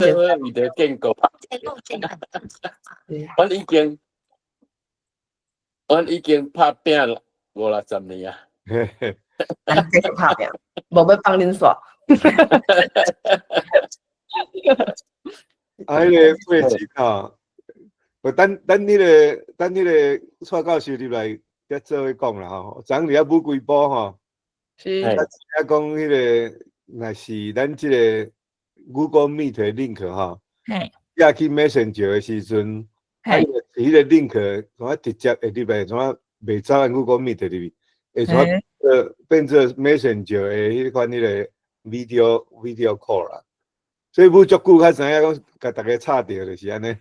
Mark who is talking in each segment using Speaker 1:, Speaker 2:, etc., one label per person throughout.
Speaker 1: 為著建國。阮已經拍拚五六十年啊。
Speaker 2: 繼續拍拚，無欲放恁煞。
Speaker 3: 啊，彼个佩珍吼，無等等彼个等彼个蔡教授入來，才做伙講啦吼。昨昏佇遐舞幾步吼，
Speaker 2: 是。
Speaker 3: 啊，講彼个若是咱這个 Google Meet 的 link 吼，寄去 Messenger 的時陣，啊，彼个 link 怎啊直接會入來，怎啊袂走按 Google Meet 入去，會怎變做 Messenger 的彼款彼个 video call 啦。所以舞足久，才知影講，共逐家插著就是按呢。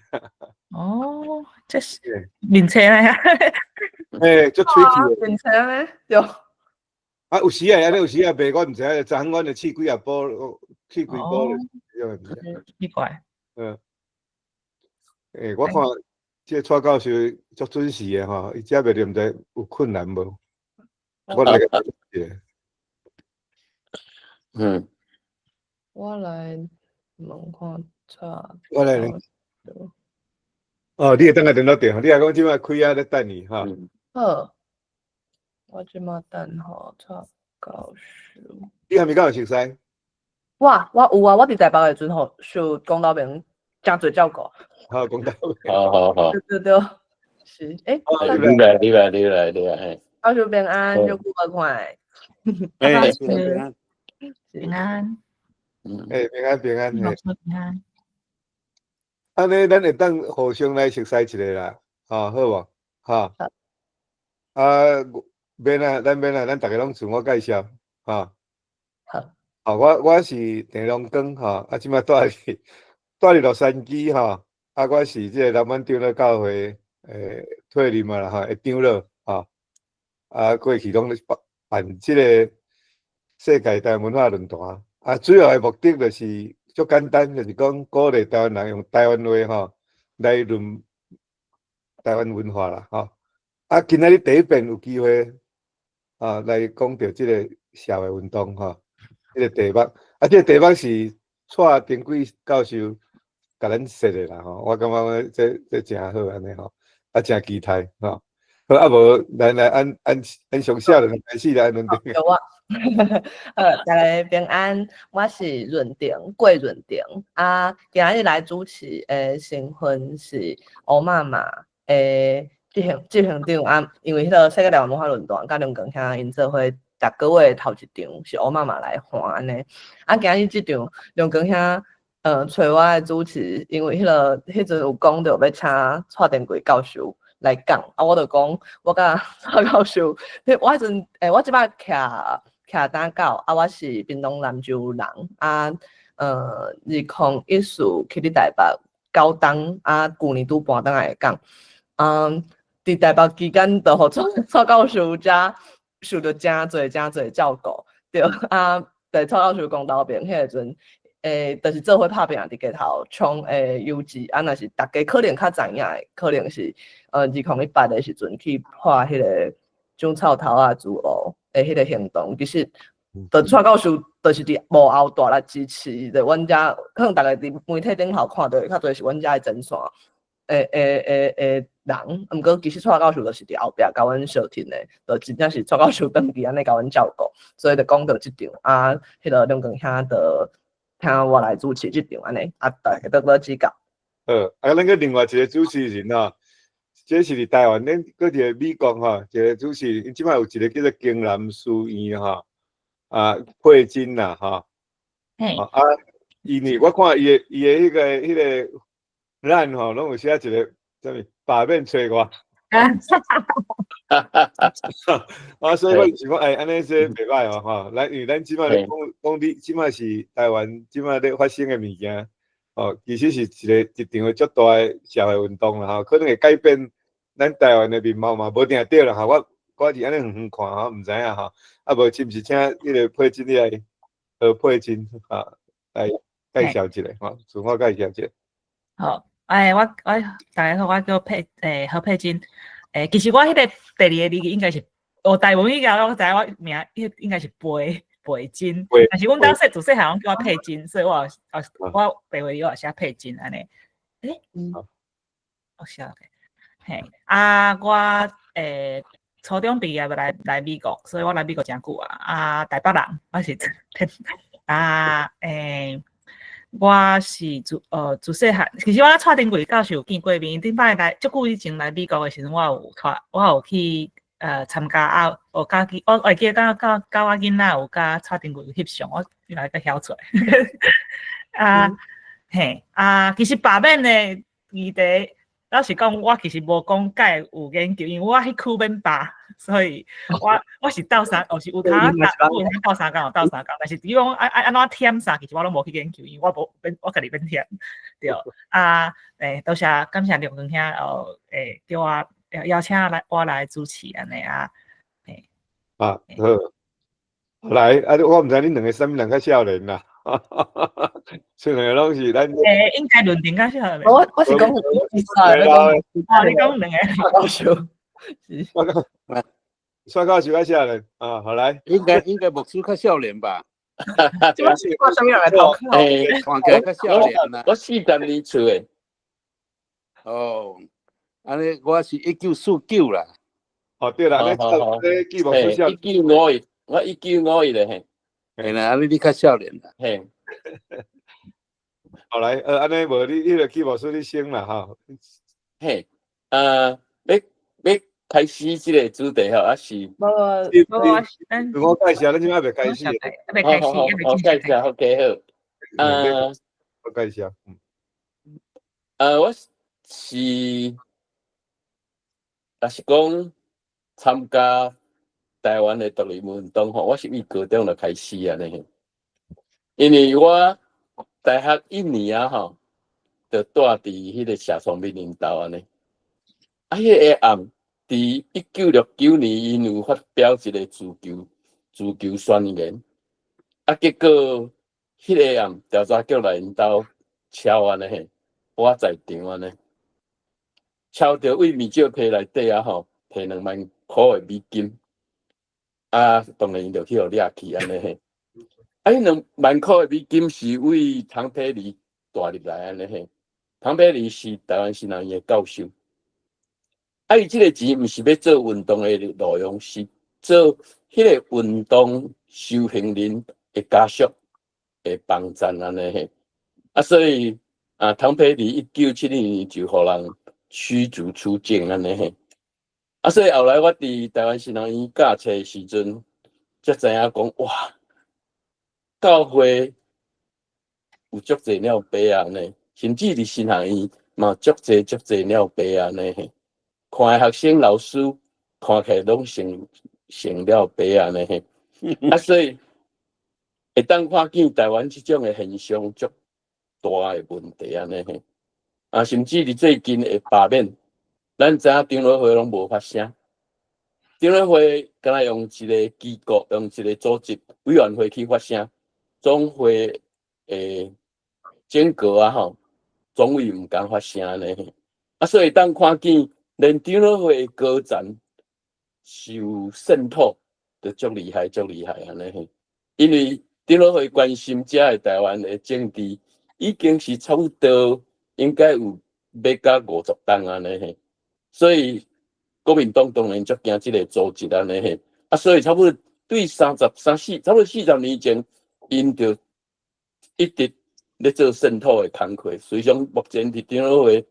Speaker 4: 哦，這是面冊咧。
Speaker 3: 欸，足趣
Speaker 2: 味。面冊咧，對。
Speaker 3: 啊，有時啊，按呢有時啊，袂，我毋知影。昨昏阮就試幾啊波，試幾波咧。
Speaker 4: 奇怪。
Speaker 3: 嗯。欸，我看這個蔡教授足準時的吼，伊遮袂著毋知有困難無？我來共伊問一下。
Speaker 2: 我來問看蔡。
Speaker 3: 我來。哦，你會當來電腦電，你若講這擺開啊咧等伊吼。
Speaker 2: 好，我這擺等吼蔡教授。
Speaker 3: 你還咪敢有熟似？
Speaker 2: 我有啊，我佇台北的時陣吼，受龔道明誠濟照顧。
Speaker 3: 好，龔道明。
Speaker 1: 好好好。
Speaker 2: 對對對，是。欸，
Speaker 1: 你來，你來，你來，你來，嘿。
Speaker 2: 教授平安，足久無看。
Speaker 1: 欸，
Speaker 5: 平安。
Speaker 4: 平安。
Speaker 3: 欸，平安平安，
Speaker 4: 嘿。平安。
Speaker 3: 按呢，咱會當互相來熟似一下啦，吼，好無？吼。啊，免啊，咱免啊，咱逐家攏自我介紹，吼。
Speaker 2: 好。
Speaker 3: 好，我是鄭龍光，吼，啊，這擺住佇洛杉磯，吼，啊，我是這個南滿長老教會退任啊啦，吼，的長老，吼。啊，過去攏咧辦辦這個世界台灣文化論壇，啊，主要的目的就是足簡單，就是講鼓勵台灣人用台灣話吼來論台灣文化啦，吼。啊，今仔日第一遍有機會啊來講著這個社會運動吼，這個題目，啊，這個題目是蔡丁貴教授共咱設的啦，吼，我感覺這誠好按呢吼，啊，誠期待吼。好，啊無，咱來按按按上少年開始來論定。
Speaker 2: 有啊，好，大家平安，我是潤婷，郭潤婷。啊，今仔日來主持的身份是歐媽媽的執行長啊，因為彼个世界台灣文化論壇，佮龍光兄𪜶做伙，逐個月頭一場是歐媽媽來看按呢。啊，今日這場龍光兄揣我來主持，因為彼陣有講著欲請蔡丁貴教授來講，啊，我就講，我佮蔡教授，我彼陣，我這擺徛徛打狗，啊，我是屏東南州人，啊，2014去佇台北9冬，啊，舊年拄搬轉來講，佇台北期間，就予蔡蔡教授遮受著誠濟誠濟照顧，對，啊，佇蔡教授講道邊彼個陣，就是做伙拍拚佇街頭衝的友誼，啊，若是逐家可能較知影的，可能是2018的時陣去破彼个種草頭仔祖屋的彼个行動，其實，就蔡教授就是佇幕後大力支持，就阮遮可能逐家佇媒體頂頭看著較濟是阮遮的前線的人，毋過其實蔡教授就是佇後壁共阮相挺的，就真正是蔡教授長期按呢共阮照顧，所以就講著這場啊，彼个梁光兄就聽我來主持這場按呢，啊，大家多多指教。
Speaker 3: 好，啊，咱閣另外一個主持人吼，這是佇台灣，咱閣佇個美國吼，一個主持人，這擺有一個叫做京南書院吼，啊，佩珍啦吼，啊，伊呢，我看伊的彼個咱吼，攏有寫一個啥物罷免揣我。啊，所以我想講，欸，按呢這袂䆀哦，吼，咱因為咱這擺咧講講你，這擺是台灣這擺咧發生的物件，哦，其實是一個一場足大的社會運動啦，吼，可能會改變咱台灣的面貌嘛，無定對啦，吼，我是按呢遠遠看吼，毋知影吼，啊無是毋是請彼個佩珍你來，何佩珍啊，來介紹一下，吼，自我介紹一下。
Speaker 4: 好，欸，我大家好，我叫何佩珍。欸，其實我彼個第二个字應該是，哦，台文以後我知影我名，彼應該是背背，培珍，但是阮兜細自細漢攏叫我佩珍，所以我我白話我也寫佩珍按呢。欸，我寫落去。嘿，啊，我初中畢業來美國，所以我來美國誠久啊。啊，台北人，我是啊，我是自細漢，其實我蔡丁貴教授有見過面。頂擺來足久以前來美國的時陣，我有去參加啊，有佮去，我會記得佮我囡仔有佮蔡丁貴翕相，我來閣曉出來。啊，嘿，啊，其實罷免的議題，老實講，我其實無講蓋有研究，因為我彼區免罷，所以我是鬥相，哦是有通有通鬥相共，有鬥相共，但是比如講按怎忝啥，其實我攏無去研究，因為我無免，我家己免忝，對。啊，多謝感謝梁光兄哦，叫我邀請來我來主持按呢啊，嘿。
Speaker 3: 啊，好，來，啊，我毋知恁兩个啥物人較少年啦。這兩个攏是咱。
Speaker 4: 應該論定較少年。
Speaker 2: 我是講，
Speaker 4: 哦，你講兩个。
Speaker 2: 教授。
Speaker 3: 我講，蔡教授較少年啊，好來。
Speaker 5: 應該牧師較少年吧？
Speaker 2: 這擺是看啥物人來投靠？
Speaker 5: 看起來較少年啦。
Speaker 1: 我40年出的。
Speaker 5: 哦，按呢我是1949啦。
Speaker 3: 哦，對啦，你記牧師少。
Speaker 1: 1951，我1951的嘿。
Speaker 5: 嘿啦，按呢你較少年啦。
Speaker 1: 嘿。
Speaker 3: 好來，按呢無你彼个記牧師你先啦，吼。
Speaker 1: 嘿，欲開始這个主題吼，還是？
Speaker 4: 無無，
Speaker 3: 自我介紹，咱這擺未開始。
Speaker 4: 還未開始，
Speaker 1: 好，介紹，OK 好。
Speaker 3: 我介紹。
Speaker 1: 我是，若是講參加台灣的獨立運動吼，我是為高中就開始按呢。因為我大學一年啊吼，就蹛佇彼个謝聰敏𪜶兜按呢。啊，彼个暗，佇1969年，𪜶有發表一个自救宣言。啊，結果彼个暗調查局來𪜶兜敲按呢嘿，我在場按呢，敲著對面借批內底啊吼，提2萬箍的美金，啊，當然𪜶就去予掠去按呢嘿。啊，彼2萬箍的美金是為唐培里帶入來按呢嘿。唐培里是台灣神學院的教授。啊，伊這个錢毋是欲做運動的路用，是做彼个運動受刑人的家屬的幫贊按呢嘿。啊，所以啊，唐培里1972年就予人驅逐出境按呢嘿。啊，所以後來我佇台灣神學院教冊的時陣，才知影講哇，教會有足濟鳥爸按呢，甚至佇神學院嘛足濟足濟鳥爸按呢嘿。看的學生老師看起來攏成成鳥爸按呢嘿。啊，所以會當看見台灣這種的現象足大的問題按呢嘿。啊，甚至佇最近的罷免，咱知影長老會攏無發聲。長老會敢若用一个機構，用一个組織委員會去發聲，總會的整個啊吼，總委毋敢發聲按呢。啊，所以當看見連長老會的高層受滲透，就足厲害，足厲害按呢嘿。因為長老會關心遮的台灣的政治，已經是差不多應該有欲到50冬按呢嘿。所以國民黨當然足驚這个組織按呢嘿。啊，所以差不多對三十三四，差不多40年前，𪜶就一直咧做滲透的工課。隨上目前佇長老會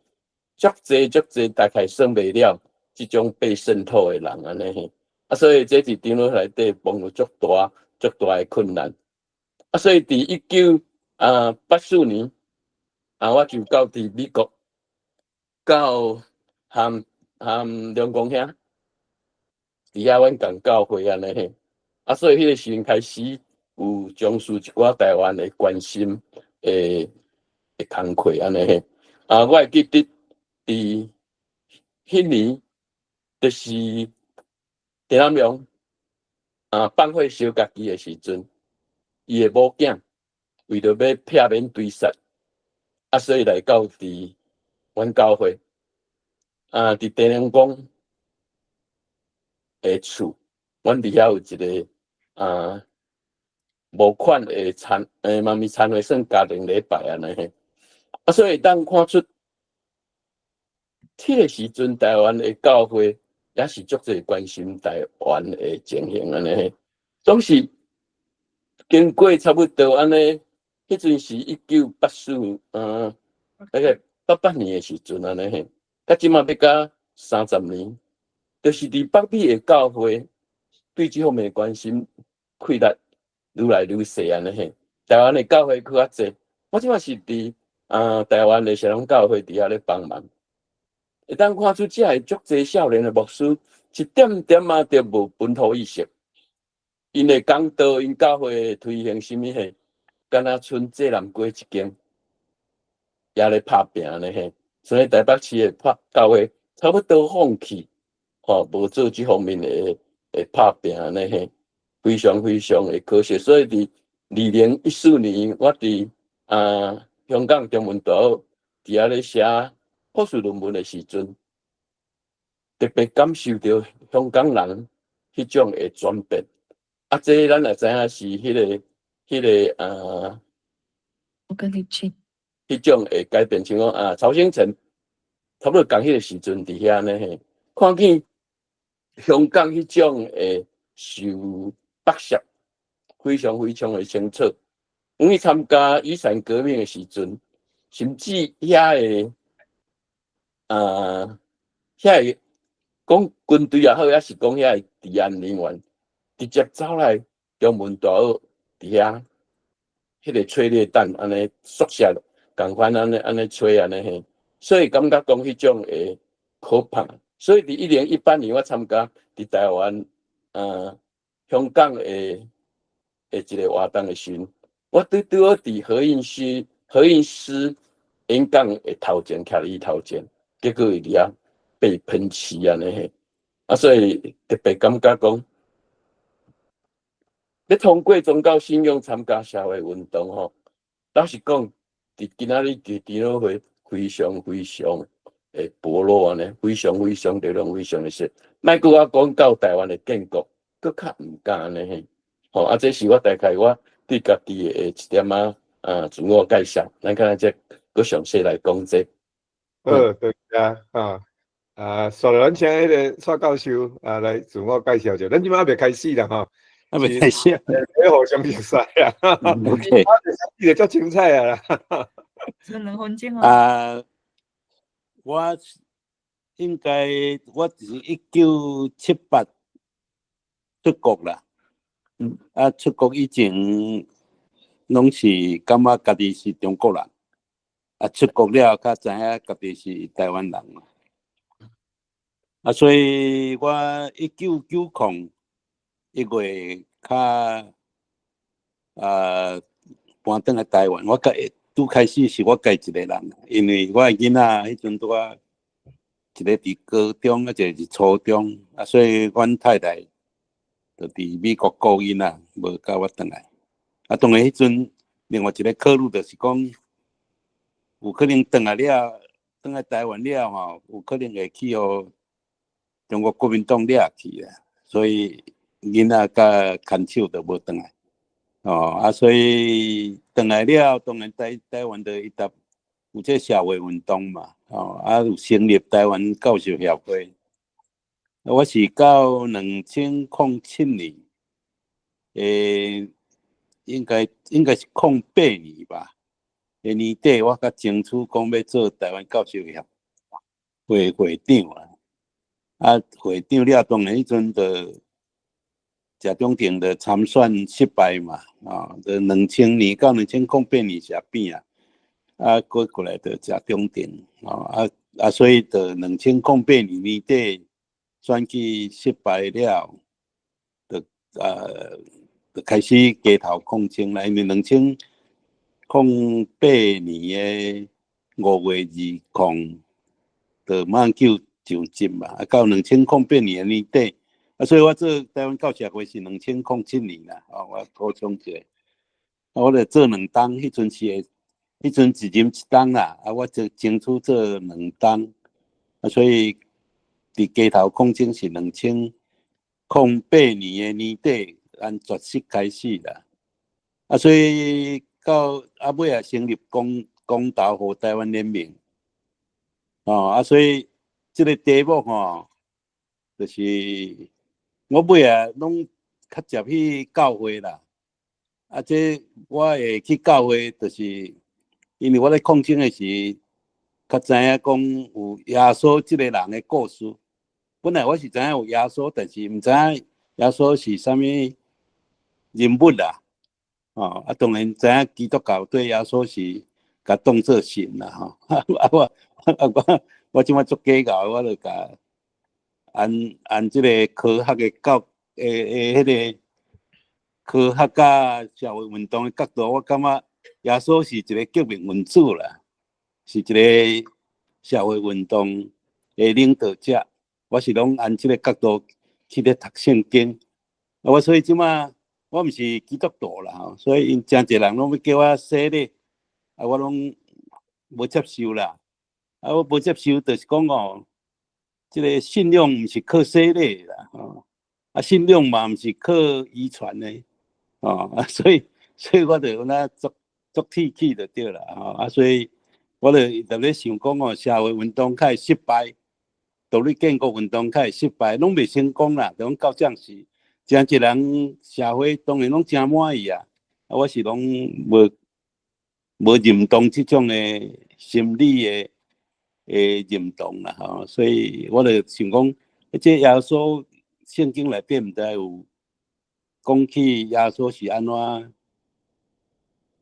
Speaker 1: 足濟足濟，大概算袂了這種被滲透的人按呢嘿。啊，所以這佇長老內底碰著足大足大的困難。啊，所以佇1984年，啊，我就到佇美國，到和梁公兄佇遐阮仝教會按呢嘿。啊，所以彼个時陣開始有從事一寡台灣的關心的工課按呢嘿。啊，我會記得佇彼年，就是陳南良啊放火燒家己的時陣，伊的某囝為著欲避免追殺，啊，所以來到佇阮教會，啊，佇鄭良公的厝，阮佇遐有一个啊募款的餐，嘛毋是餐會，算家庭禮拜按呢嘿。啊，所以會當看出，彼個時陣台灣的教會也是足濟關心台灣的情形按呢嘿。總是經過差不多按呢，彼陣是1984，大概88年的時陣按呢嘿，到這馬欲甲30年，就是佇北美的教會對這方面的關心氣力愈來愈細按呢嘿。台灣的教會閣較濟，我這馬是佇台灣的社農教會佇遐咧幫忙，會當看出遮的足濟少年的牧師，一點點仔都無本土意識。𪜶的講道，𪜶教會推行啥物嘿，敢若賰濟南街一間，也咧拍拚按呢嘿。所以台北市的拍教會差不多放棄，吼，無做這方面的拍拚按呢嘿，非常非常的可惜。所以佇2014年，我佇香港中文大學佇遐咧寫博士論文的時陣，特別感受著香港人彼種的轉變。啊，這咱也知影是彼個。
Speaker 2: 我跟你去。
Speaker 1: 彼種會改變，像講啊，曹興誠差不多仝彼個時陣佇遐呢嘿，看見香港彼種的受剝削，非常非常的清楚。阮去參加雨傘革命的時陣，甚至遐個講軍隊也好，抑是講遐個治安人員，直接走來中文大學佇遐，彼個催淚彈按呢速射，仝款按呢按呢吹按呢嘿，所以感覺講彼種的可怕。所以佇2018年，我參加佇台灣、香港的一個活動的時陣，我拄拄好佇何韻詩演講的頭前，徛佇伊頭前，結果伊佇遐被噴漆按呢嘿，啊，所以特別感覺講，欲通過宗教信仰參加社會運動吼，老實講，佇今仔日佇長老會非常非常的薄弱按呢，非常非常力量非常的細，莫閣我講到台灣的建國，閣較毋敢按呢嘿，吼啊，這是我大概我對家己的一點仔自我介紹，咱看這閣詳細來講這。
Speaker 3: 好，多謝啊。啊，煞來咱請彼個蔡教授啊來自我介紹者，咱這擺猶未開始啦吼，
Speaker 5: 猶未開始，
Speaker 3: 咧互相熟悉啊。
Speaker 5: OK，
Speaker 3: 你就足精彩啊啦。
Speaker 4: 剩2分鐘哦。
Speaker 5: 啊，我應該我是1978出國啦。啊，出國以前攏是感覺家己是中國人，啊，出國了才知影家己是台灣人嘛。啊，所以我1990 1月較搬轉來台灣。我家拄開始是我家一個人，因為我的囡仔彼陣拄仔一個佇高中，啊一個佇初中，啊，所以阮太太就佇美國顧囡仔，無佮我轉來。啊，當然彼陣另外一個考慮就是講，有可能轉來了，轉來台灣了吼，有可能會去予中國國民黨掠去啊，所以囡仔佮牽手就無轉來。哦，啊，所以轉來了，當然台灣就一直有這社會運動嘛，哦，啊，有成立台灣教授協會。我是到2007年，應該是08年吧，年底我才爭取講欲做台灣教授協會會長啊。啊，會長了，當然彼陣就謝長廷就參選失敗嘛，啊，就2000年到2008年是變啊，啊，閣過來就謝長廷，啊啊，所以就2008年年底選舉失敗了，就開始街頭抗爭啦，因為2008年的5月20，就馬英九就職嘛，啊，到2008年的年底，啊，所以我做台灣教協會是2007年啦，哦，我補充一下，啊，我就做兩冬，彼陣是會，彼陣一任一冬啦，啊，我就爭取做兩冬，啊，所以佇街頭抗爭是2008年的年底，按絕食開始啦。啊，所以到啊尾啊成立公投予台灣聯盟，哦，啊，所以這個題目吼，就是我尾啊攏較捷去教會啦。啊，這我會去教會，就是因為我咧抗爭的時，較知影講有耶穌這個人的故事。本來我是知影有耶穌，但是毋知影耶穌是啥物人物啦。哦，啊，當然知影基督教對耶穌是共當做神啦，吼。啊，我這擺足計較，我就共按這個科學的教的彼個科學佮社會運動的角度，我感覺耶穌是一個革命分子啦，是一個社會運動的領導者。我是攏按這個角度去咧讀聖經。啊，我所以這擺我毋是基督徒啦，吼，所以𪜶誠濟人攏欲叫我洗禮，啊，我攏無接受啦。啊，我無接受，就是講哦，這個信仰毋是靠洗禮啦，吼，啊，信仰嘛毋是靠遺傳的，哦，啊，所以我就按呢足足鐵齒就對啦，吼，啊，所以我就特咧想講哦，社會運動較會失敗，獨立建國運動較會失敗，攏袂成功啦，就講到這時，誠濟人社會當然攏誠滿意啊，啊，我是攏無認同這種的心理的認同啦，吼，所以我就想講，這耶穌聖經內底毋知有講起耶穌是按怎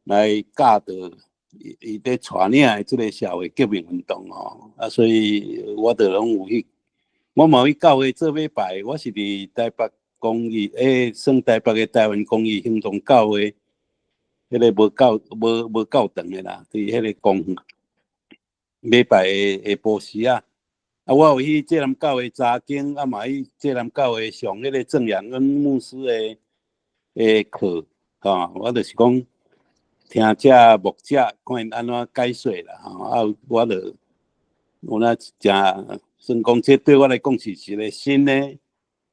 Speaker 5: 來教導伊伊佇帶領的這個社會革命運動吼，啊，所以我就攏有去，我嘛有去教會做禮拜，我是佇台北公義，算台北的台灣公義行動教會，彼個無教堂的啦，佇彼個公園禮拜的下晡時啊，啊，我有去濟南教會查經，啊嘛去濟南教會上彼個鄭養恩牧師的課，吼，我就是講聽這牧者看𪜶按怎解說啦，吼，啊，我就有那誠算講，這對我來講是一個新的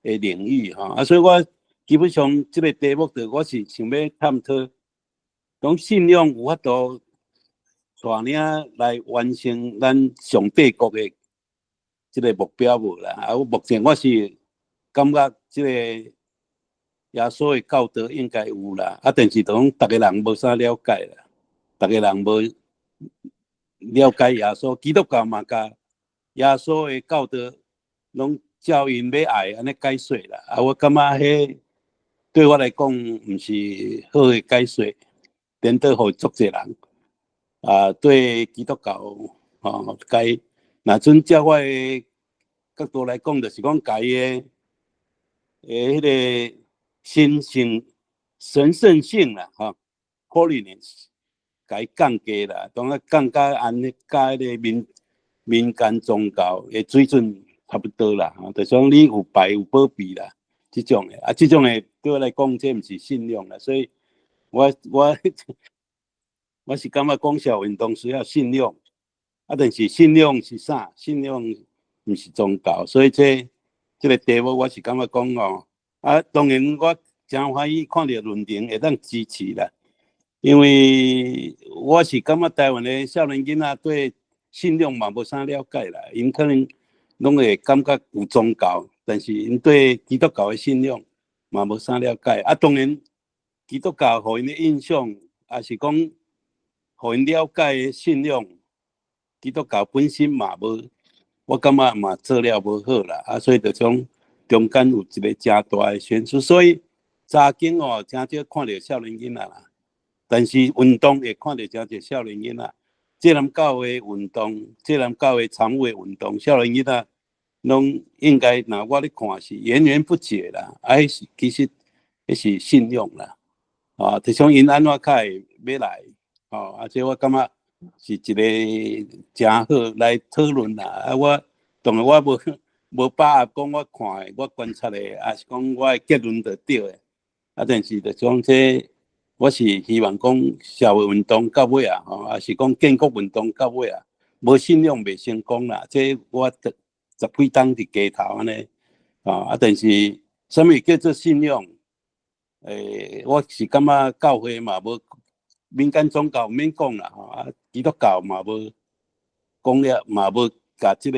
Speaker 5: 領域，吼，啊，所以我基本上這個題目就我是想欲探討，講信仰有法度帶領來完成咱上帝國的這個目標無啦？啊，我目前我是感覺這個耶穌的教導應該有啦，啊，但是就講逐个人無啥了解啦，逐个人無了解耶穌，基督教嘛，共耶穌的教導攏照𪜶欲愛按呢解說啦，啊，我感覺彼對我來講毋是好的解說，顛倒予足濟人啊，對基督教吼共，若準照我的角度來講，就是講共伊的彼個神聖神聖性啦，吼，holiness，共伊降低啦，當啊降甲按呢佮彼個民間宗教的水準差不多啦，吼，就是講你有拜有保庇啦，這種的，啊，這種的對我來講，這毋是信仰啦，所以我是感覺講社會運動需要信仰，啊，但是信仰是啥？信仰毋是宗教，所以這個題目我是感覺講哦，啊，當然我誠歡喜看著論壇會當支持啦，因為我是感覺台灣的少年囡仔對信仰嘛無啥了解啦，𪜶可能攏會感覺有宗教，但是𪜶對基督教的信仰嘛無啥了解。啊，當然基督教予𪜶的印象，也是講予𪜶了解的信仰，基督教本身嘛無，我感覺嘛做了無好啦。啊，所以就講中間有一個誠大的懸殊，所以查經哦，誠少看著少年囡仔啦。但是運動會看著誠濟少年囡仔，濟南教會運動，濟南教會參與的運動，少年囡仔攏應該，若我咧看是源源不絕啦。啊，彼是其實彼是信仰啦。啊，就像𪜶按怎較會欲來，吼，啊，這我感覺是一個誠好來討論啦。啊，我當然我無把握講我看的，我觀察的，抑是講我的結論就對的。啊，但是就講這，我是希望講社會運動到尾啊，吼，抑是講建國運動到尾啊，無信仰袂成功啦。這我十幾冬佇街頭按呢，啊，但是啥物叫做信仰？我是感覺教會嘛無民間宗教毋免講啦吼，啊，基督教嘛無講了，嘛無共這個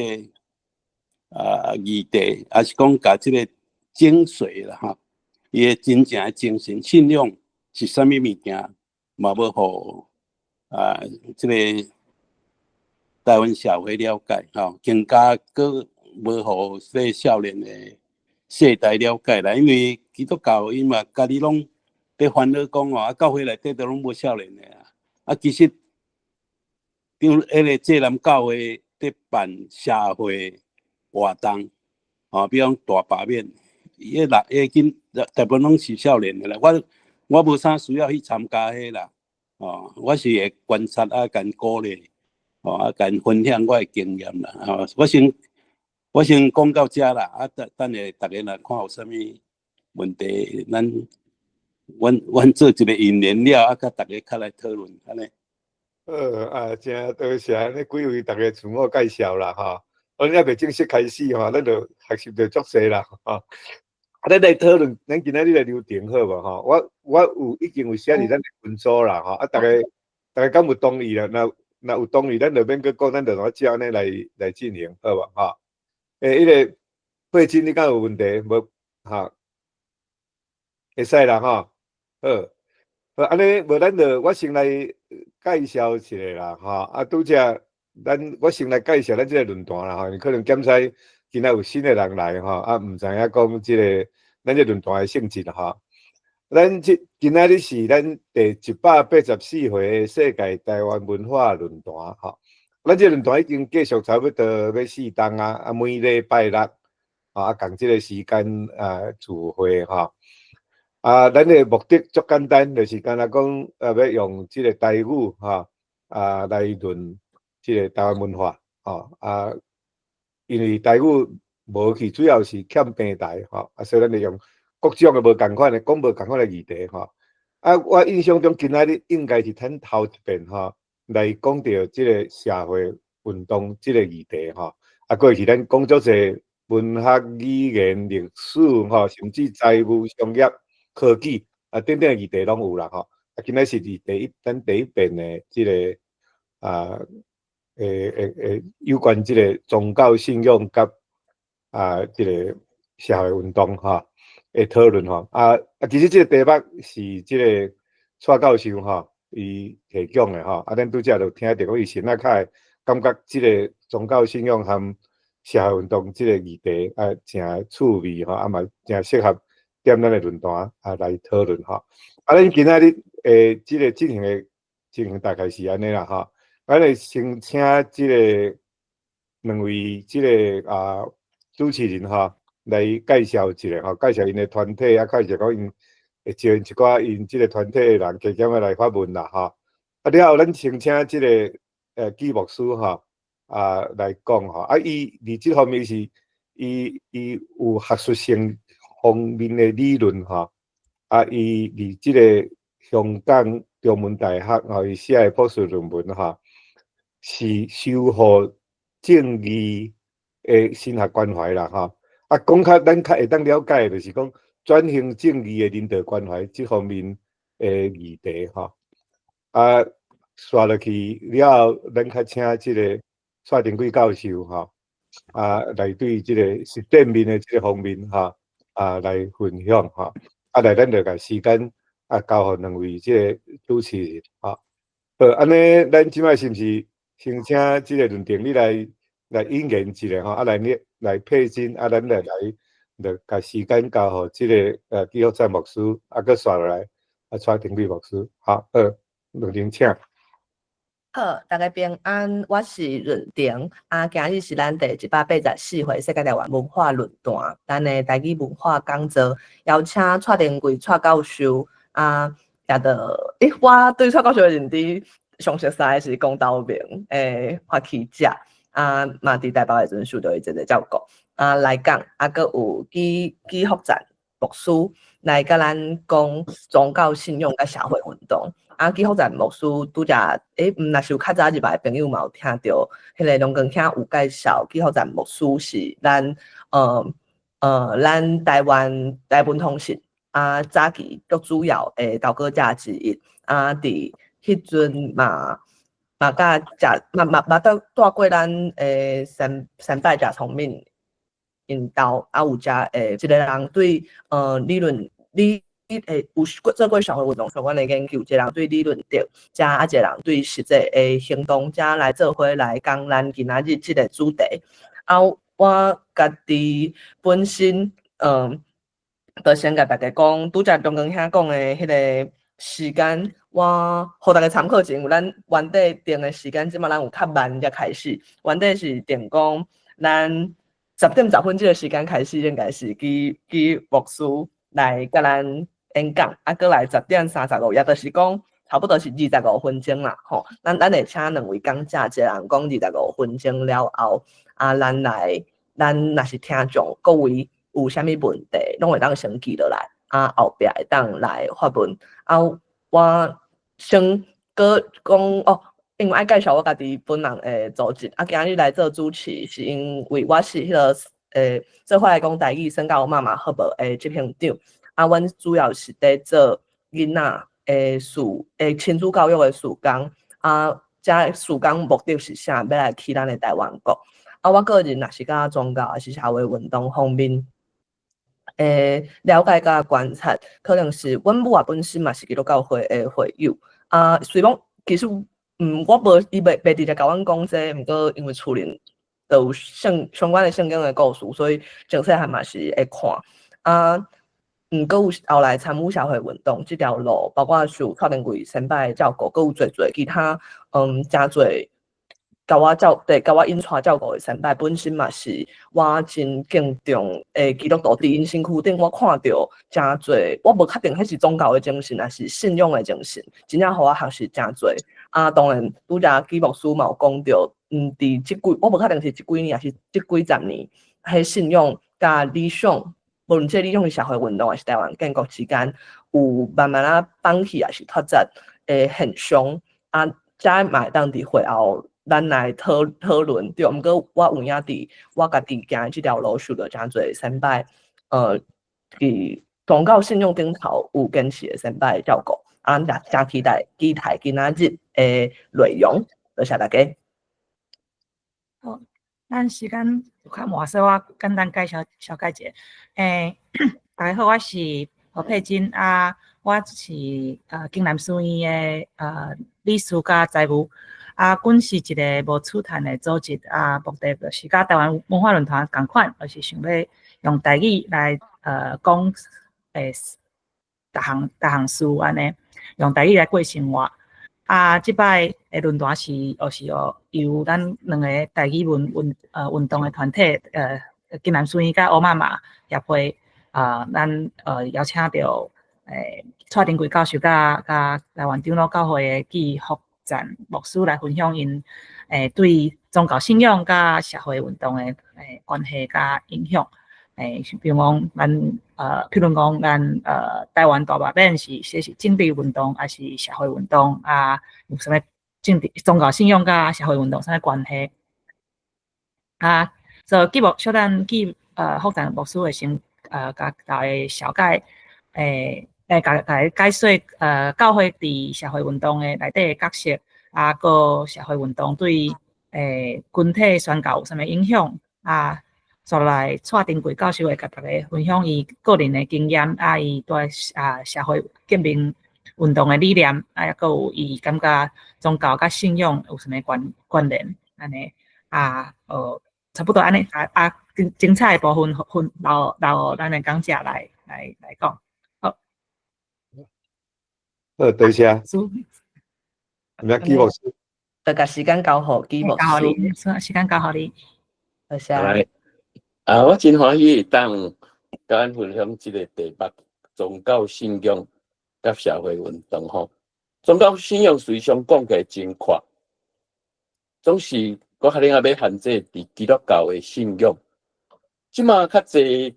Speaker 5: 議題，抑是講共這個精髓啦吼，伊的真正的精神信仰是啥物物件，嘛無予這個台灣社會了解吼，更加閣無予這個少年的世代了解啦，因為基督教伊嘛家己攏佇煩惱講哦，教會內底都攏無少年的啊，其實像彼個濟南教會佇辦社會活動，吼，比如講大罷免，伊個人，彼個囡大部分攏是少年的啦，我無啥需要去參加彼啦，哦，我是會觀察啊，共鼓勵，哦，共𪜶分享我的經驗啦，吼，我先講到遮啦，等等下逐家若看有啥物問題，咱做一個引言了，共逐家較來討論，按呢。
Speaker 3: 好啊，真多謝按呢幾位逐家自我介紹啦，吼。阮猶未正式開始吼，咱就學習著足濟啦，吼。咱來討論咱今仔日的流程好無吼？我有已經有寫佇咱的群組啦，吼。逐家敢有同意啦？若有同意，咱就免閣講，咱就按照按呢來進行，好無吼？彼個慧珍，你敢有問題無？吼，會使啦，吼。好，好，按呢無咱就我先來介紹一下啦，吼。拄才咱我先來介紹咱這個論壇啦，吼，可能檢使今仔有新的人來吼，毋知影講這個咱這論壇的性質吼。咱這今仔日是咱第184回的世界台灣文化論壇，吼。咱這論壇已經繼續差不多欲四冬啊，每禮拜六，仝這個時間聚會吼。咱的目的足簡單，就是干焦講欲用這個台語吼，來論這個台灣文化，吼。因為台語無去，主要是欠平台吼，所以咱就用各種的無仝款的講無仝款的議題吼。我印象中今仔日應該是咱頭一遍吼，來講著這個社會運動這個議題吼。過去咱講足濟文學、語言、歷史吼，甚至財務、商業、科技等等的議題攏有啦吼。今仔是佇第一咱第一遍的這個有關這個宗教信仰佮這個社會運動吼的討論吼。其實這個題目是這個蔡教授吼伊提供的吼。咱拄才就聽著講伊先仔較會感覺這個宗教信仰和社會運動這個議題誠趣味吼，嘛誠適合踮咱的論壇來討論吼。咱今仔日這個進行的進行大概是按呢啦吼。咱會先請這個兩位這個主持人吼來介紹一下吼，介紹𪜶的團體，介紹講𪜶會招𪜶一寡𪜶這個團體的人加減仔來發問啦吼。了後咱先請這個紀牧師吼來講吼。伊佇這方面是伊有學術性方面的理論吼。伊佇這個香港中文大學吼，伊寫的博士論文吼，是修復正義的神學關懷啦吼。講較咱較會當了解，就是講轉型正義的人道關懷這方面的議題吼。紲落去了後，咱較請這個蔡廷貴教授吼，來對這個實踐面的這個方面吼，來分享吼。來，咱就共時間交予兩位這個主持人吼。好，按呢，咱這擺是毋是先請這個論壇你來引言一下吼？來你來配音，咱來就共時間交予這個紀福贊牧師，閣紲落來蔡廷貴牧師。好，好，論壇請。
Speaker 2: 好，逐家平安，我是潤婷。今日是咱第184回世界台灣文化論壇，咱的台語文化講座，邀請蔡廷貴蔡教授。也著，我對蔡教授的認知上熟悉的是講道明的發起者，嘛佇台北的時陣受著伊濟濟照顧。來講，閣有紀紀福贊牧師來共咱講宗教信仰佮社會運動。紀福贊牧師拄才，若是有較早入來的朋友嘛有聽著，彼個龍根兄有介紹，紀福贊牧師是咱台灣台文通信。啊，早期足主要的投稿者之一。啊，佇彼陣嘛佮食嘛帶過咱的先輩食聰明𪜶兜，啊有遮的一个人對理論理有做過社會運動相關的研究，一個人對理論的，遮啊一個人對實際的行動，遮來做伙來講咱今仔日這个主題。啊，我家己本身，就先共大家講，拄才中光兄講的彼个時間，我予大家參考一下，因為咱原底定的時間，這擺咱有較慢才開始。原底是定講咱10點10分這个時間開始，應該是紀牧師來共咱演講，啊，閣來10點35，也就是講差不多是25分鐘啦，吼。咱會請兩位講者，一個人講25分鐘了後，啊，咱來，咱若是聽眾各位有啥物問題，攏會當先記落來，啊，後壁會當來發問。啊，我先閣講哦，因為愛介紹我家己本人的組織，啊，今日來做主持，是因為我是彼个做伙來講台語宣教媽媽好無的執行長。啊，阮主要是佇做囡仔的事，親子教育的事工。啊，這事工目的是啥？欲來起咱的台灣國。啊，我個人若是佮宗教，抑是社會運動方面了解佮觀察，可能是阮母仔本身嘛是基督教會的會友。啊，雖講其實，我無伊袂直接共阮講這個，毋過因為厝裡都有相關的聖經的故事，所以從細漢嘛是會看。啊，毋過有後來參與社會運動這條路，包括受蔡登貴先輩照顧，閣有濟濟其他，誠濟共我照對共我引帶照顧的先輩，本身嘛是我真敬重的基督徒。佇𪜶身軀頂，我看著誠濟，我無確定彼是宗教的精神，抑是信仰的精神，真正予我學習誠濟。啊，當然拄才紀牧師嘛有講著，佇這幾，我無確定是這幾年，抑是這幾十年，彼信仰佮理想，無論這理想是社會運動，抑是台灣建國之間，有慢慢仔放棄，抑是脫節的現象。啊，這嘛會當佇會後咱來討論，對。毋過我有影佇我家己行這條路，受著誠濟先輩，佇宗教信仰頂頭有堅持的先輩照顧。啊，也誠期待今仔日的內容，多謝大家。
Speaker 4: 好，咱時間有較慢，所以我簡單介紹小介一下。大家好，我是何佩珍啊，我是京南書院的理事佮財務。啊，阮是一个無取趁的組織啊，目的就是佮台灣文化論壇仝款，就是想欲用台語來講逐項逐項事按呢，用台語來過生活。啊，這擺的論壇是就是哦，由咱兩个台語文運動的團體，京南書院佮烏媽媽協會，啊，咱邀請著蔡登貴教授佮台灣長老教會的紀福贊牧師來分享𪜶對宗教信仰佮社會運動的關係佮影響。比如講咱台灣大罷免是政治運動抑是社會運動啊？有啥物政治宗教信仰佮社會運動啥物關係？啊，所以紀牧小等紀福贊牧師會先共大家紹介共大家解說教會佇社會運動的內底的角色，啊，閣社會運動對群體宣教有啥物影響？啊，紲落來蔡登貴教授會共大家分享伊個人的經驗，啊，伊對社會革命運動的理念，啊，抑閣有伊感覺宗教佮信仰有啥物關聯，按呢啊，差不多按呢啊啊，精彩的部分分留予咱的講者來講。好，
Speaker 3: 好，多謝。咩紀牧師？
Speaker 2: 就共時間交予紀牧
Speaker 4: 師。交予你，時間交予你。
Speaker 2: 多謝。
Speaker 1: 啊，我真歡喜會當共阮分享這个題目：宗教信仰佮社會運動吼。宗教信仰隨常講起來真闊，總是我可能也欲限制佇基督教的信仰。這馬較濟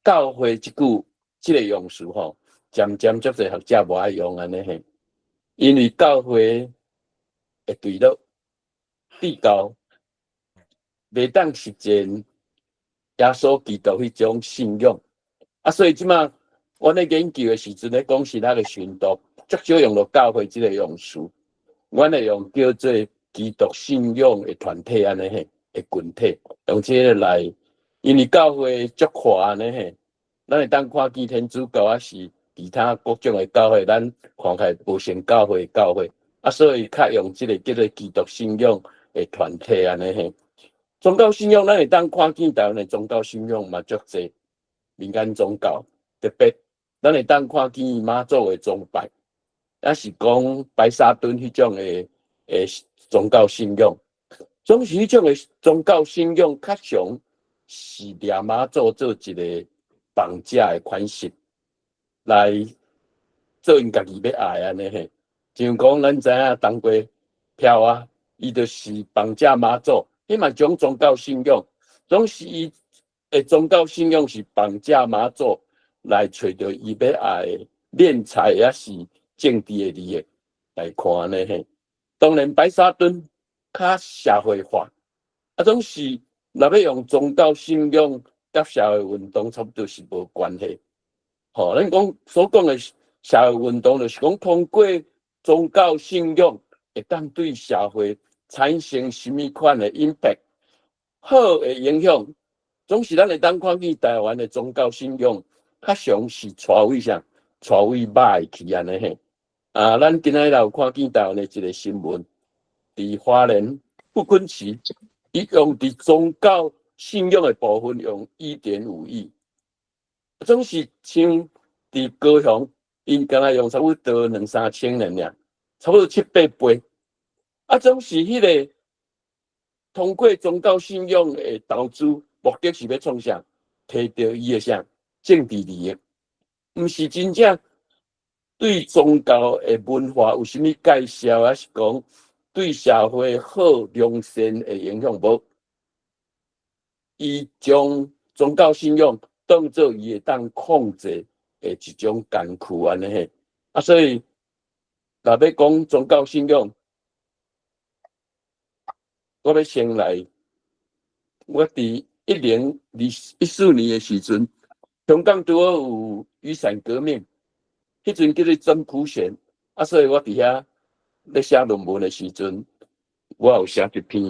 Speaker 1: 教會這句這个用詞吼，漸漸足濟學者無愛用按呢嘿，因為教會的對落比較袂當實踐耶穌基督彼種信仰，啊，所以這馬阮咧研究的時陣咧講神學的程度，足少用到教會這个用詞，阮會用叫做基督信仰的團體按呢嘿的群體，用這个來，因為教會足闊按呢嘿，咱會當看見天主教抑是其他各種的教會，咱看起來無像教會教會，啊，所以較用這个叫做基督信仰的團體按呢嘿。宗教信仰，咱會當看見台灣的宗教信仰嘛足濟，民間宗教特別。咱會當看見媽祖的崇拜，抑是講白沙屯彼種的宗教信仰，總是彼種的宗教信仰較常是掠媽祖做一个綁架的款式來做𪜶家己欲愛按呢嘿。像講咱知影冬瓜飄啊，伊就是綁架媽祖，彼嘛種宗教信仰，總是伊的宗教信仰是綁架媽祖，來揣著伊欲愛斂財，抑是政治的利益來看呢嘿。當然白沙屯較社會化，啊，總是若欲用宗教信仰佮社會運動差不多是無關係。吼，咱講所講的社會運動，就是講通過宗教信仰會當對社會產生啥物款的 impact，好的影響，總是咱會當看見台灣的宗教信仰，較常是帶位啥？帶位歹去按呢嘿。啊，咱今仔日有看見台灣的一个新聞，佇花蓮不昆池，伊用佇宗教信仰的部分用1.5億，總是像佇高雄，𪜶敢若用差不多兩三千人爾，差不多七八倍。啊，總是彼个通過宗教信仰的投資，目的是欲創啥？提著伊的啥？政治利益，毋是真正對宗教的文化有啥物介紹，抑是講對社會好良善的影響無？伊將宗教信仰當做伊會當控制的一種工具按呢嘿。啊，所以若欲講宗教信仰，我欲先來，我佇1024年的時陣，香港拄好有雨傘革命，彼陣叫做真普選，啊，所以我佇遐咧寫論文的時陣，我有寫一篇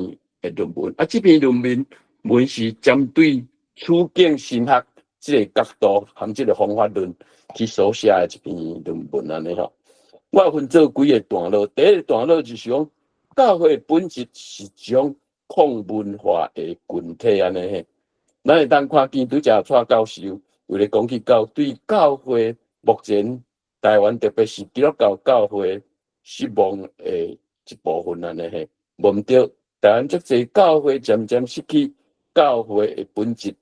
Speaker 1: 的論文，啊，這篇論文文是針對處境神學這个角度和這个方法論去所寫的一篇論文按呢吼。我有分做幾个段落，第一个段落就是講教會本質是一種抗文化的群體按呢嘿。咱會當看見拄才蔡教授有咧講起到對教會目前台灣特別是基督教教會失望的一部分按呢嘿，無毋對，台灣足濟教會漸漸失去教會的本質，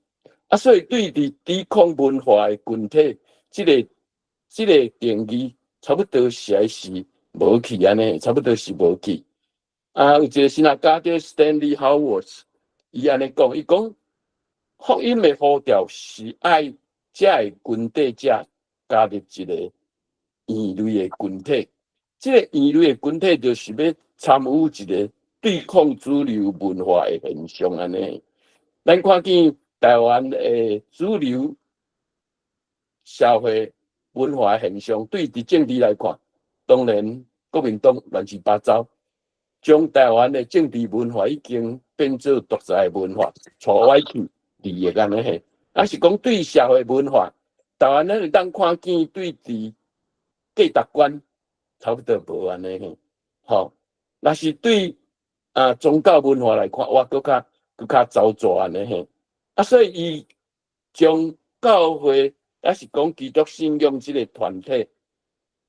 Speaker 1: 啊，所以對佇抵抗文化的群體，這个定義差不多實在是無去按呢，差不多是無去。啊，有一个神學家叫 Stanley Hauerwas，伊按呢講，伊講福音的呼召是愛遮个群體者加入一个異類的群體，這个異類的群體就是欲參與一个對抗主流文化的現象按呢。咱看見台灣的主流社會文化現象，對佇政治來看，當然國民黨亂七八糟，將台灣的政治文化已經變做獨裁文化，帶歪去利益按呢嘿。抑是講對社會文化，台灣咱會當看見對佇價值觀差不多無按呢嘿，吼。若是對啊宗教文化來看，哇，閣較糟糕按呢嘿。啊，所以伊將教會，抑是講基督信仰這个團體，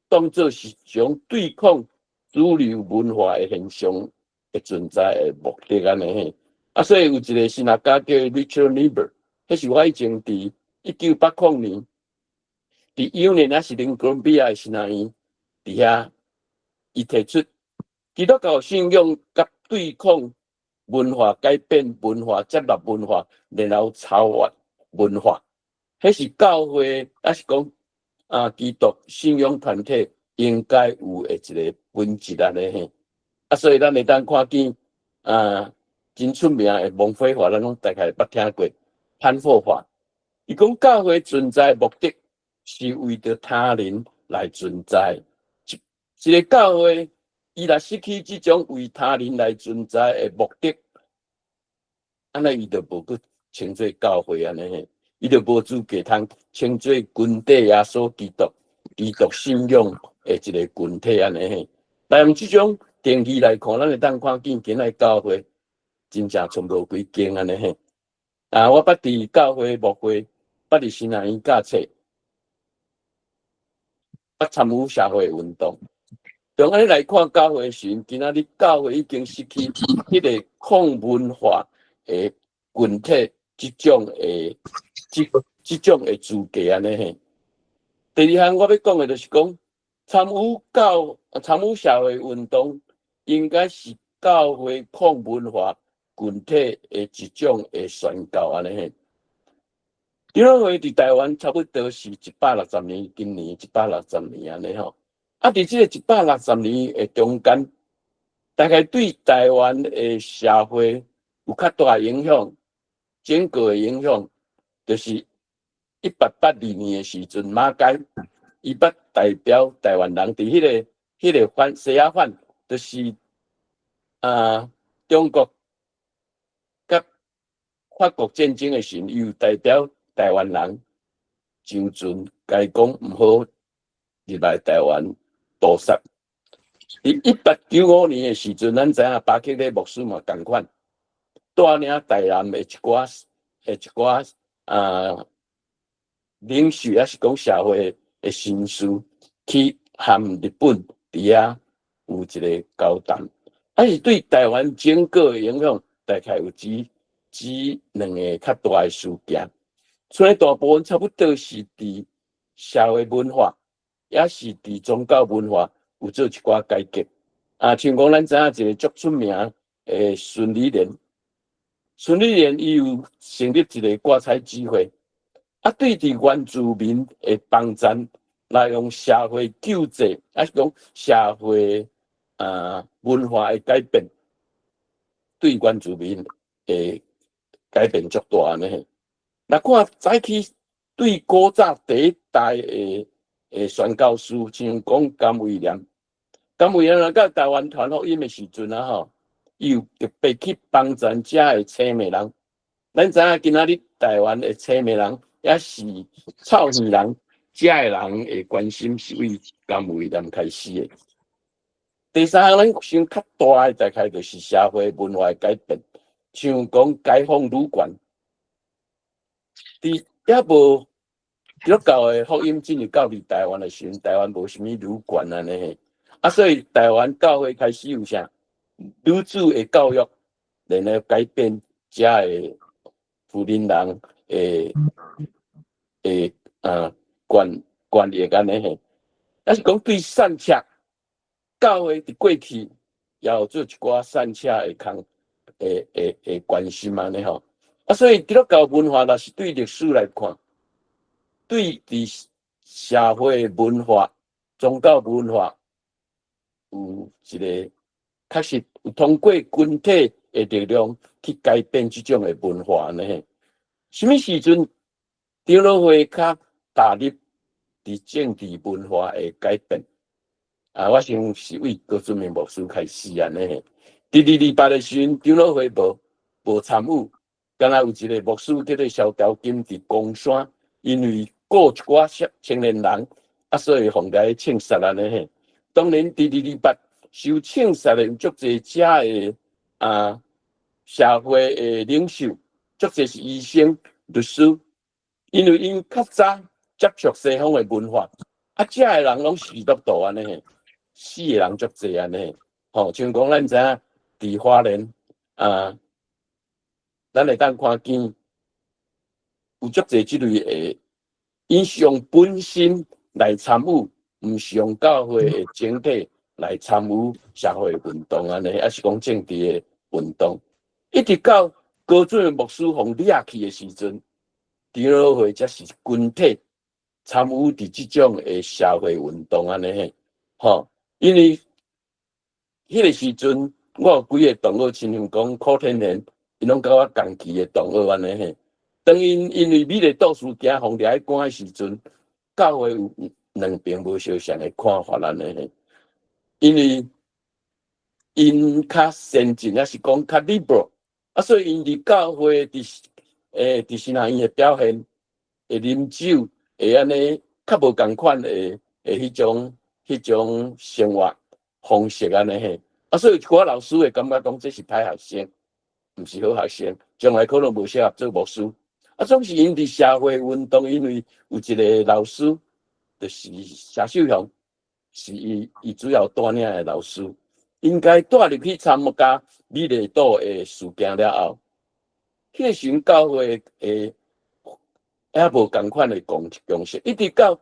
Speaker 1: 當做是一種對抗主流文化的現象的存在的目的按呢嘿。啊，所以有一个神學家叫 Richard Niebuhr，彼是我以前佇1980年，佇幼年抑是恁哥倫比亞的神學院，佇遐，伊提出基督教信仰佮對抗文化改變文化、接納文化，然後超越文化，彼是教會，抑是講啊基督信仰團體應該有的一个本質按呢嘿。啊，所以咱會當看見啊，真出名的蒙非華，咱攏大概捌聽過潘霍華。伊講教會存在的目的是為著他人來存在。一個教會，伊若失去這種為他人來存在的目的，按呢伊就無閣稱做教會按呢嘿，伊就無資格通稱做群體耶穌基督、基督信仰的一個群體按呢嘿。來用這種定義來看，咱會當看見今仔教會真正賰無幾間按呢嘿。啊，我捌佇教會牧會，捌佇神學院教冊，捌參與社會運動。從按呢來看教會時，今仔日教會已經失去彼個抗文化的群體這種的資格按呢嘿。第二項我欲講的就是講，參與社會運動，應該是教會抗文化群體的一種的宣告按呢嘿。長老會佇台灣差不多是160年，今年一百六十年按呢吼。啊，佇這個一百六十年的中間，大概對台灣的社會有較大影響，整個的影響，就是1882年的時陣，馬偕伊捌代表台灣人佇彼個反西亞反，就是中國佮法國戰爭的時陣，伊有代表台灣人上船，共伊講毋好入來台灣屠殺。佇1895年的時陣，咱知影巴克禮牧師嘛仝款，帶領台南的一寡領袖，抑是講社會的紳士去和日本佇遐有一個交談，啊是對台灣整個的影響，大概有這兩个較大的事件。所以大部分差不多是佇社會文化，抑是佇宗教文化有做一寡改革。啊，像講咱知影一個足出名的孫理蓮，孫理蓮伊有成立一個掛彩姊會，啊，對佇原住民的幫贊，來用社會救濟，抑是講社會文化的改變，對原住民的改變足大按呢。若看早起對古早第一代的宣教師，像講甘為廉，甘為廉來到台灣傳福音的時陣啊吼，伊有特別去幫贊遮的青美人。咱知影今仔日台灣的青美人，抑是草耳人，遮的人的關心是為甘為廉開始的。第三項，咱想較大的，大概就是社會文化的改變，像講解放女權。佇猶無基督教的福音進入到佇台灣的時陣，台灣無啥物女權按呢，啊，所以台灣教會開始有啥女子的教育，然後改變遮的婦人人的權益按呢嘿，抑是講對散赤教會佇過去也有做一寡散赤的工的關心按呢吼。啊，所以基督教文化若是對歷史來看，對佇社會文化、宗教文化有一個確實有通過群體的力量去改變這種的文化呢。啥物時陣長老會較踏入佇政治文化的改變？啊，我想是為高俊明牧師開始按呢。佇228的時陣，長老會無參與。敢若有一個牧師叫做蕭條金，佇岡山，因為顧一寡青年人，啊，所以予共槍殺按呢嘿。當然，佇228受槍殺的有足濟遮的社會的領袖，足濟是醫生、律師，因為𪜶較早接觸西方的文化，啊，遮的人攏是基督徒按呢嘿，死的人足濟按呢，吼，像講咱知影佇花蓮啊，咱會當看見有足濟這類的，𪜶是用本身來參與，毋是用教會的整體來參與社會運動按呢，抑是講政治的運動。一直到高俊明牧師予掠去的時陣，長老會才是群體參與佇這種的社會運動按呢嘿，吼，因為彼個時陣，我有幾个同學，親像講柯天賢，𪜶攏佮我仝期的同學按呢嘿。當𪜶因為美麗島事件予掠去關的時陣，教會有兩邊無相像的看法按呢嘿，因為𪜶較先進，抑是講較 liberal，啊，所以𪜶佇教會佇神學院的表現，會啉酒，會按呢較無仝款的彼種生活方式按呢嘿，啊，所以一寡老師會感覺講這是歹學生，毋是好學生，將來可能無適合做牧師。啊，總是𪜶佇社會運動，因為有一個老師，就是謝秀雄，是伊主要帶領的老師，應該帶入去參加美麗島的事件了後，彼個時陣教會的猶無仝款的共識，一直到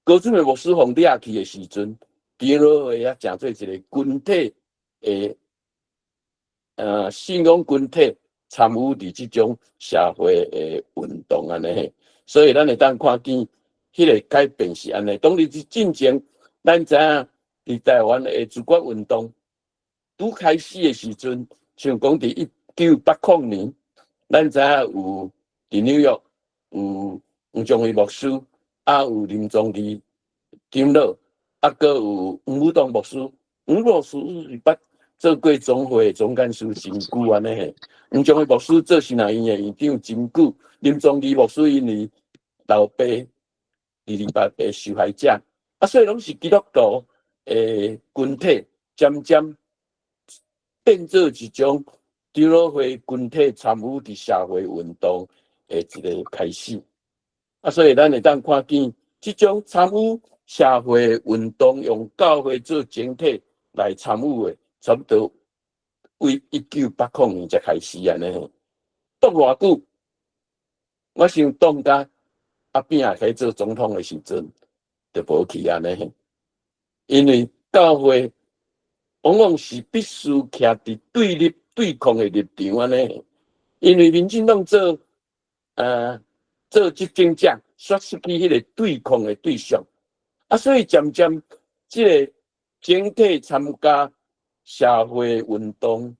Speaker 1: 高俊的牧師予掠去的時陣，長老會也成做一個群體的，信仰群體參與佇這種社會的運動按呢，所以咱會當看見彼個改變是按呢。當然佇進前，咱知影佇台灣的自決運動拄開始的時陣，像講佇1980年，咱知影有佇紐約有黃宗威牧師，啊有林宗義長老，啊閣有黃武棟牧師。黃牧師是捌做過總會總幹事真久按呢嘿。黃宗威牧師做神學院的院長真久。林宗義牧師因為老爸228的受害者，啊，所以攏是基督徒的群體，漸漸變做一種長老會群體參與佇社會運動的一個開始。啊，所以咱會當看見這種參與社會運動，用教會做整體來參與的，差不多為1980年才開始按呢。擋偌久？我想擋甲阿扁仔去做總統的時陣，就無去按呢。因為教會往往是必須徛佇對立、對抗的立場按呢。因為民進黨做執政者，煞失去彼個對抗的對象，啊，所以漸漸這個整體參加社會運動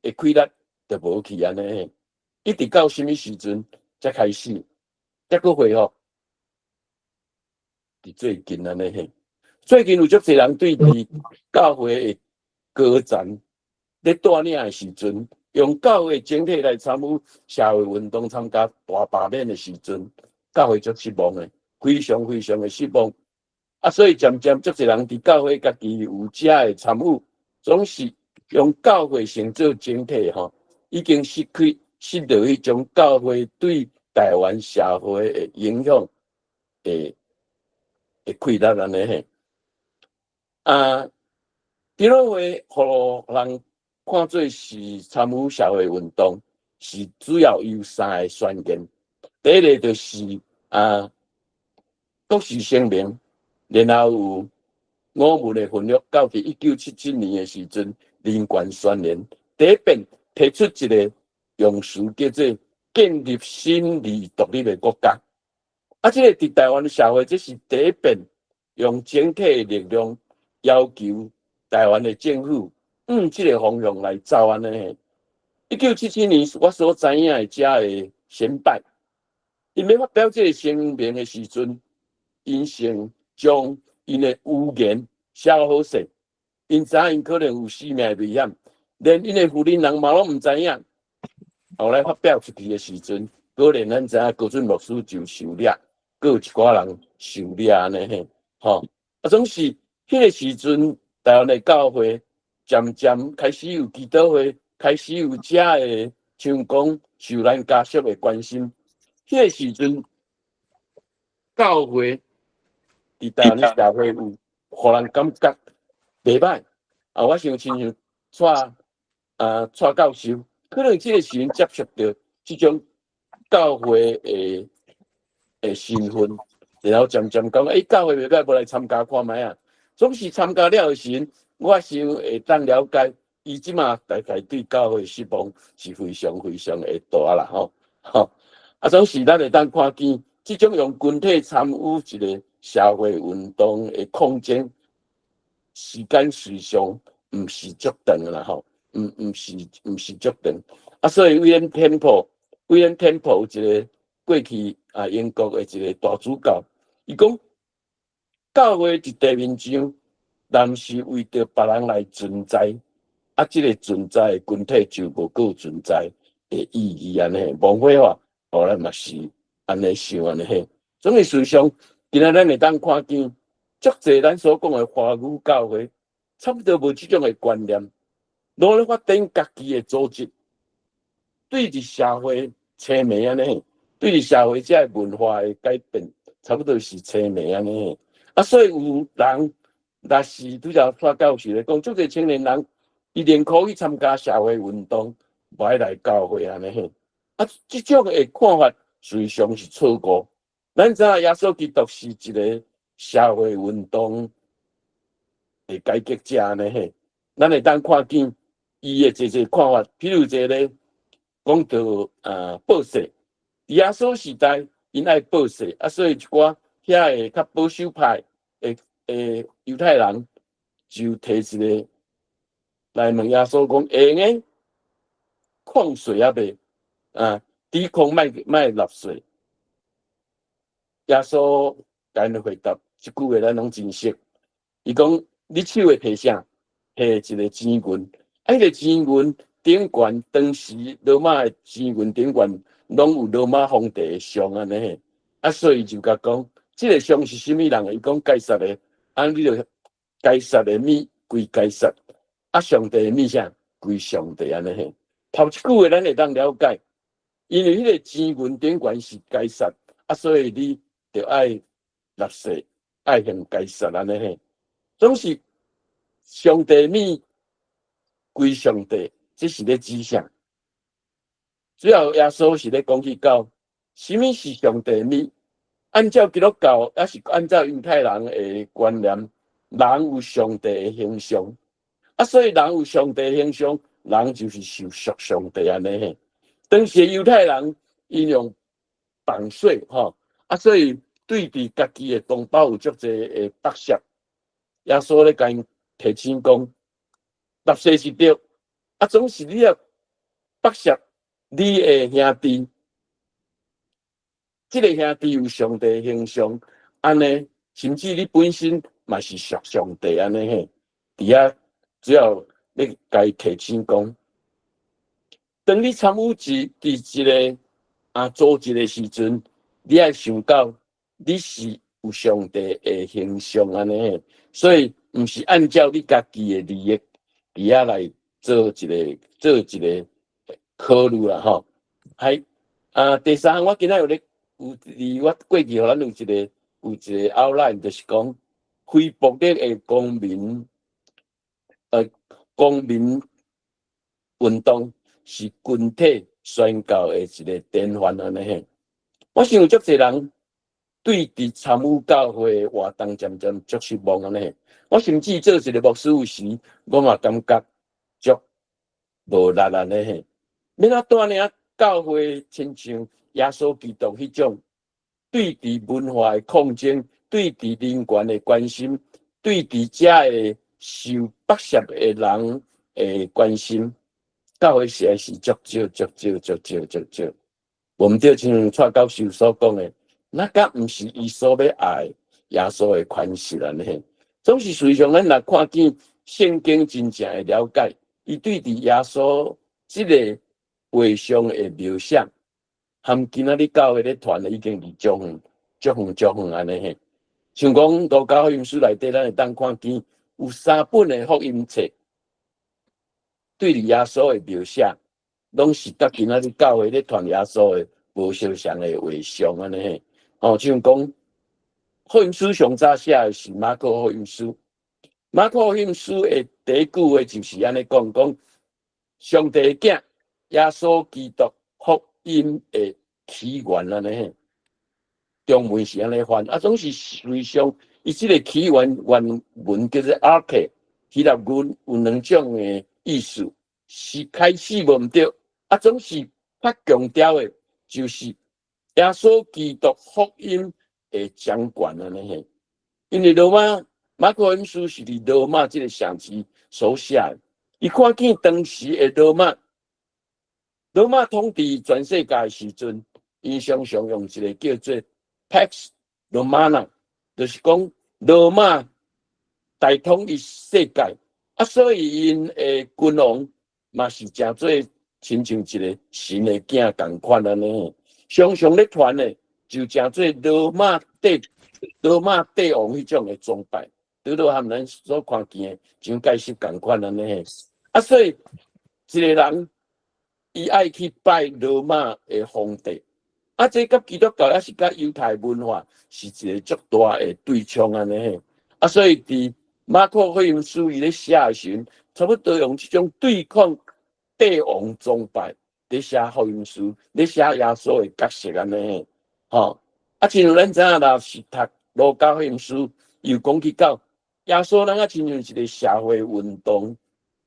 Speaker 1: 的氣力就無去按呢。一直到啥物時陣才開始，才閣恢復？佇最近按呢嘿，最近有足濟人對佇教會的高層咧帶領的時陣，用教會整體來參與社會運動、參加大罷免的時陣，教會足失望的，非常非常的失望。啊，所以漸漸足濟人佇教會家己有遮的參與，總是用教會先做整體吼，已經失去彼種教會對台灣社會的影響的氣力按呢嘿。啊，長老會予人看做是參與社會運動，是主要有三個宣言。第一個就是國是聲明，然後有五門的分約，到佇1977年的時陣，人權宣言第一遍提出一個用詞叫做建立新而獨立的國家。啊，這個佇台灣社會，這是第一遍用整體的力量要求台灣的政府向這個方向來走按呢。1977年，我所知影的遮的先輩，𪜶欲發表這個聲明的時陣，𪜶先將𪜶的遺言寫好勢，𪜶知影𪜶可能有生命的危險，連𪜶的夫人人嘛攏毋知影。後來發表出去的時陣，果然咱知影高準牧師就受掠，閣有一寡人受掠按呢嘿，吼。啊，總是彼個時陣，台灣的教會漸漸開始有祈禱會，開始有遮的像講受咱家屬的關心。彼個時陣，教會佇台灣的社會有予人感覺袂歹。啊，我想親像蔡教授，可能這個時陣接觸著這種教會的身份，然後漸漸講，欸，教會袂歹，無來參加看覓啊。總是參加了的時陣，我想會當了解，伊這馬大概對教會失望是非常非常的大啦，吼吼。啊，總是咱會當看見這種用群體參與一個社會運動的空間，時間時長毋是足長啦，吼，毋是足長。啊，所以 William Temple 有一個過去啊英國的一個大主教，伊講教會佇地面上，若毋是為著別人來存在，啊，這个存在的群體就無閣有存在的意義按呢。無廢話，予咱嘛是按呢想按呢嘿。總之事實上，今仔咱會當看見，足濟咱所講的華語教會，差不多無這種的觀念，攏咧發展家己的組織，對佇社會淒迷按呢，對佇社會這个文化的改變，差不多是淒迷按呢。啊，所以有人若是拄才蔡教授咧講，足濟青年人，伊寧可去參加社會運動，無愛來教會按呢嘿。啊，這種的看法事實上是錯誤。咱知影耶穌基督是一个社會運動的改革者按呢嘿。咱會當看見伊的濟濟看法，譬如一个講到報稅，耶穌時代𪜶愛報稅，啊，所以一寡遐个較保守派的猶太人就提一个來問耶穌講：會用扣稅抑未？啊，抵抗莫莫納稅。耶穌共𪜶回答，這句話咱攏真熟。伊講：你手會提啥？提一个錢銀，啊，彼个錢銀頂懸，當時羅馬的錢銀頂懸，攏有羅馬皇帝的像按呢嘿。啊，所以就共講，這个像是啥物人的？伊講該撒的，啊，你就該撒的物歸該撒，啊，上帝的物啥歸上帝按呢嘿。頭一句話咱會當了解，因為彼个錢銀頂懸是該撒，啊，所以你著愛納稅，愛還該撒按呢嘿。總是上帝物歸上帝，這是咧指啥？主要耶穌是咧講起到，啥物是上帝物？按照基督教，抑是按照猶太人的觀念，人有上帝的形象，啊，所以人有上帝的形象，人就是受屬上帝按呢嘿。當時猶太人𪜶用綁稅吼，啊，所以對佇家己的同胞有足濟的剝削。耶穌咧共𪜶提醒講，納稅是對，啊，總是你若剝削你的兄弟，這个兄弟有上帝形象，按呢，甚至你本身嘛是屬上帝按呢嘿。佇遐主要咧共伊提醒講，當你參與佇一个組織的時陣，你愛想到你是有上帝的形象按呢嘿，所以毋是按照你家己的利益佇遐來做一个考慮啦吼。係啊，第三項我今仔有咧有佇我過去予咱有一个 outline，就是講非暴力的公民運動是群體宣告的一个典範按呢嘿。我想有足濟人對佇參與教會活動漸漸足失望按呢嘿。我甚至做一个牧師有時，我嘛感覺足無力按呢嘿。欲按怎帶領教會親像耶穌基督彼種對佇文化的抗爭，對佇人權的關心，對佇遮个受剝削的人的關心，教會實在是足少、足少、足少、足少。無毋對，親像蔡教授所講的，那敢毋是伊所欲愛耶穌的款式按呢嘿。總是事實上，咱若看見聖經真正的了解，伊對佇耶穌這个畫像的描寫，含今仔日教會咧傳的已經離足遠、足遠、足遠按呢嘿。像講路加福音書內底，咱會當看見有三本的福音冊，對佇耶穌的描寫，攏是佮今仔日教會咧傳耶穌的無相像的畫像按呢嘿。哦，像講福音書上早寫的是馬可福音書，馬可福音書的第一句話就是按呢講，講上帝的囝耶穌基督福音的起源按呢嘿。中文是按呢翻，啊，總是事實上，伊這个起源原文叫做 arche，希臘文有兩種的意思，是開始無毋對，啊，總是較強調的，就是耶穌基督福音的掌權按呢嘿。因為羅馬馬可福音書是佇羅馬這个城市所寫的，伊看見當時的羅馬，羅馬統治全世界的時陣，𪜶常常用一个叫做 Pax Romana。就是講羅馬大統一世界，啊，所以𪜶的君王嘛是誠做親像一個神的囝仝款按呢。常常咧傳的就誠做羅馬帝王彼種的崇拜，拄著和咱所看見的蔣介石仝款按呢。啊，所以一個人伊愛去拜羅馬的皇帝，啊，這佮基督教抑是佮猶太文化是一個足大的對衝按呢。啊，所以佇馬可福音書伊咧寫的時陣，差不多用這種對抗帝王崇拜，佇寫福音書，咧寫耶穌的角色按呢。吼，啊，親像咱知影，若是讀路加福音書，又講起到耶穌，咱啊親像一個社會運動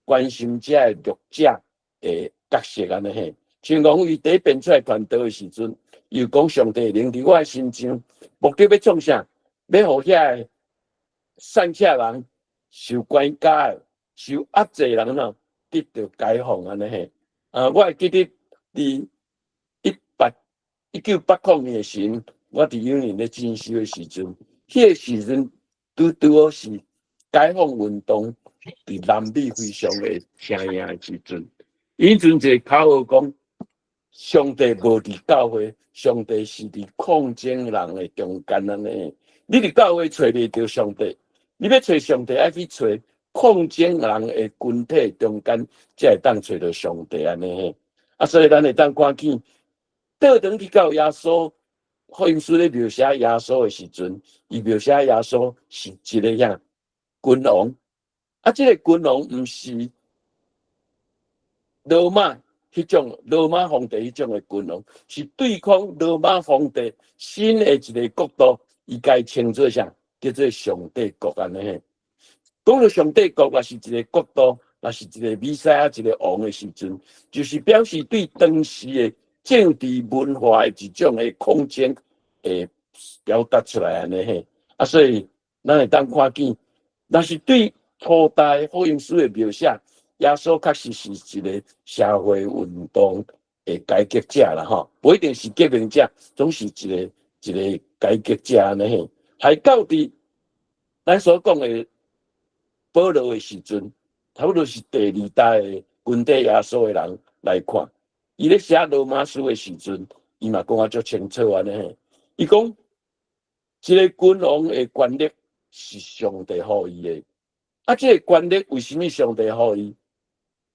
Speaker 1: 關心者的牧者的角色按呢嘿。像講伊第一遍出來傳道的時陣，又講上帝靈佇我的身上，目的欲創啥？欲予遐个散赤人、受關監的、受壓制的人吼，得著解放按呢嘿。啊，我會記得佇1980年的時陣，我佇幼年咧進修的時陣，彼個時陣拄拄好是解放運動佇南美非常的聲音的時陣。彼陣一個口號講：上帝無佇教會，上帝是佇抗爭人的中間按呢。你佇教會揣袂著上帝，你欲揣上帝，愛去揣抗爭人的群體中間，才會當揣著上帝按呢。啊，所以咱會當看見，倒轉去到耶穌福音書咧描寫耶穌的時陣，伊描寫耶穌是一個啥君王，啊，這個君王毋是羅馬彼種羅馬皇帝彼種的君王，是對抗羅馬皇帝新的一個國度，伊共伊稱做啥？叫做上帝國按呢。講著上帝國，若是一個國度，若是一個彌賽亞一個王的時陣，就是表示對當時的政治文化的一種的抗爭，會表達出來按呢嘿。啊，所以咱會當看見，若是對初代福音書的描寫，耶穌確實是一個社會運動的改革者啦吼，無一定是革命者，總是一個一個改革者按呢嘿。還到佇咱所講的保羅的時陣，差不多是第二代的跟綴耶穌的人來看，伊咧寫羅馬書的時陣，伊嘛講啊足清楚按呢嘿。伊講，這個君王的權力是上帝予伊的，啊，這個權力為啥物上帝予伊？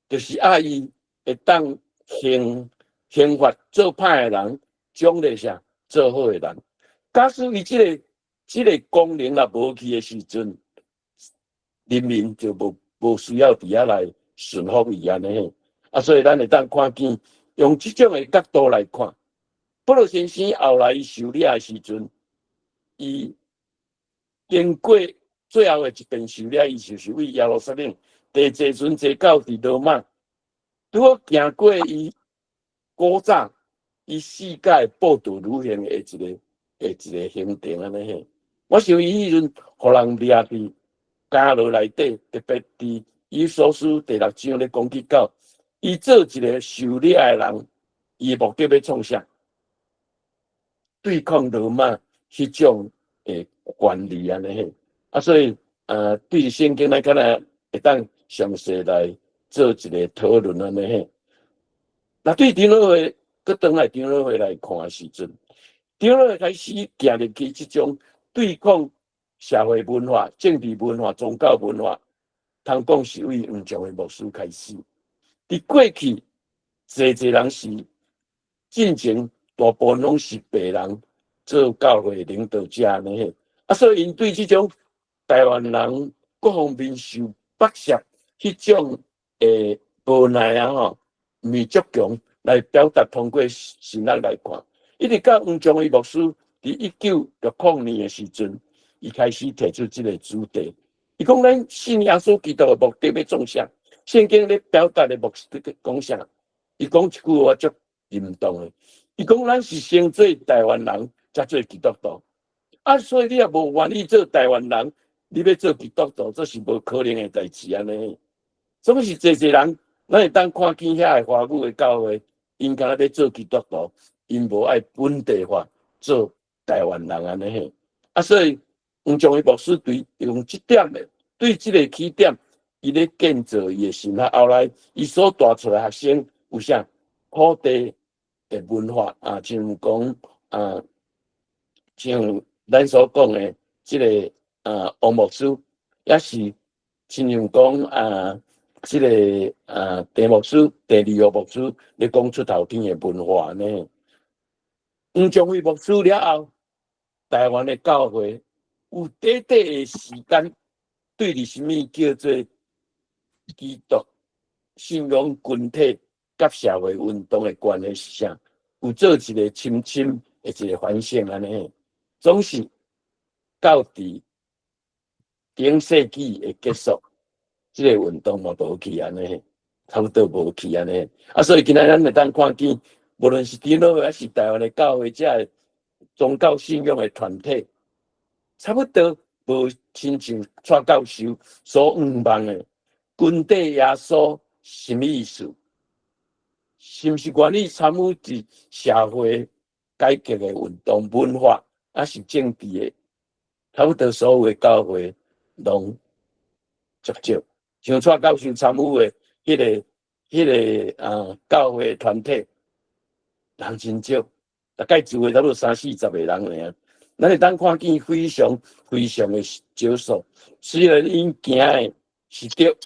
Speaker 1: 就是愛伊會當刑罰做歹的人，獎勵啥做好的人。假使伊這個功能若無去的時陣，人民就無需要佇遐來順服伊按呢嘿。啊，所以咱會當看見，用這種的角度來看，保羅先生後來伊受掠的時陣，伊經過最後的一遍受掠，伊就是為耶路撒冷，佇坐船坐到佇羅馬，拄好行過伊古早伊世界報道旅行的一個行程按呢嘿。我想伊彼陣予人掠佇監牢內底，特別佇以弗所書第六章咧講起到，伊做一個受掠的人，伊的目的欲創啥？對抗羅馬彼種的權力按呢嘿。啊，所以對聖經咱敢若會當詳細來做一個討論按呢嘿。那對長老會，閣轉來長老會來看的時陣，長老會開始建立起這種對抗社會文化、政治文化、宗教文化，通講是為黃崇惠牧師開始。佇過去，濟濟人是進前大部分攏是白人做教會領導者按呢嘿，啊，所以𪜶對這種台灣人各方面受剝削彼種的無奈啊吼，毋是足強來表達，通過神學來看，一直到黃崇惠牧師佇1960年的時陣，伊開始提出這個主題。伊講咱信耶穌基督的目的欲創啥？聖經咧表達的目的講啥？伊講一句話足認同的。伊講咱是先做台灣人，才做基督徒。啊，所以你若無願意做台灣人，你欲做基督徒，這是無可能的代誌按呢。總是濟濟人，咱會當看見遐個華語的教會，𪜶敢若欲做基督徒，𪜶無愛本地化做台灣人按呢嘿。啊，所以黃宗偉牧師對用這點的，對這個起點，伊咧建造伊的神學。後來，伊所帶出來學生有啥？土地的文化啊，像講啊，像咱所講的這個啊，王牧師，也是親像講啊，這個啊，鄭牧師、鄭麗玉牧師咧講出頭天的文化呢。黃宗偉牧師了後，台灣的教會有短短的時間，對佇啥物叫做基督信仰群體佮社會運動的關係是啥？有做一個深深的一個反省按呢，總是到佇頂世紀的結束，這個運動嘛無去按呢，差不多無去按呢。啊，所以今仔咱會當看見，無論是長老會抑是台灣的教會，這个宗教信仰的團體，差不多無親像蔡教授所向望的，群體耶穌啥物意思？是毋是願意參與佇社會改革的運動、文化，抑是政治的？差不多所有的教會攏足少。像蔡教授參與的彼個教會團體，人真少，大概聚會差不多三四十個人爾。咱會當看見非常非常的少數，雖然𪜶行的是對，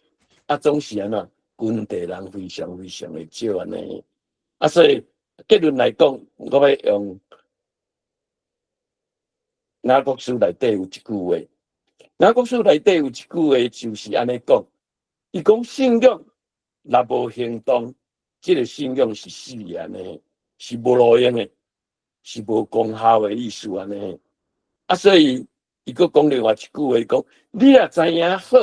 Speaker 1: 啊，總是按怎？群體人非常非常的少按呢。啊，所以結論來講，我欲用雅各書內底有一句話，雅各書內底有一句話就是按呢講，伊講信仰若無行動，這個信仰是死的按呢，是無路用的，是無功效的意思按呢。啊，所以伊閣講另外一句話，講你若知影好，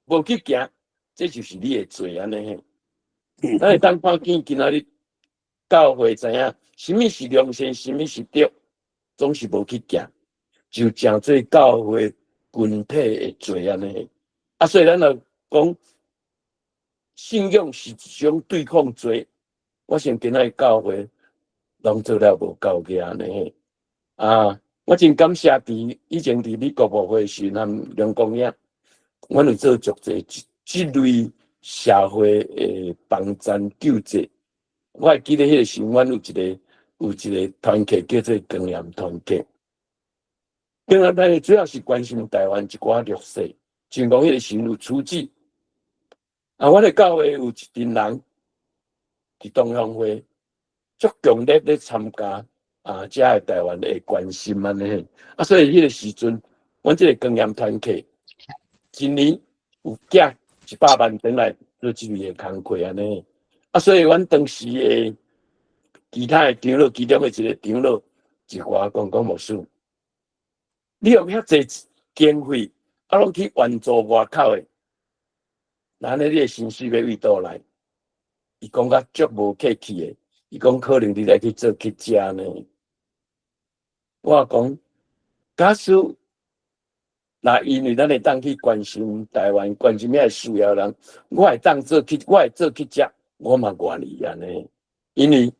Speaker 1: 無去行，這就是你的罪按呢。咱會當看見今仔日教會知影，啥物是良善，啥物是對，總是無去行，就成做教會群體的罪按呢。啊，所以咱若講信仰是一種對抗罪，我想今仔日教會攏做了無夠額按呢。啊，我真感謝佇以前佇美國牧會時，和梁光業，阮有做足濟這類社會的幫贊救濟。我會記得彼個時，阮有一個團契叫做光炎團契。光炎團契主要是關心台灣一寡弱勢，像講彼個時有處置。啊，阮的教會有一陣人佇同鄉會足強烈咧參加啊，遮个台灣的關心按呢。啊，所以彼個時陣，阮這個光炎團契一年有寄100萬轉來做這類的工課按呢。啊，所以阮當時的其他的長老，其中的一個長老就共我講講牧師，你用遐濟經費，啊，攏去援助外口的，那按呢你的薪水欲佗倒來？伊講甲足無客氣的，伊講可能你來去做記者呢。我講，假使若因為咱會當去關心台灣，關心遐需要人，我會做記者，我嘛願意按呢。因為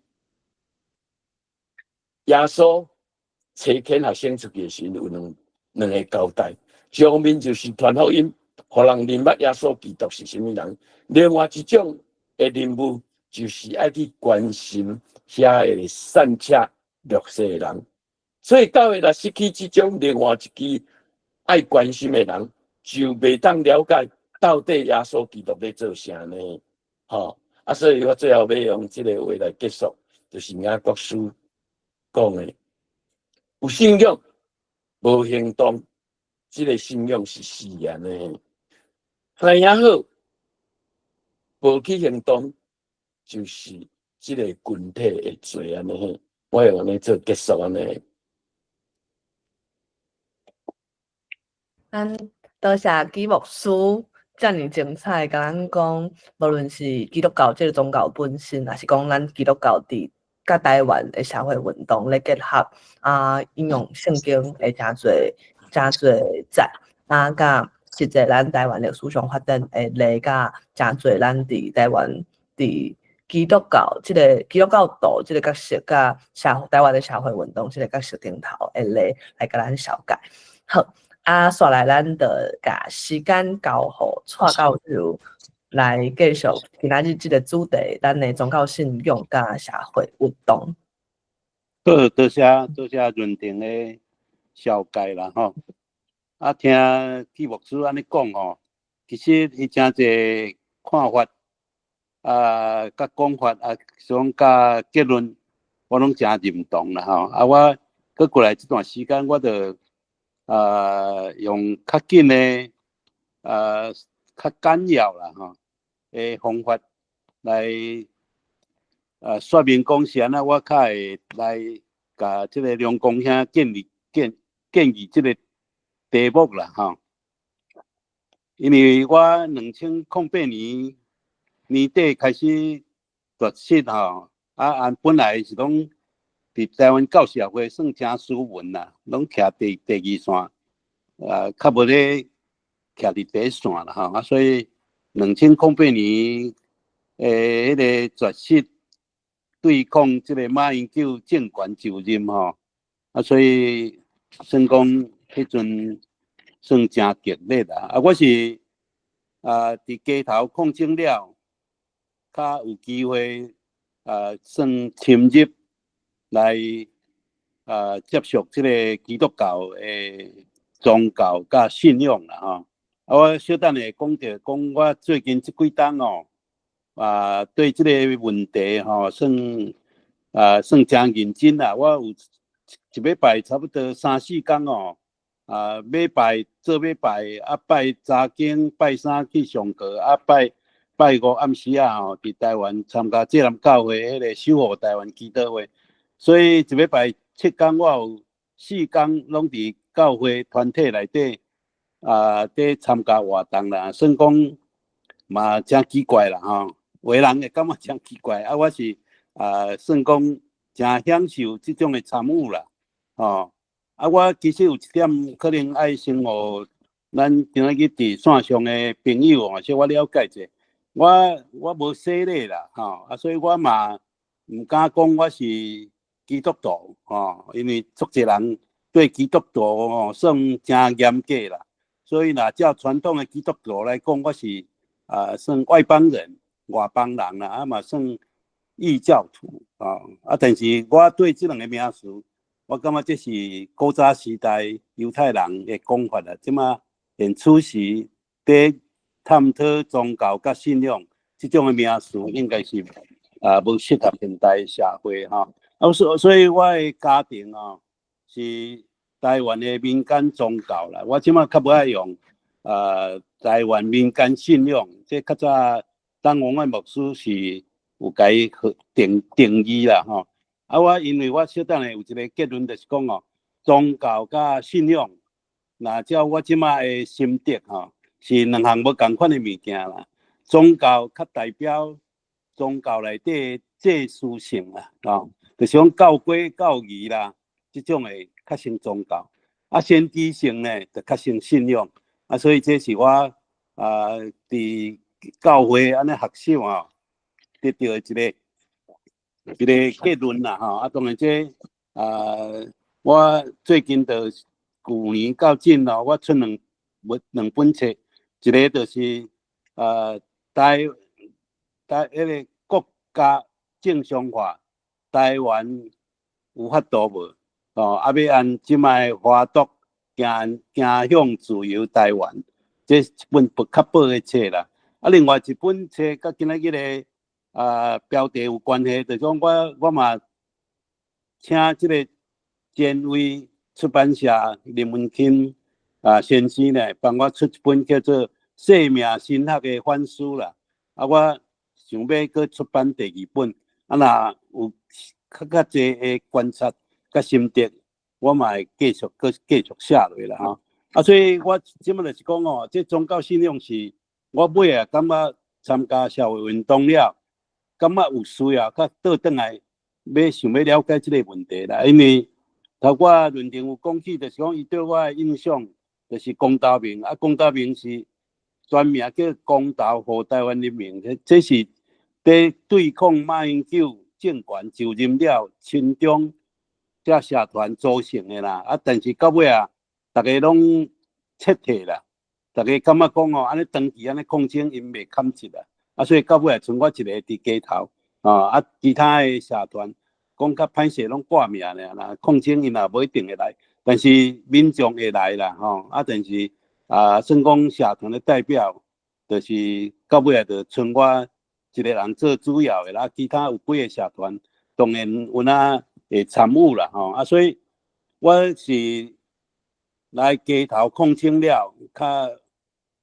Speaker 1: 耶穌差遣學生出去的時陣，有兩個交代，一方面就是傳福音，予人認捌耶穌基督是啥物人；另外一種的任務，就是愛去關心遐個散赤弱勢的人。所以教會若失去這種另外一支愛關心的人，就袂當了解到底耶穌基督咧做啥呢？吼！啊，所以我最後欲用這個話來結束，就是雅各書講的：有信仰無行動，這個信仰是死的呢。知影好，無去行動，就是這個群體的罪按呢。我用按呢做結束按呢。
Speaker 2: 咱多謝紀牧師遮爾精彩，共咱講，無論是基督教這個宗教本身，抑是講咱基督教佇佮台灣的社會運動咧結合，啊，引用聖經的誠濟誠濟節，啊，佮實際咱台灣歷史上發展的例，佮誠濟咱佇台灣佇基督教這個基督教徒這個角色，佮社台灣的社會運動這個角色頂頭的例來共咱紹介。好，啊，煞來咱就共時間交予蔡教授來繼續今仔日這个主題，咱的宗教信仰佮社會運動。
Speaker 5: 好，多謝多謝潤婷的紹介啦吼。啊，聽紀牧師按呢講吼，其實伊誠濟看法啊，佮講法啊，講佮結論，我攏誠認同啦吼。啊，我閣過來這段時間，我就用較緊的較簡要啦吼的方法來說明講是按怎，我較會來共這个梁公兄建議建議這个題目啦吼。因為我2008年年底開始絕食吼，啊啊本來是講佇台灣教社會算誠斯文啦，攏徛第二線，較無咧徛佇第一線啦吼，啊所以2008年的彼个絕食對抗這个馬英九政權就任吼，啊所以算講彼陣算誠激烈啦。啊我是佇街頭抗爭了，較有機會算深入來接觸這个基督教的宗教佮信仰啦吼。啊，我小等下講著講，我最近這幾冬哦，對這个問題吼，算誠認真啦。我有一禮拜差不多三四工哦，禮拜做禮拜，啊拜早經、拜三去上課，啊拜拜五暗時仔吼，佇台灣參加浙南教會彼个守護台灣祈禱會。所以一禮拜7工，我有4工攏佇教會團體內底佇參加活動啦，算講嘛誠奇怪啦吼，有的人會感覺誠奇怪，啊我是算講誠享受這種的參與啦，吼。啊我其實有一點可能愛先予咱今仔日佇線上的朋友哦，小可了解者，我無洗禮啦，吼，啊所以我嘛毋敢講我是基督徒，吼，因為足濟人對基督徒吼算誠嚴格啦，所以若照傳統的基督徒來講，我是算外邦人、外邦人啦，啊嘛算異教徒，啊，但是我對這兩个名詞，我感覺這是古早時代猶太人的講法啦，這馬現此時佇探討宗教佮信仰這種的名詞，應該是無適合現代社會吼。啊，所以我的家庭哦，是台灣的民間宗教啦。我這馬較無愛用台灣民間信仰，這較早張王萬牧師是有共伊定義啦吼。啊，我因為我小等下有一个結論，就是講哦，宗教佮信仰，若照我這馬的心得吼，是兩項無仝款的物件啦。宗教較代表宗教內底的祭司性啦，吼，就是講教規教義啦，這種的較像宗教。啊，先知性呢，就較像信仰。啊，所以這是我佇教會按呢學習啊，得著的一个結論啦吼。啊，當然這我最近就舊年到今咯，我出兩本冊，一个就是台台彼个國家正常化，台灣有法度無？哦，啊，欲按這擺華獨行行向自由台灣，這是一本薄較薄的冊啦。啊，另外一本冊佮今仔日的標題有關係，就是講我嘛請這个前衛出版社林文钦先生呢，幫我出一本叫做《生命神學的反思》啦。啊，我想欲閣出版第二本，啊，若有較濟的觀察佮心得，我嘛會繼續閣繼續寫落啦吼。啊，所以我這馬就是講哦，這宗教信仰是我尾仔感覺參加社會運動了，感覺有需要較倒轉來，欲想欲了解這个問題啦。因為頭拄仔論壇有講起，就是講伊對我的印象就是公道明，啊，公道明是全名叫公投予台灣人民，這是佇對抗馬英九政權就任了，親中這社團組成的啦。啊，但是到尾啊，逐家攏撤退啦，逐家感覺講哦，按呢長期按呢抗爭，𪜶袂堪接啦，啊，所以到尾也賰我一个佇街頭，啊，其他的社團講較歹勢，攏掛名爾啦，抗爭𪜶也無一定會來，但是民眾會來啦，吼，啊，但是啊，算講社團的代表，就是到尾也就賰我一個人做主要的啦，其他有幾個社團當然有哪會參與啦，吼，啊，所以我是來街頭抗爭了，較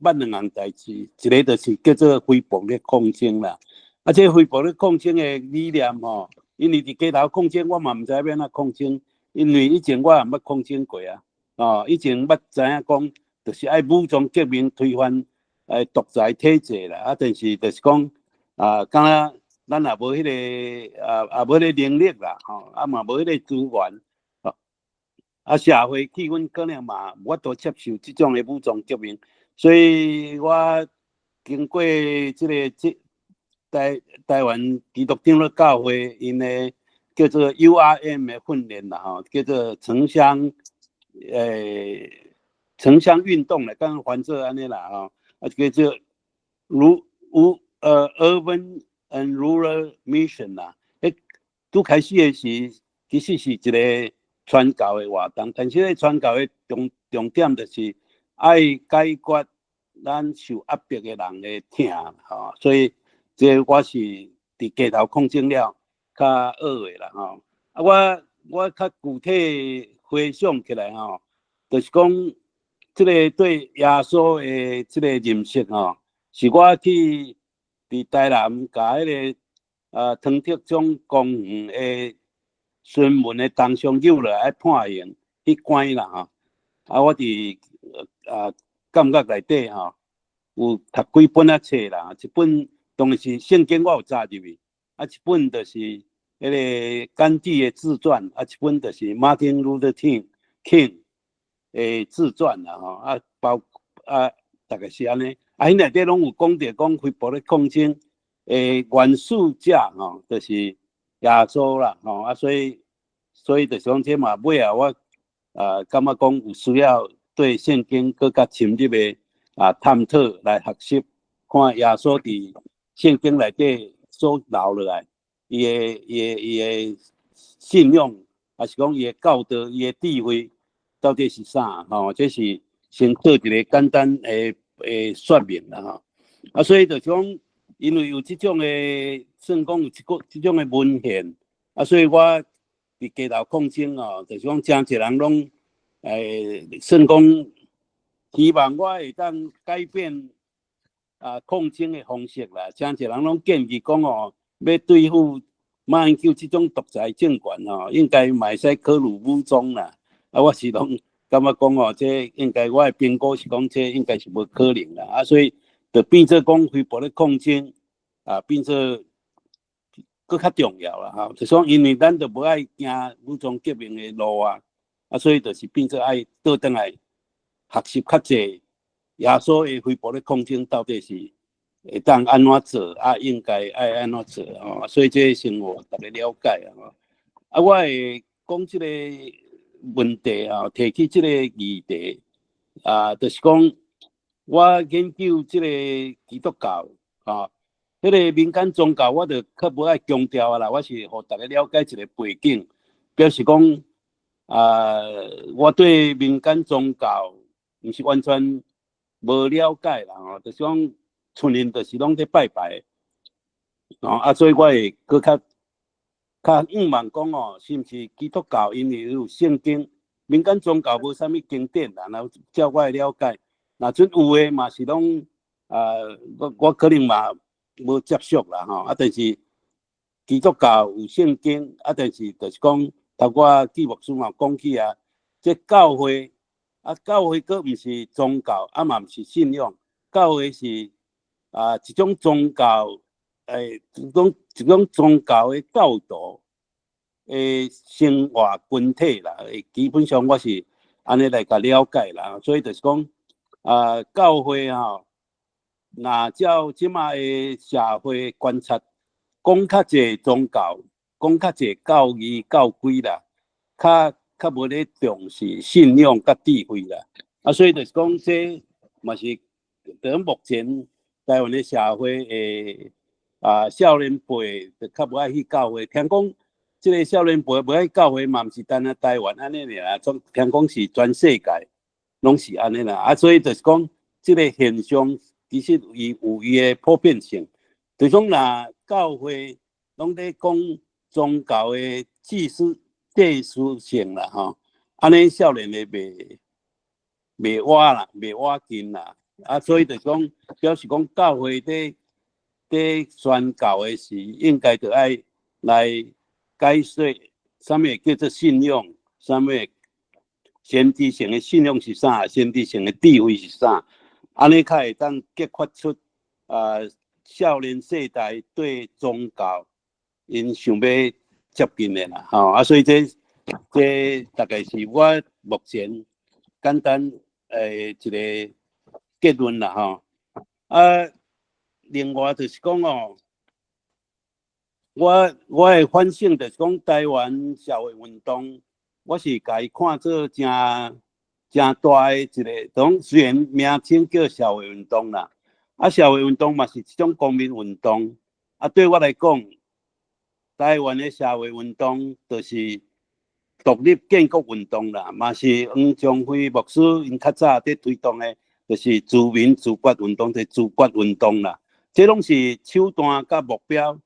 Speaker 5: 捌兩項代誌，一個就是叫做非暴力抗爭啦。啊，這非暴力抗爭的理念吼，因為佇街頭抗爭，我嘛毋知欲按怎抗爭，因為以前我也毋捌抗爭過啊。哦，以前捌知影講，就是愛武裝革命推翻獨裁體制啦。啊，但是就是講啊，敢若咱也無彼個啊，也無彼個能力啦，吼，啊嘛無彼個資源。啊，社會氣氛可能嘛無法度接受這種的武裝革命，所以我經過這個這台灣基督長老教會𪜶的叫做 URM 的訓練啦，吼，叫做城鄉運動啦，敢翻做按呢啦，吼，啊叫做如有Urban and Rural Mission 啦，彼拄開始的時，其實是一個傳教的活動，但是咧傳教的重點就是愛解決咱受壓迫的人的疼，吼，所以這我是佇街頭抗爭了較學的啦，吼。啊，我較具體回想起來吼，就是講這個對耶穌的這個認識吼，是我去佇台南共彼個湯德章公園的詢問的同鄉友來愛判刑彼關啦吼，啊，我佇監獄內底吼，有讀幾本仔冊啦，一本當然是聖經，我有查入去，啊，一本就是彼個甘地的自傳，啊，一本就是馬丁路德金的自傳啦吼，啊，包啊，大概是按呢，啊，彼內底攏有講著講非暴力抗爭的原始者吼，就是耶穌啦，吼啊，所以就是講這嘛尾後我感覺講有需要對聖經閣較深入的探討來學習，看耶穌佇聖經內底所留落來，伊的信仰，抑是講伊的教導，伊的智慧到底是啥？吼，這是先做一個簡單的說明啦，吼。啊，所以就是講，因為有這種的，算講有這個這種的文獻，啊，所以我佇街頭抗爭哦，就是講誠濟人攏算講希望我會當改變抗爭的方式啦。誠濟人攏建議講哦，欲對付馬英九這種獨裁政權吼，應該嘛會使考慮武裝啦。啊，我是攏感覺講哦，這應該我的評估是講這應該是無可能啦。啊，所以就變做講非暴力抗爭啊，變做閣較重要啦吼。就是講，因為咱就無愛行武裝革命的路啊，啊，所以就是變做愛倒轉來學習較濟耶穌的非暴力抗爭到底是會當按怎做，啊，應該愛按怎做吼。所以這先予逐家了解啊。啊，我會講這個問題啊，提起這個議題啊，就是講我研究這個基督教啊，彼個民間宗教，我就較無愛強調啊啦。我是予逐家了解一個背景，表示講啊，我對民間宗教毋是完全無了解啦吼，就是講出年就是攏咧拜拜，哦啊，所以我會閣較較向望講哦，是毋是基督教因為有聖經，民間宗教無啥物經典啦，若照我的了解，若陣有的嘛是攏啊，我可能嘛無接觸啦吼，啊，但是基督教有聖經，啊，但是就是講頭拄紀牧師嘛講起啊，這教會啊，教會閣毋是宗教，啊嘛毋是信仰，教會是一種宗教，一種宗教的教徒的生活群體啦。基本上我是按呢來共了解啦，所以就是講啊，教會吼，若照這馬的社會觀察，講較濟宗教，講較濟教義教規啦，較較無咧重視信仰佮智慧啦。啊，所以就是講，這嘛是佇目前台灣的社會的啊少年輩就較無愛去教會。聽講這个少年輩無愛教會嘛，毋是單單台灣按呢爾，總聽講是全世界攏是按呢啦。啊，所以就是講，這个現象其實伊有伊的普遍性。就是講，若教會攏咧講宗教的知識、知識性啦，吼，按呢少年的袂倚啦，袂倚近啦。啊，所以就是講，表示講教會佇宣教的時，應該著愛來解說啥物叫做信仰，啥物先知性的信仰是啥，先知性的智慧是啥，按呢較會當激發出啊少年世代對宗教𪜶想欲接近的啦，吼啊，所以這大概是我目前簡單一个結論啦，吼啊，另外就是講哦，我的反省就是講，台灣社會運動，我是共伊看做誠誠大的一个，講雖然名稱叫社會運動啦，啊，社會運動嘛是一種公民運動，啊，對我來講，台灣的社會運動就是獨立建國運動啦，嘛是黃長輝牧師𪜶較早佇推動的，就是自民自決運動，就是自決運動啦，這攏是手段佮目標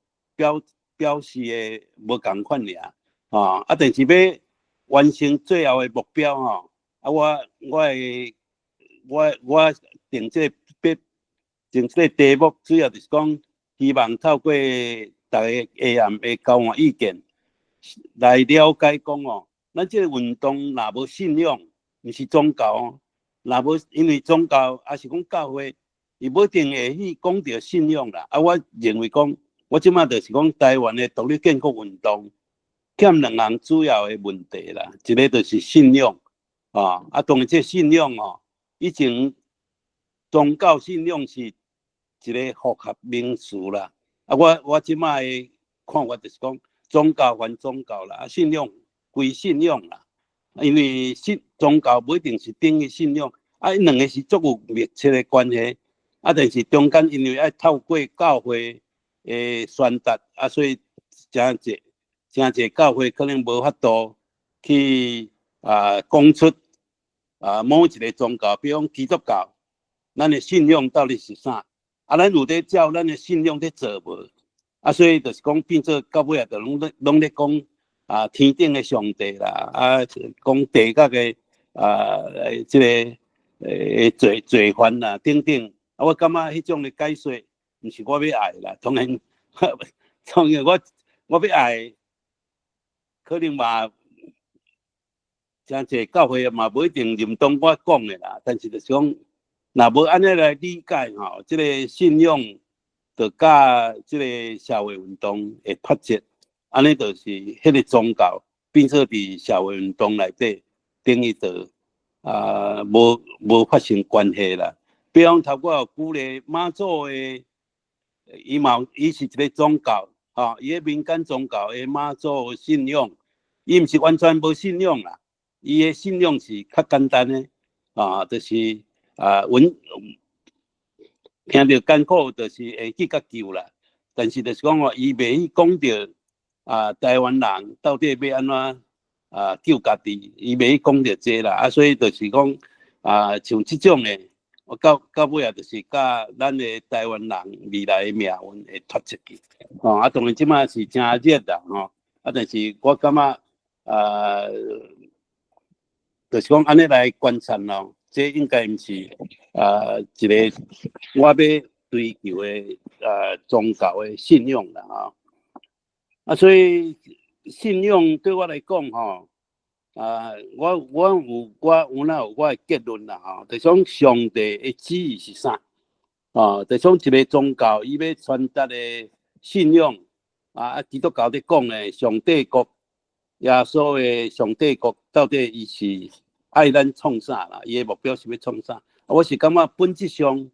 Speaker 5: 表示的無仝款爾，啊，但是欲完成最後的目標吼，啊，我定這個定這個題目，主要就是講希望透過逐家下暗的交換意見，來了解講哦，咱這個運動若無信仰，毋是宗教哦，若無因為宗教，抑是講教會，伊無一定會去講著信仰啦。啊，我認為講，我這擺就是講台灣的獨立建國運動，欠兩項主要的問題啦。一个就是信仰，啊，當然這信仰哦，以前宗教信仰是一个複合名詞啦。啊，我這擺的看法就是講，宗教還宗教啦，啊，信仰歸信仰啦。因為信宗教無一定是等於信仰，啊，𪜶兩个是足有密切的關係。啊，但是中間因為愛透過教會的傳達，啊，所以誠濟誠濟教會可能無法度去啊講出啊某一个宗教，比如講基督教，咱的信仰到底是啥？啊，咱有咧照咱的信仰咧做無？啊，所以就是講變做到尾啊，就攏咧講啊天頂的上帝啦，啊講地獄的啊這个罪犯啦等等。啊，我感覺彼種的解說，毋是我欲愛啦，當然，當然我欲愛，可能嘛，誠濟教會嘛無一定認同我講的啦。但是就是講，若無按呢來理解吼，這个信仰就佮這个社會運動會脫節，按呢就是彼个宗教變做佇社會運動內底，等於就啊無發生關係啦。比如講，頭拄仔有舉例媽祖的，伊嘛伊是一个宗教，吼，伊个民間宗教的媽祖信仰，伊毋是完全無信仰啦，伊的信仰是較簡單的，啊，就是啊，阮聽著艱苦，就是會去共救啦。但是就是講話，伊袂去講著啊，台灣人到底欲按怎啊救家己，伊袂去講著這啦。啊，所以就是講啊，像這種的。我到尾啊，就是佮咱的台灣人未來的命運會脫節去，吼啊！當然這擺是誠熱啦，吼啊！但是我感覺啊，就是講按呢來觀察咯，這應該毋是啊一个我欲追求的啊宗教的信仰啦，吼啊！所以信仰對我來講，吼。啊，我有我的結論啦，吼，就是講上帝的旨意是啥？啊，就是講一个宗教，伊欲傳達的信仰，啊，基督教咧講的上帝國，耶穌的上帝國到底伊是愛咱創啥啦？伊的目標是欲創啥？我是感覺本質上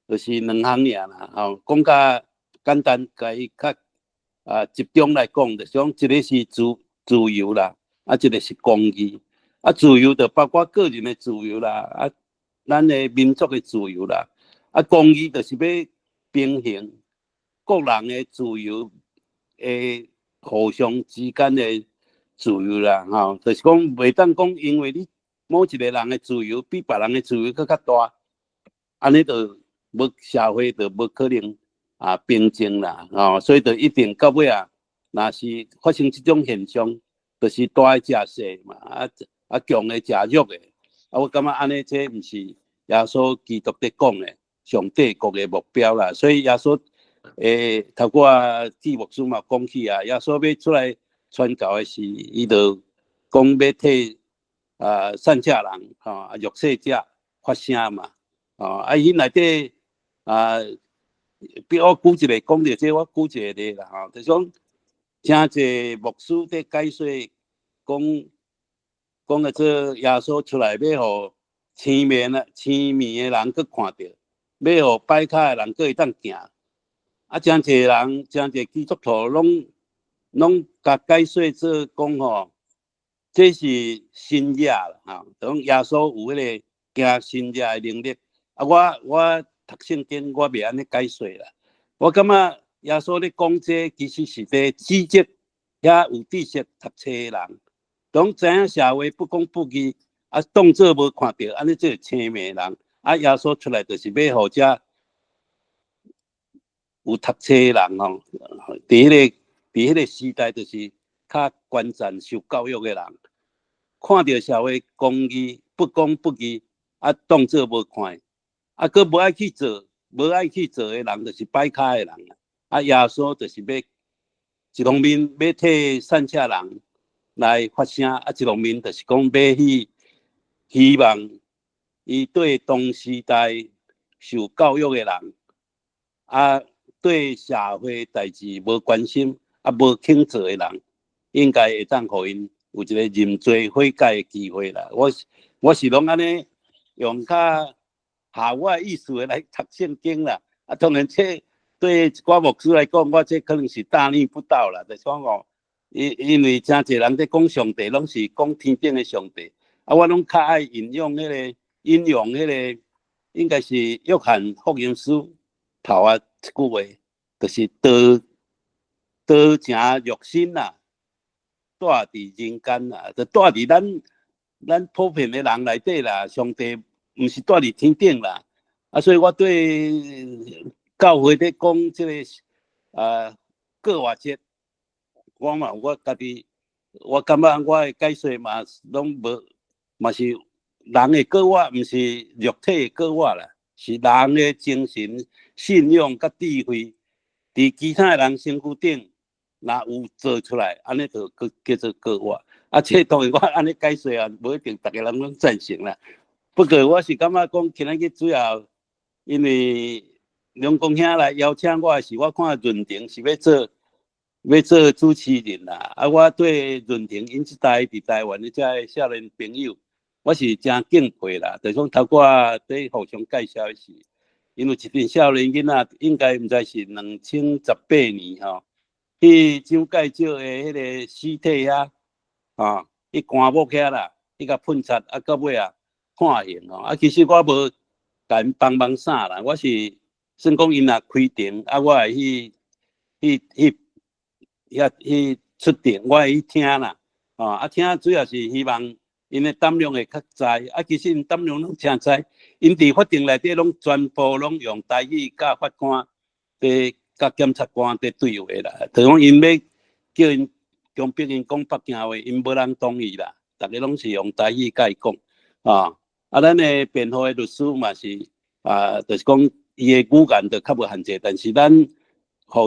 Speaker 5: 就是兩項爾啦，吼，講較簡單，共伊較啊集中來講，就是講一个是自由啦。啊，這個是公義。啊，自由就包括個人的自由啦，啊，咱的民族的自由啦。啊，公義就是欲平衡各人的自由的互相之間的自由啦，吼，就是講袂當講因為你某一個人的自由比別人的自由閣較大，按呢就無社會就無可能啊平靜啦，吼，所以就一定到尾啊，若是發生這種現象，就是大的食細嘛，啊強的食弱的，啊，我感覺按呢這毋是耶穌基督佇講的上帝國的目標啦，所以耶穌頭拄仔志牧師嘛講起啊，耶穌欲出來傳教的時，伊就講欲替啊散赤人吼啊弱勢者發聲嘛，吼啊伊內底啊，比我舉一個講著這個，我舉一個例啦吼，就是講誠濟牧師佇解說講講的這耶穌出來欲予青面啊青面的人閣看著，欲予跛跤的人閣會當行，啊誠濟人誠濟基督徒攏攏共解說做講吼，這是神跡啦，吼，就講耶穌有彼個行神跡的能力。啊，我我讀聖經我袂按呢解說啦。我感覺耶穌咧講這其實是佇指責遐有知識讀冊的人，當知影社會不公不義，啊，當做無看著，按呢做青面人。啊，耶穌出來就是欲予遮有讀冊的人吼，佇彼個佇彼個時代就是較懸層受教育的人，看著社會公義不公不義，啊，當做無看，啊，閣無愛去做，無愛去做的人就是跛跤的人啊。啊，耶穌就是欲一方面欲替散赤人來發聲，啊，一方面就是講欲去希望伊對同時代受教育的人，啊，對社會代誌無關心，啊，無肯做的人，應該會當予𪜶有一個認罪悔改的機會啦。我我是攏按呢用較合我的意思的來讀聖經啦。啊，當然這對一寡牧師來講，我這可能是大逆不道啦。就是講哦，因因為誠濟人佇講上帝，攏是講天頂的上帝。啊，我攏較愛引用彼個引用彼個，應該是約翰福音書頭仔一句話，就是道道成肉身啦，住佇人間啦，就住佇咱咱普遍的人內底啦。上帝毋是住佇天頂啦。啊，所以我對教會佇講這個啊過活節，我嘛有我家己，我感覺我的解說嘛攏無，嘛是人的過活，毋是肉體的過活啦，是人的精神、信仰佮智慧，佇其他的人身軀頂，若有做出來，按呢就閣叫做過活。啊，這當然我按呢解說啊，無一定逐个人攏贊成啦。不過我是感覺講，今仔日主要因為梁公兄來邀請我的時，我看潤婷是欲做欲做主持人啦。啊，我對潤婷𪜶這代佇台灣的這个少年朋友，我是誠敬佩啦。就是講頭拄仔佇互相介紹的時，𪜶有一陣少年囡仔，應該毋知是2018年吼，去蔣介石的彼個屍體遐，吼，去棺木遐啦，去共噴漆，啊，到尾啊判刑吼。啊，其實我無共𪜶幫忙啥啦，我是算講𪜶若開庭，啊，我會去去去遐去出庭，我會去聽啦，吼，啊，聽主要是希望𪜶的膽量會較知，啊，其實𪜶膽量攏誠知，𪜶佇法庭內底攏全部攏用台語佮法官佇佮檢察官佇對話啦，就講𪜶欲叫𪜶強迫𪜶講北京話，𪜶無人同意啦，逐个攏是用台語共伊講，啊，啊，咱的辯護的律師嘛是啊，就是講伊的語言就較無限制，但是咱予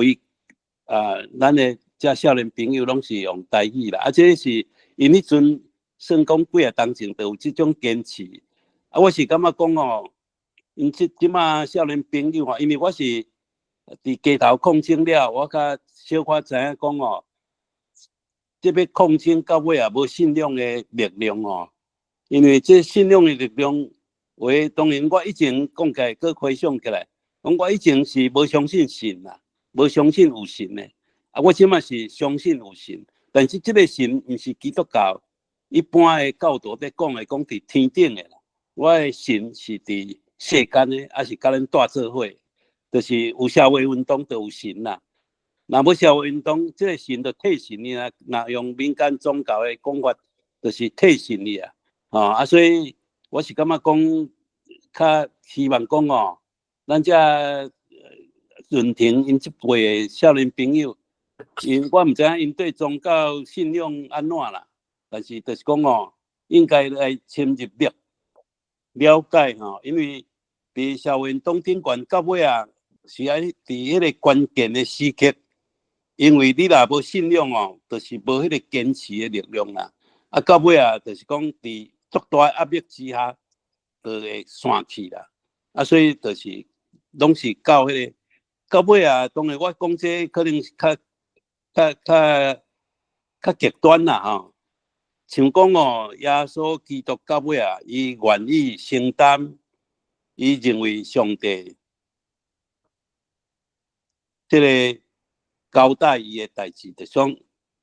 Speaker 5: 伊啊，咱的這少年朋友攏是用台語啦，啊，這是𪜶彼陣算講幾若冬前就有這種堅持，啊，我是感覺講吼，𪜶這這馬少年朋友吼，因為我是佇街頭抗爭了，我較小可知影講吼，這欲抗爭到尾也無信仰的力量吼，因為這信仰的力量，話當然我以前講起來，閣回想起來，講我以前是無相信神啦，無相信有神的，啊，我這馬是相信有神，但是這个神毋是基督教。一般的教徒咧講的，講佇天頂的啦。我的神是佇世間的，抑是佮咱蹛做伙，就是有社會運動就有神啦。若無社會運動，這個神就退神去啊。若用民間宗教的講法，就是退神去啊。吼啊，所以我是感覺講，較希望講哦，咱遮潤廷𪜶這輩的少年朋友，𪜶我毋知影𪜶對宗教信仰按怎啦，但是就是講哦，應該來深入了了解吼，因為佇社會運動頂懸到尾啊，是愛佇彼個關鍵的時刻，因為你若無信仰哦，就是無彼個堅持的力量啦。啊，到尾啊，就是講佇足大的壓力之下，就會散去啦。啊，所以就是攏是到彼個到尾啊，當然我講這可能是較較較較極端啦吼。像講哦，耶穌基督到尾啊，伊願意承擔，伊認為上帝這个交代伊的代誌，就想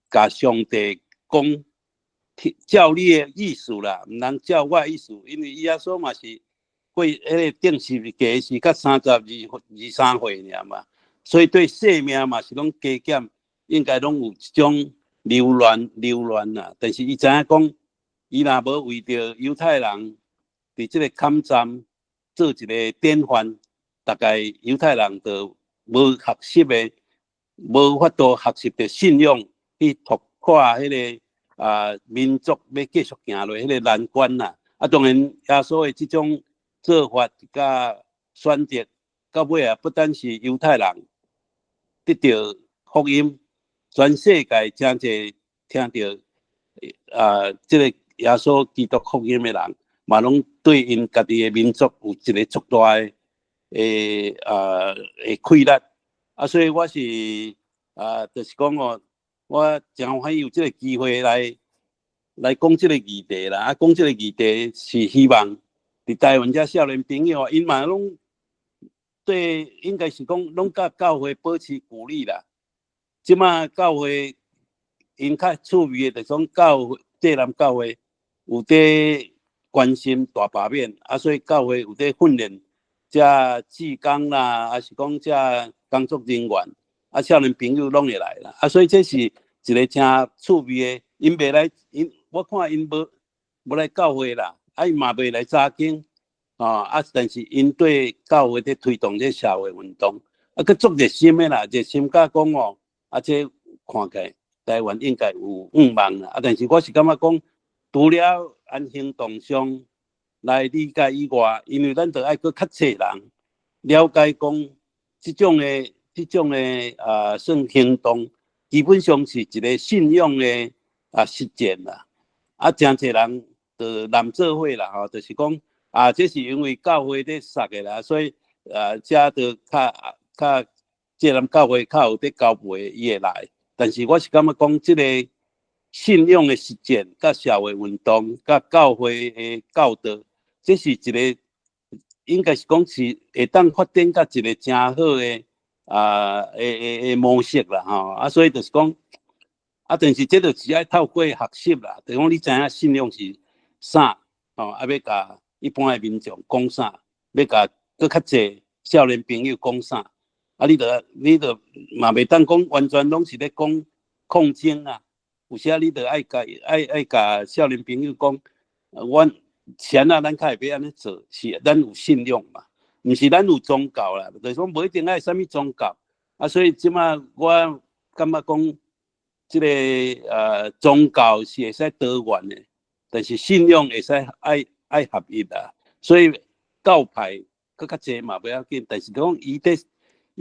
Speaker 5: 共上帝講，照你的意思啦，毋通照我的意思，因為耶穌嘛是過彼个釘十字架是才三十二二三歲爾嘛，所以對生命嘛是攏加減，應該攏有一種留戀留戀啦。但是伊知影講，伊若無為著猶太人佇這个坎站做一个典範，大概猶太人就無學習的，無法度學習著信仰去突破彼个民族欲繼續行落彼个難關啦。啊，當然耶穌的這種做法佮選擇，到尾啊，不單是猶太人得著福音，全世界誠濟聽著這个耶穌基督福音的人，嘛攏對𪜶家己的民族有一个足大的的氣力。啊，所以我是就是講哦，我誠歡喜有這个機會來來講這个議題啦。啊，講這个議題是希望佇台灣遮少年朋友啊，𪜶嘛攏對，應該是講攏佮教會保持距離啦。這馬教會𪜶較趣味的，就是講教會濟南教會有佇關心大罷免，啊，所以教會有佇訓練遮志工啦，抑是講遮工作人員，啊，少年朋友攏會來啦，啊，所以這是一个誠趣味的，𪜶袂來，𪜶我看𪜶無無來教會啦，啊，𪜶嘛袂來查經，啊，但是𪜶對教會佇推動這社會運動，啊，閣足熱心的啦，熱心甲講哦，啊，這看起來台灣應該有向望啦，啊，但是我是感覺講，除了按行動上來理解以外，因為咱著愛閣較濟人了解講，這種的算行動，基本上是一个信仰的實踐啦。啊，誠濟人就濫做伙啦吼，就是講啊，這是因為教會咧殺的啦，所以啊，遮就較較濟南教會較有佇交陪，伊會來。但是我是感覺講，這个信仰的實踐、佮社會運動、佮教會的教導，這是一个應該是講是會當發展到一个誠好的的模式啦吼。啊，所以就是講，啊，但是這就是愛透過學習啦，就是講你知影信仰是啥，吼，啊，欲共一般的民眾講啥，欲共閣較濟少年朋友講啥，啊，你著嘛袂當講完全攏是咧講抗爭啊，有時你著愛共愛愛共少年朋友講，阮是按怎咱較會欲按呢做，是咱有信仰嘛，毋是咱有宗教啦，就是講無一定愛啥物宗教，啊，所以這馬我感覺講，這个宗教是會使多元的，但是信仰會使愛愛合一啦，所以教派閣較濟嘛無要緊，但是講伊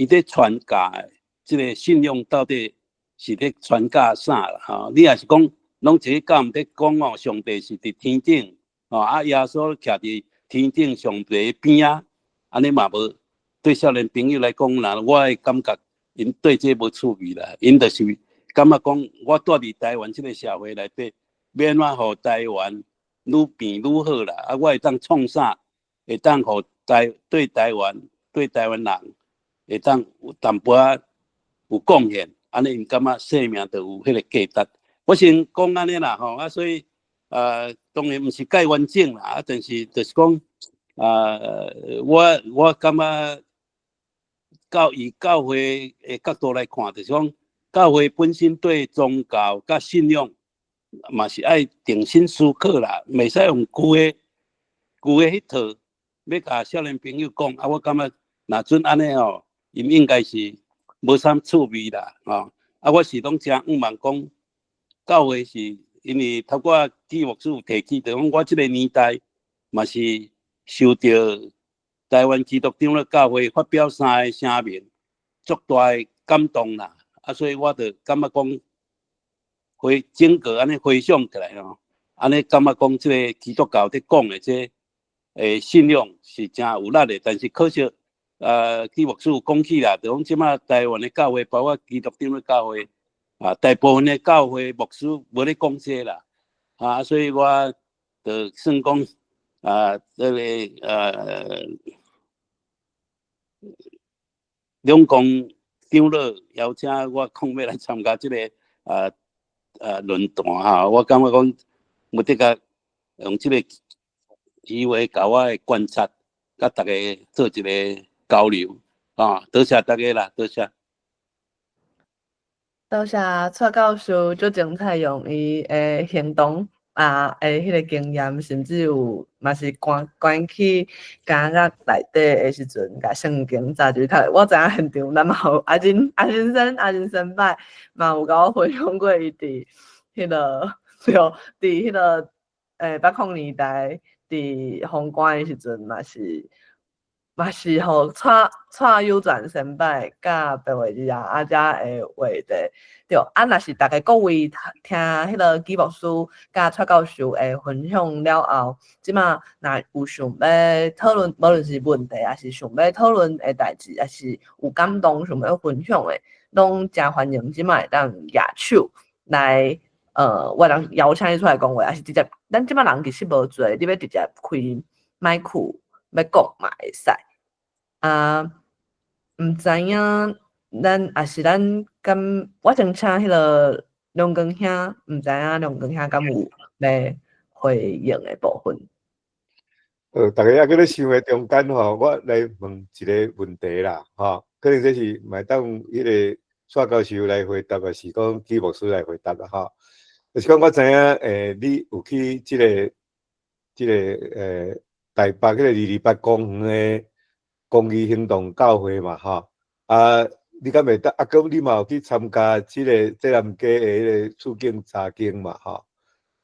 Speaker 5: 佇傳教的這个信仰到底是咧傳教啥啦？吼，你若是講攏一个教毋咧講哦，上帝是佇天頂，吼啊，耶穌徛佇天頂上帝邊仔，按呢嘛無對少年朋友來講，若我的感覺，𪜶對這無趣味啦，𪜶就是感覺講，我蹛佇台灣這个社會內底，欲按怎予台灣愈變愈好啦？啊，我會當創啥？會當予台對台灣對台灣人會當有淡薄仔有貢獻，按呢𪜶感覺生命就有彼个價值。我先講按呢啦吼，啊，所以當然毋是蓋完整啦，啊，但是就是講啊，我感覺以教會的角度來看，就是講教會本身對宗教佮信仰嘛是愛重新思考啦，袂使用舊的彼套欲共少年朋友講。啊，我感覺若準按呢吼，𪜶應該是無啥趣味啦，吼。啊，我是攏誠向望講，教會是因為頭拄仔紀牧師有提起，就講我這个年代嘛是受著台灣基督長老教會發表三个聲明，足大的感動啦。啊，所以我就感覺講，回整個按呢回想起來吼，按呢感覺講這个基督教佇講的這信仰是誠有力的，但是可惜，紀牧師有講起啦，就講這馬台灣的教會，包括基督長老教會，啊，大部分的教會牧師無咧講這啦，啊，所以我就算講啊，這个兩公長老邀請我講欲來參加這个論壇哈，我感覺講，無得共用這个機會，共我的觀察，佮大家做一个交流啊，多謝大家啦，多謝。
Speaker 2: 多謝蔡教授，足精彩用伊的行動啊，的彼个經驗，甚至有嘛是關去監獄內底的時陣，共聖經雜誌讀。我知影現場咱嘛有阿珍阿珍先阿珍先輩嘛有共我分享過伊佇彼个對，佇彼个80年代佇封關的時陣嘛是。嘛是予蔡蔡有全先輩佮白話字啊，啊遮的話題，對。啊，若是逐家各位聽彼个紀牧師佮蔡教授的分享了後，這馬若有想欲討論，無論是問題，抑是想欲討論的代誌，抑是有感動想欲分享的，攏誠歡迎，這馬會當舉手來，我會當邀請你出來講話，抑是直接，咱這馬人其實無濟，你欲直接開麥克欲講嘛會使。啊，毋知影咱抑是咱敢，我先請彼个梁光兄，毋知影梁光兄敢有欲回應的部分。
Speaker 3: 逐家猶閣咧想的中間吼，我來問一个問題啦，吼，可能這是嘛會當彼个蔡教授來回答，抑是講紀牧師來回答啦，吼。就是講我知影，你有去這个台北彼个228公園的公義行動教會嘛，吼。啊，你敢會當啊？閣你嘛有去參加這个濟南街的彼个處境查經嘛，吼。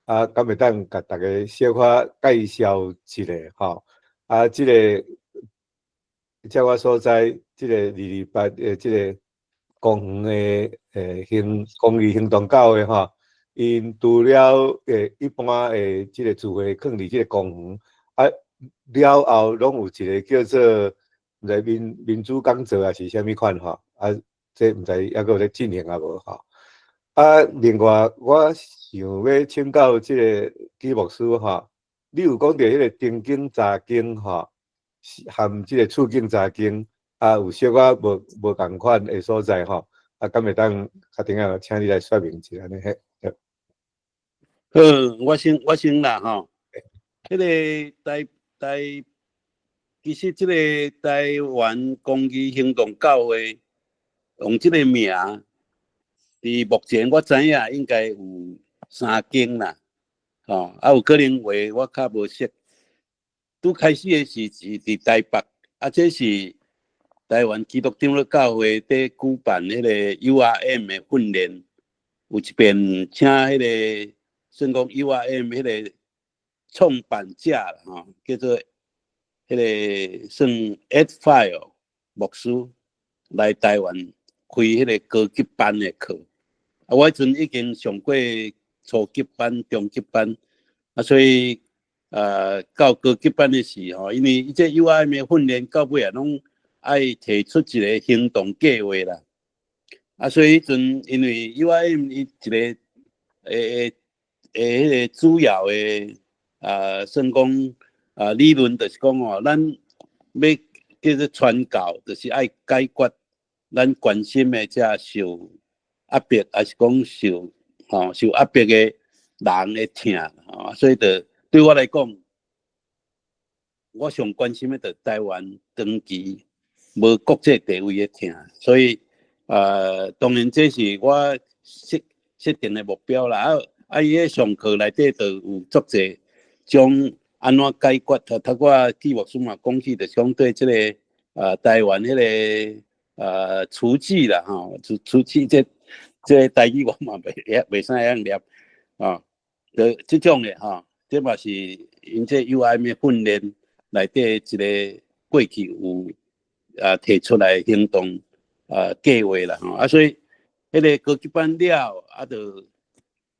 Speaker 3: 啊，敢會當共逐家小可介紹一下，吼？啊，這个照我所知，這个二二八的這个公園的公義行動教會吼，𪜶除了一般的這个聚會囥佇這个公園，啊，了後攏有一個叫做毋知民主講座抑是啥物款吼，啊，這毋知猶閣有咧進行抑無吼？啊，另外我想欲請教這个紀牧師吼，你有講著彼个定經查經吼，含這个處境查經啊，有小可無仝款的所在吼，啊，敢會當較頂下請你來說明一下按呢嘿？
Speaker 5: 好，我先啦吼，彼个台台，其實這个台灣公義行動教會用這个名，佇目前我知影應該有三間啦，吼，啊有可能話我較無熟。拄開始的時是佇台北，啊，這是台灣基督長老教會佇舉辦彼個 URM 的訓練，有一遍請彼个算講 URM 彼个創辦者啦，吼，叫做彼个算 Ed File 牧師來台灣開彼个高級班的課。啊，我彼陣已經上過初級班、中級班，啊，所以到高級班的時候，因為伊這 URM 的訓練到尾啊，攏愛提出一个行動計劃啦。啊，所以彼陣因為 URM 伊一個彼个主要的啊，算講啊理論就是講吼，咱欲叫做傳教，就是愛解決咱關心的這受壓迫，抑是講受壓迫的人的疼，吼。吼，所以就對我來講，我上關心的就台灣長期無國際地位的疼，所以當然這是我設定的目標啦。啊，伊咧上課內底就有足濟種按怎解決，頭拄紀牧師嘛講起，就是講對這個台灣彼個廚具啦吼，廚具這台語我嘛袂啥會曉念啊，就這種的吼，這嘛是𪜶這 UIM 的訓練內底一個過去有提出來行動計劃啦吼，啊所以彼個高級班了啊，就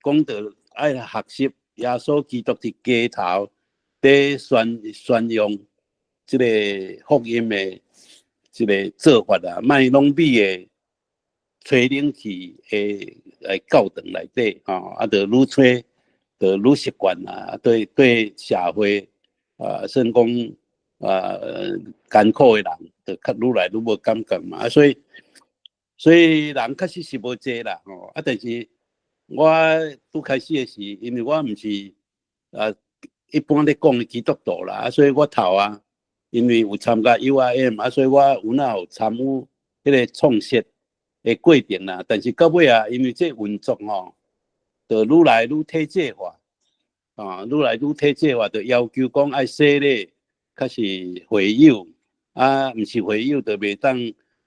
Speaker 5: 講到愛學習耶穌基督佇街頭佇宣揚這個福音的這個做法啊，莫攏覕佇吹冷氣的來教堂內底吼，啊，就愈吹就愈習慣啦，對社會啊，算講啊艱苦的人，就較愈來愈無感覺嘛，啊，所以人確實是無濟啦，吼，啊，但是我拄開始的時，因為我毋是一般咧講的基督徒啦，啊，所以我頭啊，因為有參加 UIM，啊，所以我有哪有參與彼個創設的過程啦。但是到尾啊，因為這運作吼，就愈來愈體制化，啊，愈來愈體制化，就要求講愛洗禮，較是會友，啊，毋是會友就袂當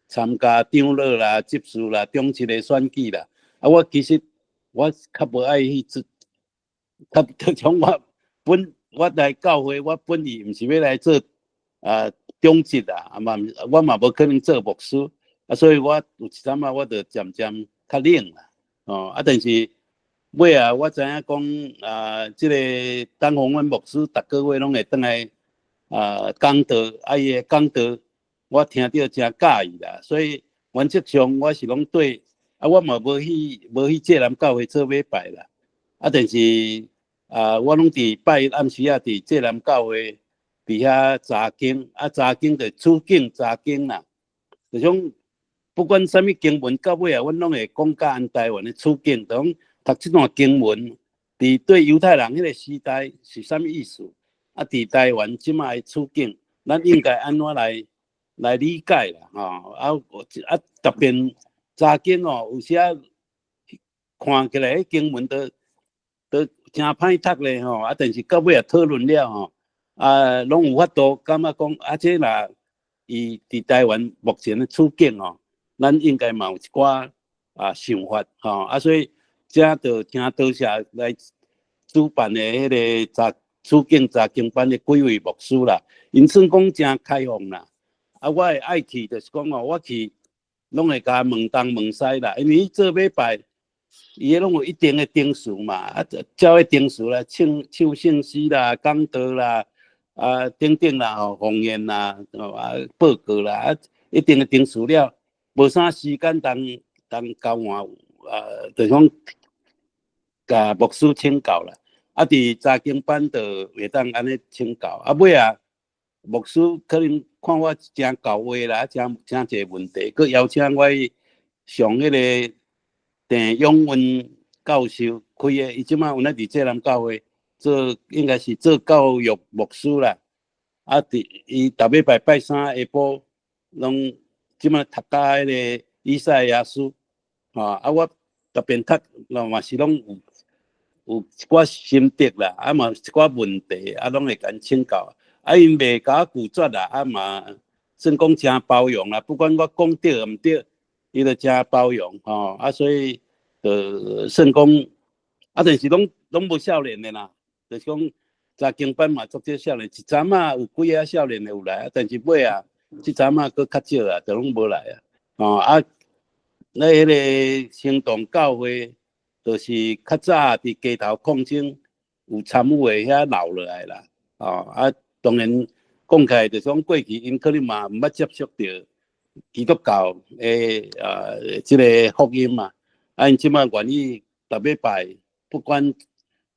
Speaker 5: 參加長老啦、執事啦、長執的選舉啦。啊，我其實我較無愛去做，較就像我本我來教會，我本意毋是欲來做長執啊，啊嘛，我嘛無可能做牧師，啊，所以我有一陣仔我就漸漸較冷啦，哦，啊，但是尾啊，我知影講啊，這個陳鴻恩牧師逐個月攏會轉來講道，啊，伊的講道我聽著誠佮意啦，所以原則上我是攏對，啊，我嘛無去濟南教會做禮拜啦，啊，但是我攏佇拜一暗時仔佇濟南教會佇遐查經，啊，查經就處境查經啦，就講不管啥物經文到尾啊，阮攏會講佮按台灣的處境，就講讀這段經文，佇對猶太人彼個時代是啥物意思？啊，佇台灣這擺的處境，咱應該按怎來理解啦？吼，啊，特別查經哦，有時啊看起來彼經文都誠歹讀咧吼，啊，但是到尾啊討論了吼，啊，攏有法度感覺講，啊，這若伊佇台灣目前的處境吼，咱應該嘛有一寡想法吼，啊，所以這就聽多謝來主辦的彼個處境查經班的幾位牧師啦，𪜶算講誠開放啦。啊，我會愛去，就是講哦，我去攏會共問東問西啦，因為伊做禮拜，伊彼攏有一定的程序嘛，啊，照彼程序來唱聖詩啦、講道啦、啊等等啦、吼奉獻啦、啊報告啦，啊一定的程序了，無啥時間通交換，就是講共牧師請教啦。啊，佇查經班就會當按呢請教。啊，尾啊，牧師可能看我誠厚話啦，誠誠濟問題，閣邀請我去上彼個鄭永文教授開的，伊這擺有咧佇濟南教會做，應該是做教育牧師啦。啊，佇伊逐禮拜拜三下晡，攏這擺讀甲彼個以賽亞書，啊，我特別讀，嘛是攏有一寡心得啦，啊嘛一寡問題，啊攏會共請教。啊，𪜶袂共我拒絕啦，啊嘛算講誠包容啦，不管我講對毋對，伊都誠包容吼。啊，所以就算講，啊，但是攏無少年的啦，就是講查經班嘛足少少年，一陣仔有幾个少年的有來，但是尾啊，這陣仔閣較少啊，就攏無來啊。吼啊，咧彼個行動教會，就是較早佇街頭抗爭有參與的遐留落來啦。哦啊，當然講起來就是講過去𪜶可能嘛毋捌接觸著基督教的這个福音嘛，啊𪜶這擺願意逐禮拜不管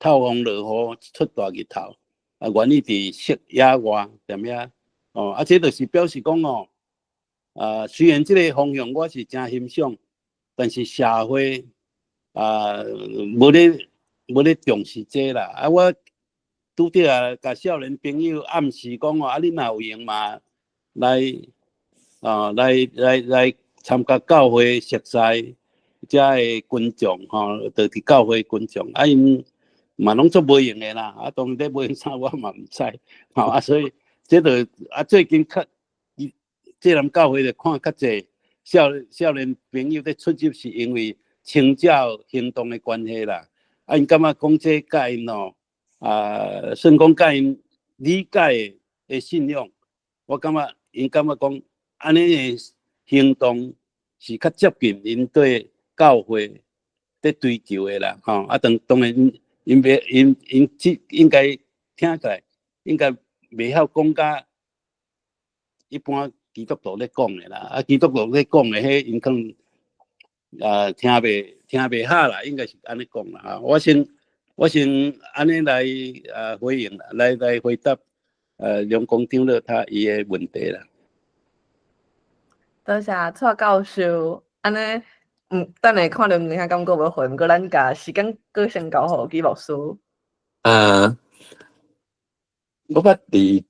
Speaker 5: 透風落雨出大日頭，啊願意佇室野外踮遐，哦啊這就是表示講哦，雖然這个方向我是誠欣賞，但是社會無咧重視這啦，啊我拄著啊，共少年朋友暗示講哦，啊，你若有閒嘛，來啊，來來來參加教會熟似遮的群眾吼，就佇教會群眾，啊，𪜶嘛攏足無閒的啦，啊，當然咧無閒啥我嘛毋知，吼啊，所以這就啊最近較，這南教會就看較濟少年朋友咧出入，是因為清教行動的關係啦，啊，𪜶感覺講這佮𪜶哦，啊，算講佮𪜶理解的信仰，我感覺𪜶感覺講按呢的行動是較接近𪜶對教會咧追求的啦，吼，啊，當當然𪜶袂𪜶𪜶這應該聽起來應該袂曉講甲一般基督徒咧講的啦，啊，基督徒咧講的彼𪜶可能啊聽袂下啦，應該是按呢講啦，哈，我先按呢來啊回應，來回答梁公長老他伊的問題啦。
Speaker 2: 多謝蔡教授，按呢，等下看著你遐感覺欲回，毋過咱共時間閣先交予紀牧師。
Speaker 1: 啊，我捌佇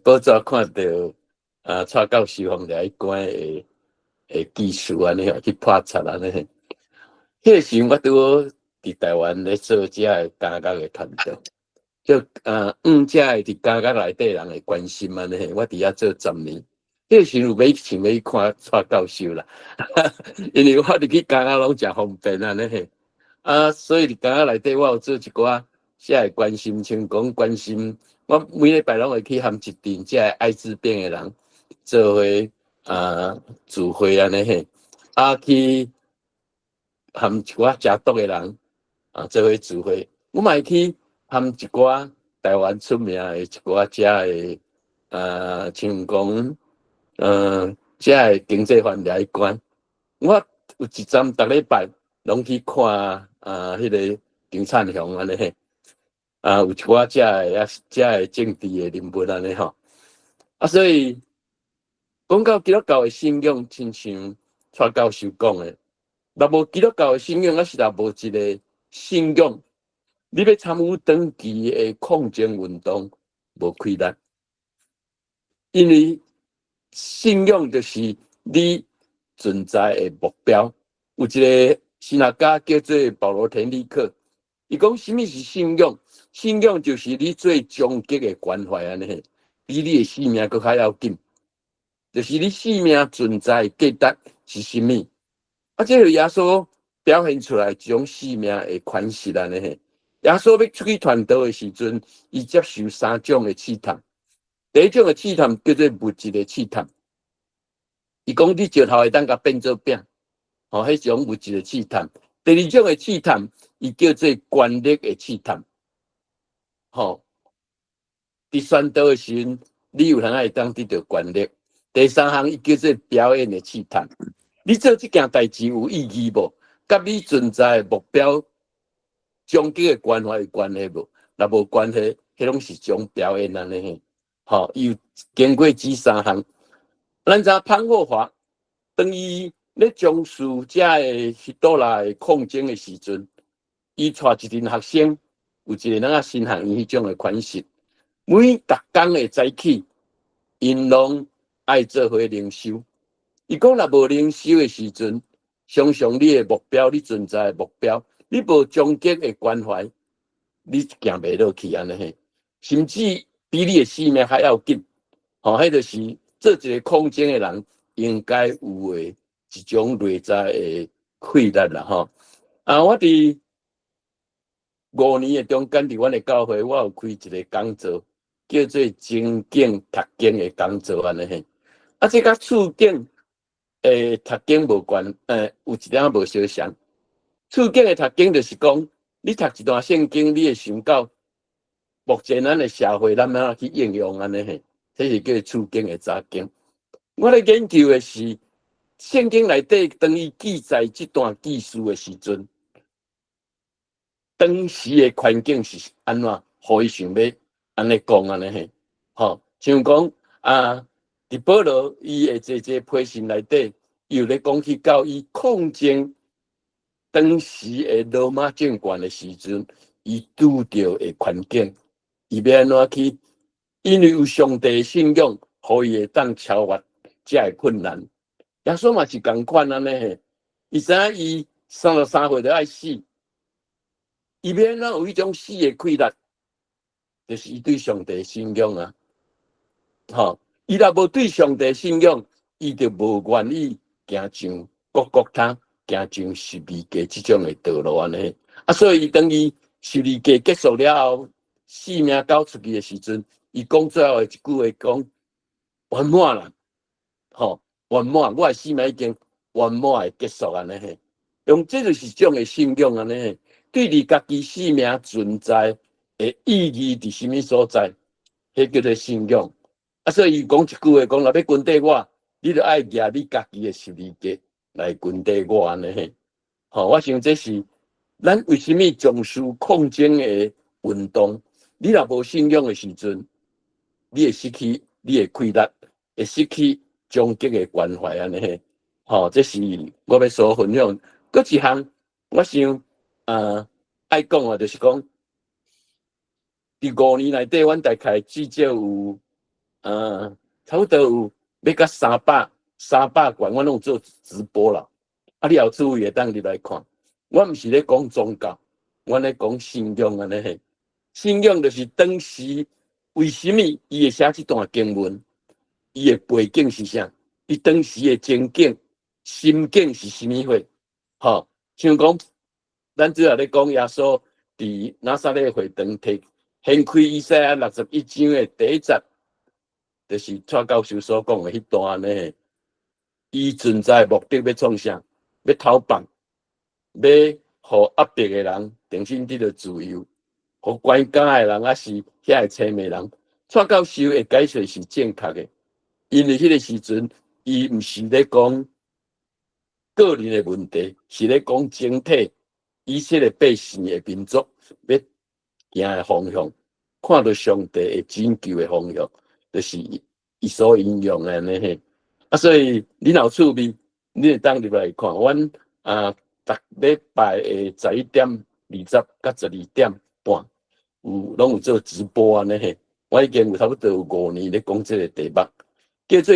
Speaker 1: 報紙看著啊，蔡教授方掠去關的技術按呢吼，去破賊按呢。彼個時陣我拄好佇台灣咧做遮个監獄的傳道，就向遮个佇監獄內底人的關心按呢，我佇遐做十年。彼個時陣有欲想欲去看蔡教授啦，因為我入去監獄攏誠方便按呢嘿，啊，所以佇監獄內底我有做一寡遮个關心，像講關心，我每禮拜攏會去和一陣遮個愛滋病的人做伙啊聚會按呢嘿，啊去和一寡食毒的人啊做伙聚會，我嘛會去和一寡台灣出名的一寡遮個啊，像講遮個經濟犯掠去關，我有一陣逐禮拜攏去看啊，彼個丁燦雄按呢嘿，啊有一寡遮個啊遮個政治的人物按呢吼，啊所以講到基督教的信仰，親像蔡教授講的，若無基督教的信仰，抑是若無一個信仰，你欲參與長期的抗爭運動，無氣力，因為信仰就是你存在的目標。有一個神學家叫做保羅田立克，伊講啥物是信仰？信仰就是你最終極的關懷按呢，比你的性命閣較要緊。就是你生命存在的價值是啥物？啊，這個耶穌表現出來一種生命的款式按呢。耶穌欲出去傳道的時陣，伊接受三種的試探。第一種的試探叫做物質的試探，伊講你石頭會當共變做餅，吼，彼種物質的試探。第二種的試探，伊叫做權力的試探，吼。佇宣道的時陣，你有通會當得著權力。第三項，伊叫做表演的試探，你做這件代誌有意義無？佮你存在的目標、終極的關懷有關係無？若無關係，彼攏是種表演按呢。吼，伊有經過這三項。咱知影潘霍華，當伊咧從事遮个希特勒的抗爭的時陣，伊帶一陣學生，有一個咱啊神學院彼種的款式，每逐工的早起，𪜶攏愛做伙靈修。伊講若無靈修的時陣，常常你的目標，你存在的目標，你無終極的關懷，你行袂落去按呢嘿，甚至比你的性命較要緊。吼，彼就是做一個抗爭的人應該有的一種內在的氣力啦吼。啊，我佇5年的中間，佇阮的教會，我有開一個講座，叫做情境讀經的講座按呢嘿。啊，這佮處境的讀經無關，有一點仔無相像。處境的讀經就是講，你讀一段聖經，你會想到目前咱的社會，咱按怎去應用按呢嘿？這是叫處境的查經。我咧研究的是聖經內底，當伊記載這段記事的時陣，當時的環境是按怎，予伊想欲按呢講按呢嘿？吼，像講啊，佇保羅伊的這這批信內底，伊有咧講起到伊抗爭當時的羅馬政權的時陣，伊拄著的環境，伊欲按怎去？因為有上帝信仰，予伊會當超越這个困難。耶穌嘛是仝款按呢嘿，伊知影伊33歲就愛死，伊欲按怎有彼種死的氣力，就是伊對上帝信仰啊。吼，伊若無對上帝信仰，伊就無願意行上各各他，行上十字架這種的道路按呢。啊，所以當伊十字架結束了後，性命交出去的時陣，伊講最後的一句話講圓滿啦，吼，圓滿，我的生命已經圓滿的結束按呢嘿。用這就是種的信仰按呢嘿，對你家己生命存在的意義佇啥物所在，彼叫做信仰。啊，所以伊講一句話講，若欲跟綴我，你著愛舉你家己的十字架來跟綴我按呢嘿。吼，我想這是咱為啥物重視抗爭的運動？你若無信仰的時陣，你會失去你的氣力，會失去終極的關懷按呢嘿。吼，這是我欲所分享。閣一項，我想愛講的，就是講，佇5年內底，阮大概至少有差不多有欲甲300縣，阮攏有做直播啦。啊，你有注意會當入來看。我毋是咧講宗教，阮咧講信仰按呢嘿。信仰就是當時為啥物伊會寫這段經文，伊的背景是啥？伊當時的情景、心境是啥物貨？吼，像講，咱主要咧講耶穌佇拿撒勒會堂提掀開以賽亞61章的第一節，就是蔡教授所講的彼段呢。伊存在目的欲創啥？欲討放，欲予壓迫的人重新得到自由，予關監的人抑是遐個踅的人。蔡教授的解說是正確的，因為彼個時陣伊毋是咧講個人的問題，是咧講整體以色列百姓的民族欲行的方向，看著上帝的拯救的方向，就是伊所引用的按呢嘿。啊，所以你若有趣味，你會當入來看。阮啊，逐禮拜的11點20佮12點半，有攏有做直播按呢嘿。我已經有差不多有5年咧講這個題目，叫做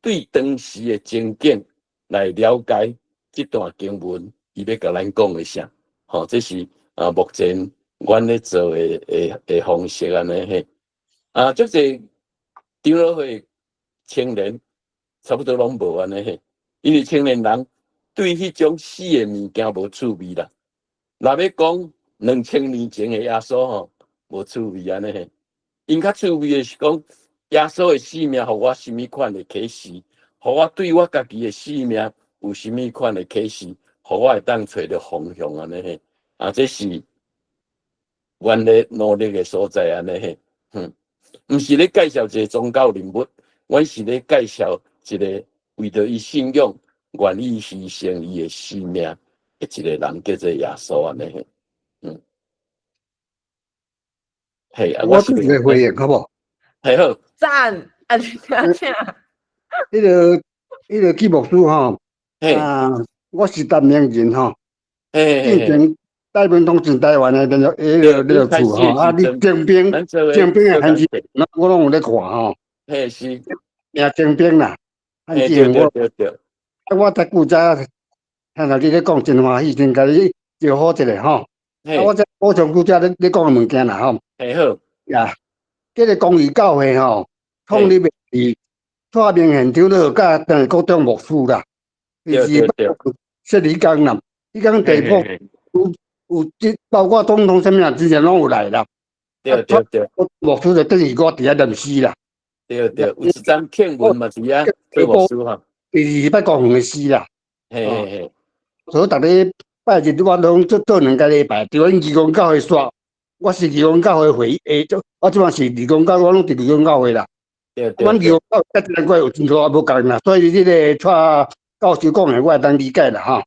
Speaker 1: 對當時的情景來了解這段經文，伊欲共咱講的啥？吼，這是啊，目前阮咧做的方式按呢嘿。啊，足濟長老會青年差不多攏無按呢嘿，因為青年人對彼種死的物件無趣味啦。若欲講2000年前的耶穌吼，無趣味按呢嘿。𪜶較趣味的是講耶穌的生命，予我啥物款的啟示，予我對我家己的生命有啥物款的啟示，予我會當揣著方向按呢嘿。啊，這是阮咧努力的所在按呢嘿。毋是咧介紹一個宗教人物，阮是咧介紹一個為著伊信仰願意犧牲伊的生命的一個人，叫做耶穌按呢嘿。嘿，啊，
Speaker 6: 我做一個回應好無？
Speaker 1: 嘿好。
Speaker 2: 讚，啊，請請。
Speaker 6: 彼個紀牧師吼，啊，我是陳明仁吼，以前台灣通進台灣的聯絡，彼個厝吼，啊，你徵兵徵兵的限制，我攏有咧看吼。
Speaker 1: 嘿是。
Speaker 6: 名徵兵啦，
Speaker 1: 嘿對對對對。
Speaker 6: 啊，我才舊早聽到你咧講真歡喜，真共你招呼一下吼。啊，我再補充拄才你講的物件啦吼。
Speaker 1: 嘿好。
Speaker 6: 呀，這個公義教會吼，創立的是蔡明憲長老佮鄧國忠牧師啦，伊是設立工啦，彼工地鋪有這包括總統啥物人之前攏有來啦。
Speaker 1: 對對對。
Speaker 6: 牧師就等於我佇遐念詩啦。
Speaker 1: 對對，有一張慶文嘛佇遐做牧師吼。
Speaker 6: 第二擺公園的詩啦。
Speaker 1: 嘿嘿嘿。
Speaker 6: 所以逐禮拜日我攏做做兩個禮拜，佇阮義工教會煞，我是義工教會會議，我這擺是義工教，我攏佇義工教會啦。
Speaker 1: 對對。
Speaker 6: 阮義工教會佮咱有真多也無仝啦，所以這個蔡教授講的，我會當理解啦吼。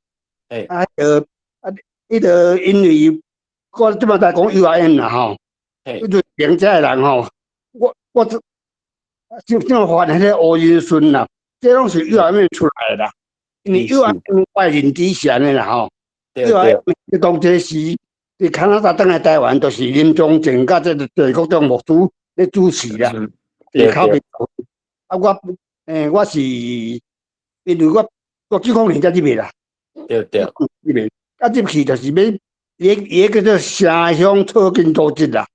Speaker 6: 啊，啊，彼個因為我這擺在講 URM 啦吼，彼個明遮的人吼，我這就發現彼個烏人孫啦，這攏是 URM 出來的啦。因為 URM 我的認知是按呢啦吼，URM 當這是佇加拿大轉來台灣，就是林宗正佮這個鄭國忠牧師咧主持啦。對，口邊啊，我我是因為我95年才入去啦。入去，啊入去就是欲伊伊叫做城鄉草根組織啦。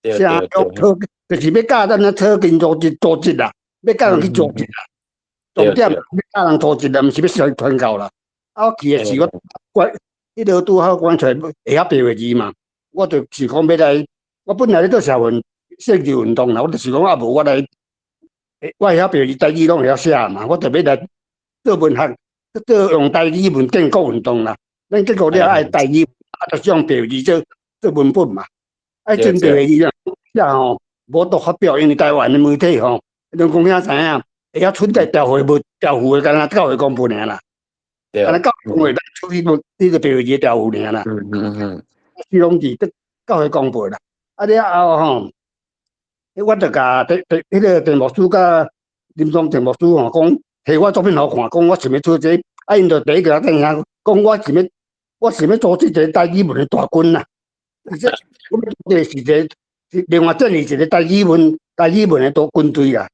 Speaker 6: 城鄉草就是欲教咱啊草根組織啦，欲教人去組織啦。重點欲教人組織啦，毋是欲上傳教啦。啊，我去的是我彼落拄好講出來會曉白話字嘛，我就是講欲來，我本來咧做社運政治運動啦，我就是講啊無我來，我會曉白話字，台語攏會曉寫嘛，我就欲來做文學，做用台語文建國運動啦。咱建國了愛台語，啊，就是用白話字做做文本嘛。啊，彼陣白話字寫吼，無法度發表，因為台灣的媒體吼，攏講遐知影，會曉出台調回無調符的，敢若教會公報爾啦。敢若教會公報出去無，彼個白話字調符爾啦。是攏是得教會公報啦。啊了後吼，我就共鄭鄭彼個鄭牧師佮林宗鄭牧師吼講，提我作品予看，講我想欲出這個，啊𪜶就第一個等下講我想欲組織一個台語文的大軍啦。這我這是一個另外建立一個台語文的大軍隊啦。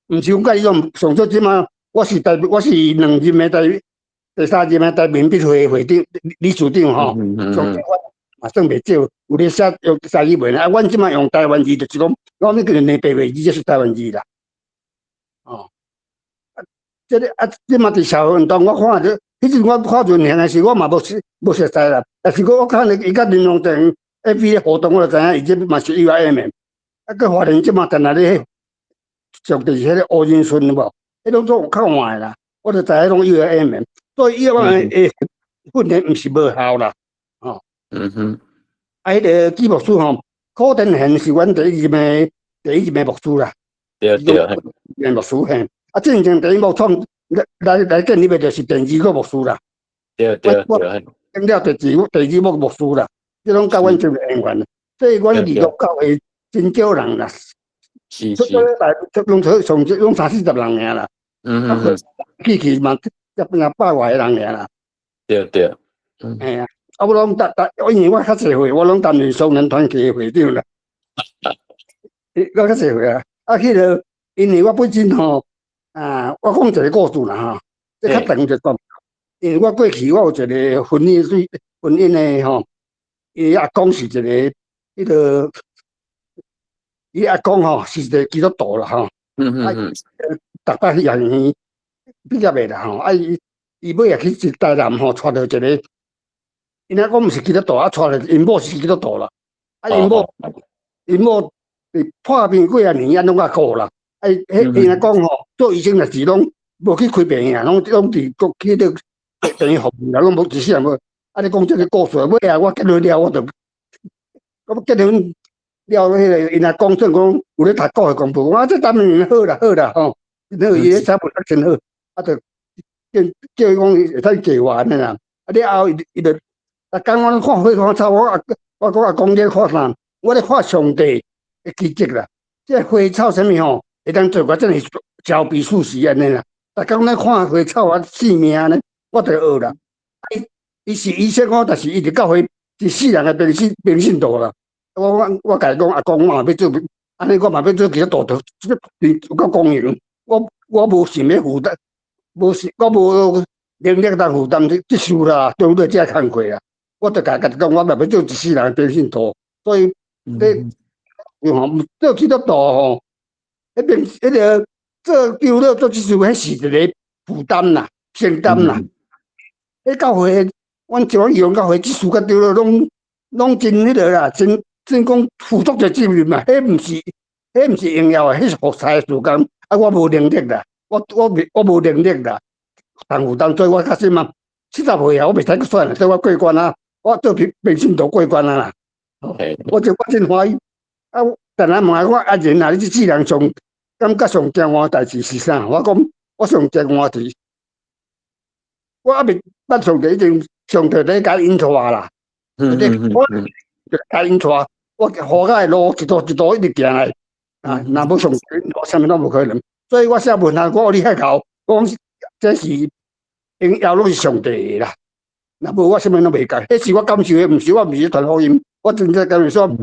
Speaker 6: 毋是講佮伊種上少這馬，我是兩任的台，第三任的台民筆會會長理事長吼。上少我嘛算袂少，有咧寫用台語文啊。阮這馬用台灣字，就是講，我們叫做白話字，這是台灣字啦。哦，啊，這個啊，這馬佇社會運動，我看著，彼陣我看陣年的時，我嘛無熟似啦。但是我看伊佮林榮正 A B 的活動，我就知影伊這嘛是 U I M 的。啊，閣發現這馬定定咧，上就是彼個烏仁順有無？彼攏總有較換的啦，我就知彼攏 U I M 的。所以 U I M 的訓練毋是無效啦，吼。啊，彼個紀牧師吼，柯登賢是阮第一任的牧師啦。牧師嘿，啊，真正第一幕創來建立的就是第二個牧師啦。成了第二幕牧師啦，這攏佮阮真有緣分。所以阮二六教會真少人啦。出禮拜攏上攏三四十人爾啦。去去嘛接近百外個人爾啦。嘿啊，啊，我攏擔擔，因為我較濟歲，我攏擔任雙人團體的會長啦。我較濟歲啊，啊，彼個因為我本身吼，啊，我講一個故事啦吼，這較長就講。因為我過去我有一個婚姻對婚姻的吼，伊阿公是一個彼個，伊阿公吼是一個基督徒啦吼。逐擺去醫院畢業的啦吼，啊伊伊尾仔去台南吼，娶著一個，𪜶阿公毋是基督徒，啊娶著𪜶某是基督徒啦，啊𪜶某𪜶某佇破病幾仔年，啊攏較顧啦，啊伊彼𪜶阿公吼做醫生若是攏無去開病院，攏佇國去咧病院服務啦，攏無一世人無。啊你講這個故事，尾仔我結婚了，我就我結婚了，彼個𪜶阿公算講有咧讀國語功課，我講啊這當然好啦好啦吼，真好，伊咧寫文學真好，啊就叫叫伊講會使嫁我按呢啦。啊了後伊伊就，逐工我攏看花看草，我阿我講阿公你咧看啥？我咧看上帝的奇蹟啦。這花草啥物吼，會當做個真是招比事實按呢啦。逐工咧看花草啊，生命按呢，我就學啦。伊伊是醫生哦，但是伊佇教會一世人的平信徒啦。我共伊講阿公，我嘛欲做，按呢我嘛欲做基督徒，這個有夠光榮。我無想欲負擔，無想我無能力通負擔這事啦，對對，這工課啦。我就共家己講，我嘛欲做一世人的平信徒。所以，你吼做基督徒吼，彼邊彼個做長老做執事，彼是一個負擔啦，承擔啦。彼教會，阮像阮義隆教會執事佮長老攏真彼個啦，真真講負足濟責任嘛。彼毋是榮耀的，彼是服侍的時間。啊，我無能力啦，我無能力啦，通負擔，所以我較始嘛70歲啊，我袂使閣選啦，所以我過關啊，我做平信徒過關啊啦。我真歡喜。啊，但若問我啊人啊，你這世人上感覺上驚我代誌是啥？我講我上驚我是，我猶未捌上帝已經上帝咧共引帶啦。我共引帶，我予我的路一步一步一直行來。啊，若無上帝，我啥物攏無可能。所以我寫文學，我你遐𠢕，我講這是榮耀攏是上帝的啦，若無我啥物攏袂改。彼是我感受的，毋是我毋是傳福音，我真正感受說，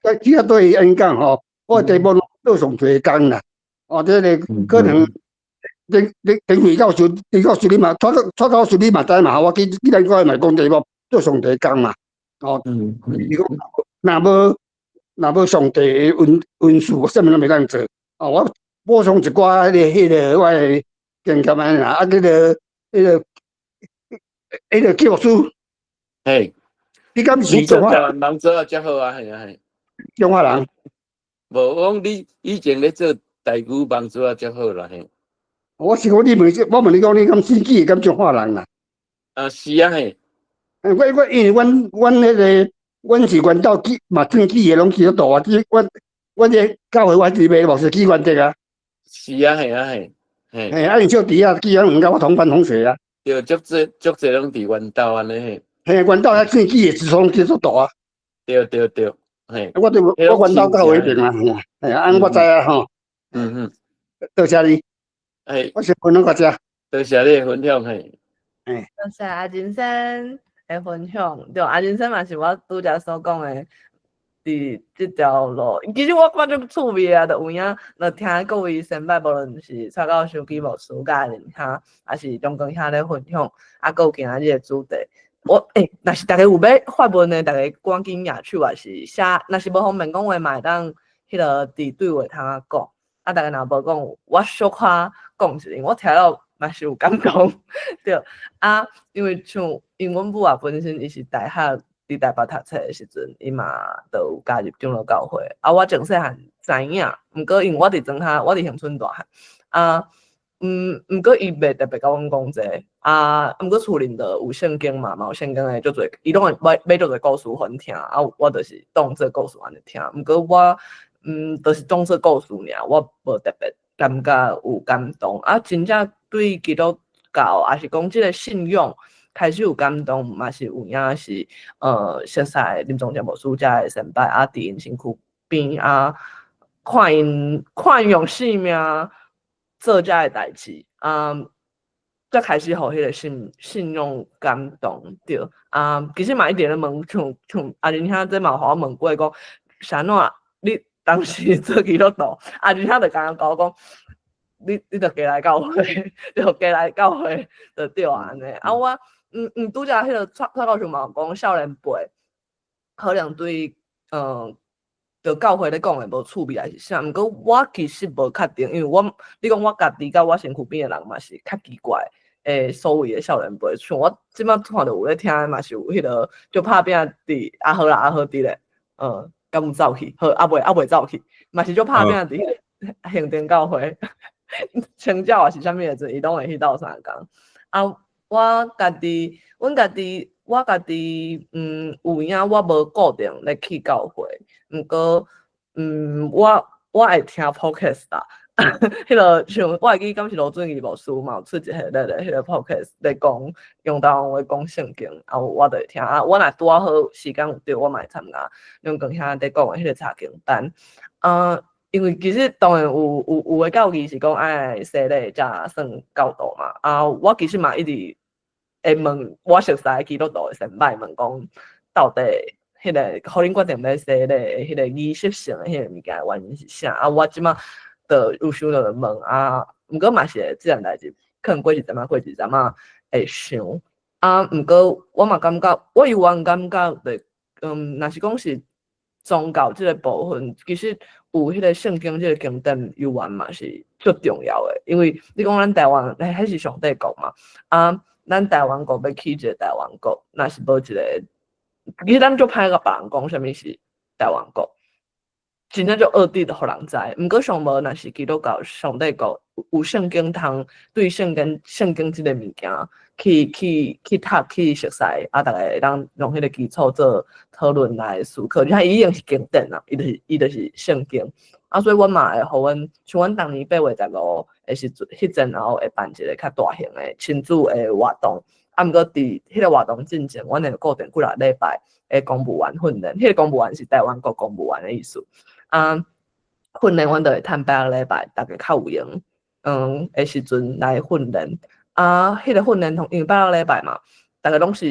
Speaker 6: 這這對演講吼，我的題目做上帝的工啦。哦，這個可能頂頂頂位教授，頂教授你嘛，蔡蔡教授你嘛知嘛？我記記咱我嘛講題目做上帝的工嘛。哦，你講若無上帝的恩賜，我啥物攏袂當做。哦，我補充一寡彼個我的經驗按呢啦，啊，彼個紀牧師，
Speaker 1: 嘿，
Speaker 6: 你敢是
Speaker 1: 中華人做啊，遮好啊，係啊係。
Speaker 6: 中華人？
Speaker 1: 無，我講你以前咧做台語網做啊，遮好啦，嘿。
Speaker 6: 我是講你問，我問你講，你敢新記敢彰化人啦？
Speaker 1: 啊，是啊，嘿。
Speaker 6: 我因為阮彼個，阮是原道基嘛，正基的攏基督徒啊。阮這教會我是袂牧師紀元德啊。
Speaker 1: 是啊，係啊，係。
Speaker 6: 嘿，啊，因小弟啊，紀元甲我同班同學啊。
Speaker 1: 對，足濟足濟攏佇原道按呢嘿。
Speaker 6: 嘿，原道遐正基的是從基督徒啊。
Speaker 1: 對對對，嘿。
Speaker 6: 我對我原道教會彼邊啊，嘿啊，按我知啊吼。多謝你。
Speaker 1: 嘿。
Speaker 6: 我先分享到這。
Speaker 1: 多謝你的分享，嘿。
Speaker 6: 嘿。
Speaker 2: 多謝阿金生的分享，對，阿金生嘛是我拄才所講的，佇這條路，其實我感覺足趣味啊，就有影，就聽各位先輩，無論是蔡教授、紀牧師、佮阿林兄，抑是中光兄咧分享，啊，閣有今仔日的主題。我欸，若是逐家有欲發問的，逐家趕緊舉手，抑是寫，若是無方便講話，嘛會當彼個佇對話通仔講。啊，逐家若無講，我小可講一下，我聽了嘛是有感動，對。啊，因為像因阮母啊，本身伊是大學佇台北讀冊的時陣，伊嘛就有加入長老教會。啊，我從細漢知影，毋過因為我佇莊下，我佇鄉村大漢，啊，毋過伊袂特別共阮講這個，啊，毋過厝裡就有聖經嘛，嘛有聖經的足濟，伊攏會買足濟故事予阮聽，啊，我就是當做故事按呢聽。毋過我，就是當做故事爾，我無特別感覺有感動。啊，真正對基督教，抑是講這個信仰開始有感動，嘛是有影是，熟似林宗傑牧師遮的先輩，啊，佇𪜶身軀邊啊，看𪜶用性命做遮的代誌，啊，才開始予彼個信仰感動對。啊，其實嘛一直咧問，像阿仁兄這嘛有予我問過講，是按怎你當時做基督徒？阿仁兄就共我講講，你著加來教會，就加來教會就對按呢。啊，我拄才彼個蔡教授嘛有講少年輩可能對著教會咧講的無趣味抑是啥，毋過我其實無確定，因為我你講我家己佮我身軀邊的人嘛是較奇怪的所謂的少年輩，像我這擺看著有咧聽的嘛是有彼個就拍拚佇啊好啦啊好佇咧，敢有走去？好，猶未走去，嘛是就拍拚佇彼個行天教會，清教抑是啥物的陣，伊攏會去鬥相共。啊，我家己，阮家己，我家己，有影我無固定咧去教會，毋過，我會聽 podcast 啦。彼個像我會記，敢是羅俊義牧師嘛有出一系列的彼個 podcast 咧講用台灣話講聖經，啊，我就會聽。啊，我若拄仔好時間有對，我嘛會參加兩光兄佇講的彼個查經班。啊，因為其實當然有的教義是講愛洗禮才算教徒嘛。啊，我其實嘛一直會問我熟似的基督徒的先輩問講，到底彼個予恁決定欲洗禮的彼個儀式性的彼個物件的原因是啥？啊，我這馬就有想著就問啊，毋過嘛是會這項代誌，可能過一陣仔過一陣仔會想。啊，毋過我嘛感覺，我猶原感覺的，若是講是宗教這個部分，其實有彼個聖經這個經典猶原嘛是足重要的，因為你講咱台灣，彼是上帝國嘛，啊，咱台灣國欲起一個台灣國，若是無一個，其實咱足歹共別人講啥物是台灣國，真正足惡地就予人知。毋過上無若是基督教上帝國有聖經通對聖經這個物件去讀去熟似，啊，逐家會當用彼個基礎做討論來思考。你看伊已經是經典啦，伊就是聖經。啊，所以阮嘛會予阮像阮逐年8月15的時陣，彼陣後會辦一個較大型的親子的活動。啊，毋過佇彼個活動進前，阮會固定幾若禮拜的公務員訓練，彼個公務員是台灣國公務員的意思。啊，訓練阮就會趁拜六禮拜，逐家較有閒，的時陣來訓練。啊，彼個訓練通因為拜六禮拜嘛，逐个攏是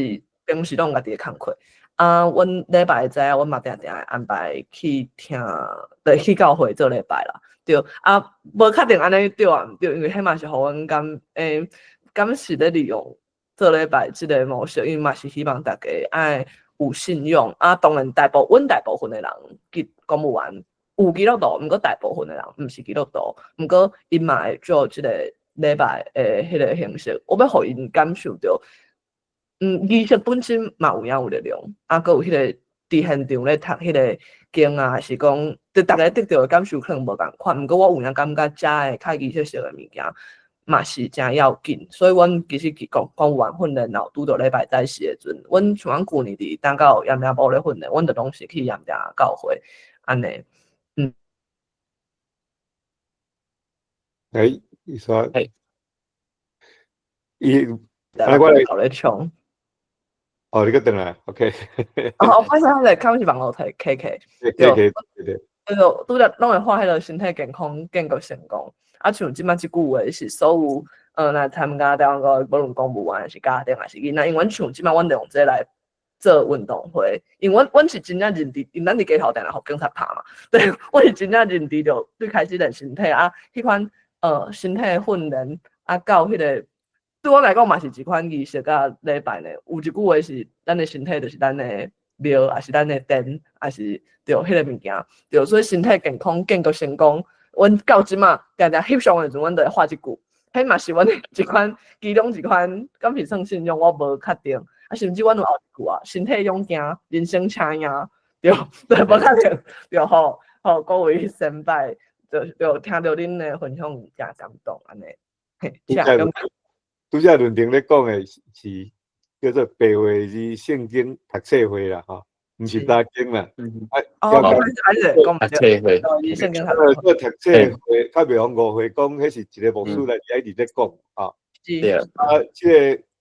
Speaker 2: 平時攏有家己的工課。啊，阮禮拜知影，阮嘛定定會安排去聽，對，去教會做禮拜啦。對，啊，無確定按呢對抑毋對，因為彼嘛是予阮感，敢是咧利用做禮拜這个模式，因為嘛是希望大家愛有信仰。啊，當然阮大部分的人，基公務員有基督徒，毋過大部分的人毋是基督徒，毋過𪜶嘛會做這个禮拜的彼个形式，我欲予𪜶感受著。儀式本身嘛有影有力量，啊，閣有彼个佇現場咧讀彼个經啊，還是講，對逐个得著的感受可能無仝款，毋過我有影感覺遮的較儀式性的物件嘛是誠要緊，所以阮其實去講講完訓練，然後拄著禮拜早時的陣，阮像阮舊年佇淡到鹽埕埔咧訓練，阮就攏是去鹽埕教會按呢。
Speaker 3: 欸，你說，
Speaker 1: 嘿，
Speaker 3: 伊，
Speaker 2: 來我來咧唱。
Speaker 3: 哦，你閣轉來，OK。
Speaker 2: 哦，我發現他在是網路睇 K K，
Speaker 3: K K 對對。
Speaker 2: 對，拄則攏會畫彼个身體健康建國成功。啊，像這擺這句話是所有，來參加台灣國，無論公務員還是家庭還是囡仔，因為阮像這擺阮就用這來做運動會，因為阮是真正認知，因咱佇街頭定定予警察拍嘛，對，我是真正認知著最開始練身體啊，彼款身體訓練啊，到彼个。對我來講嘛是一款儀式佮禮拜呢。有一句話是，咱的身體就是咱的廟，抑是咱的殿，抑是對彼个物件。對，所以身體健康、建國成功，阮到這馬定定翕相的時陣，阮就會畫這句。彼嘛是阮的一款，其中一款，敢是算信仰，我無確定。啊，甚至阮有後一句啊，身體勇健，人生請贏。對，對，無確定。對吼，吼，各位先輩，就就聽著恁的分享，誠感動按呢。嘿，請講。
Speaker 3: 拄才論壇咧講的是叫做白話字聖經讀冊會啦，吼，毋是查經啦。
Speaker 2: 啊，哦，讀
Speaker 1: 冊會。
Speaker 2: 聖經
Speaker 3: 讀冊會，較袂予誤會，講彼是一个牧師來遐一直咧講，啊。
Speaker 1: 對。
Speaker 3: 啊，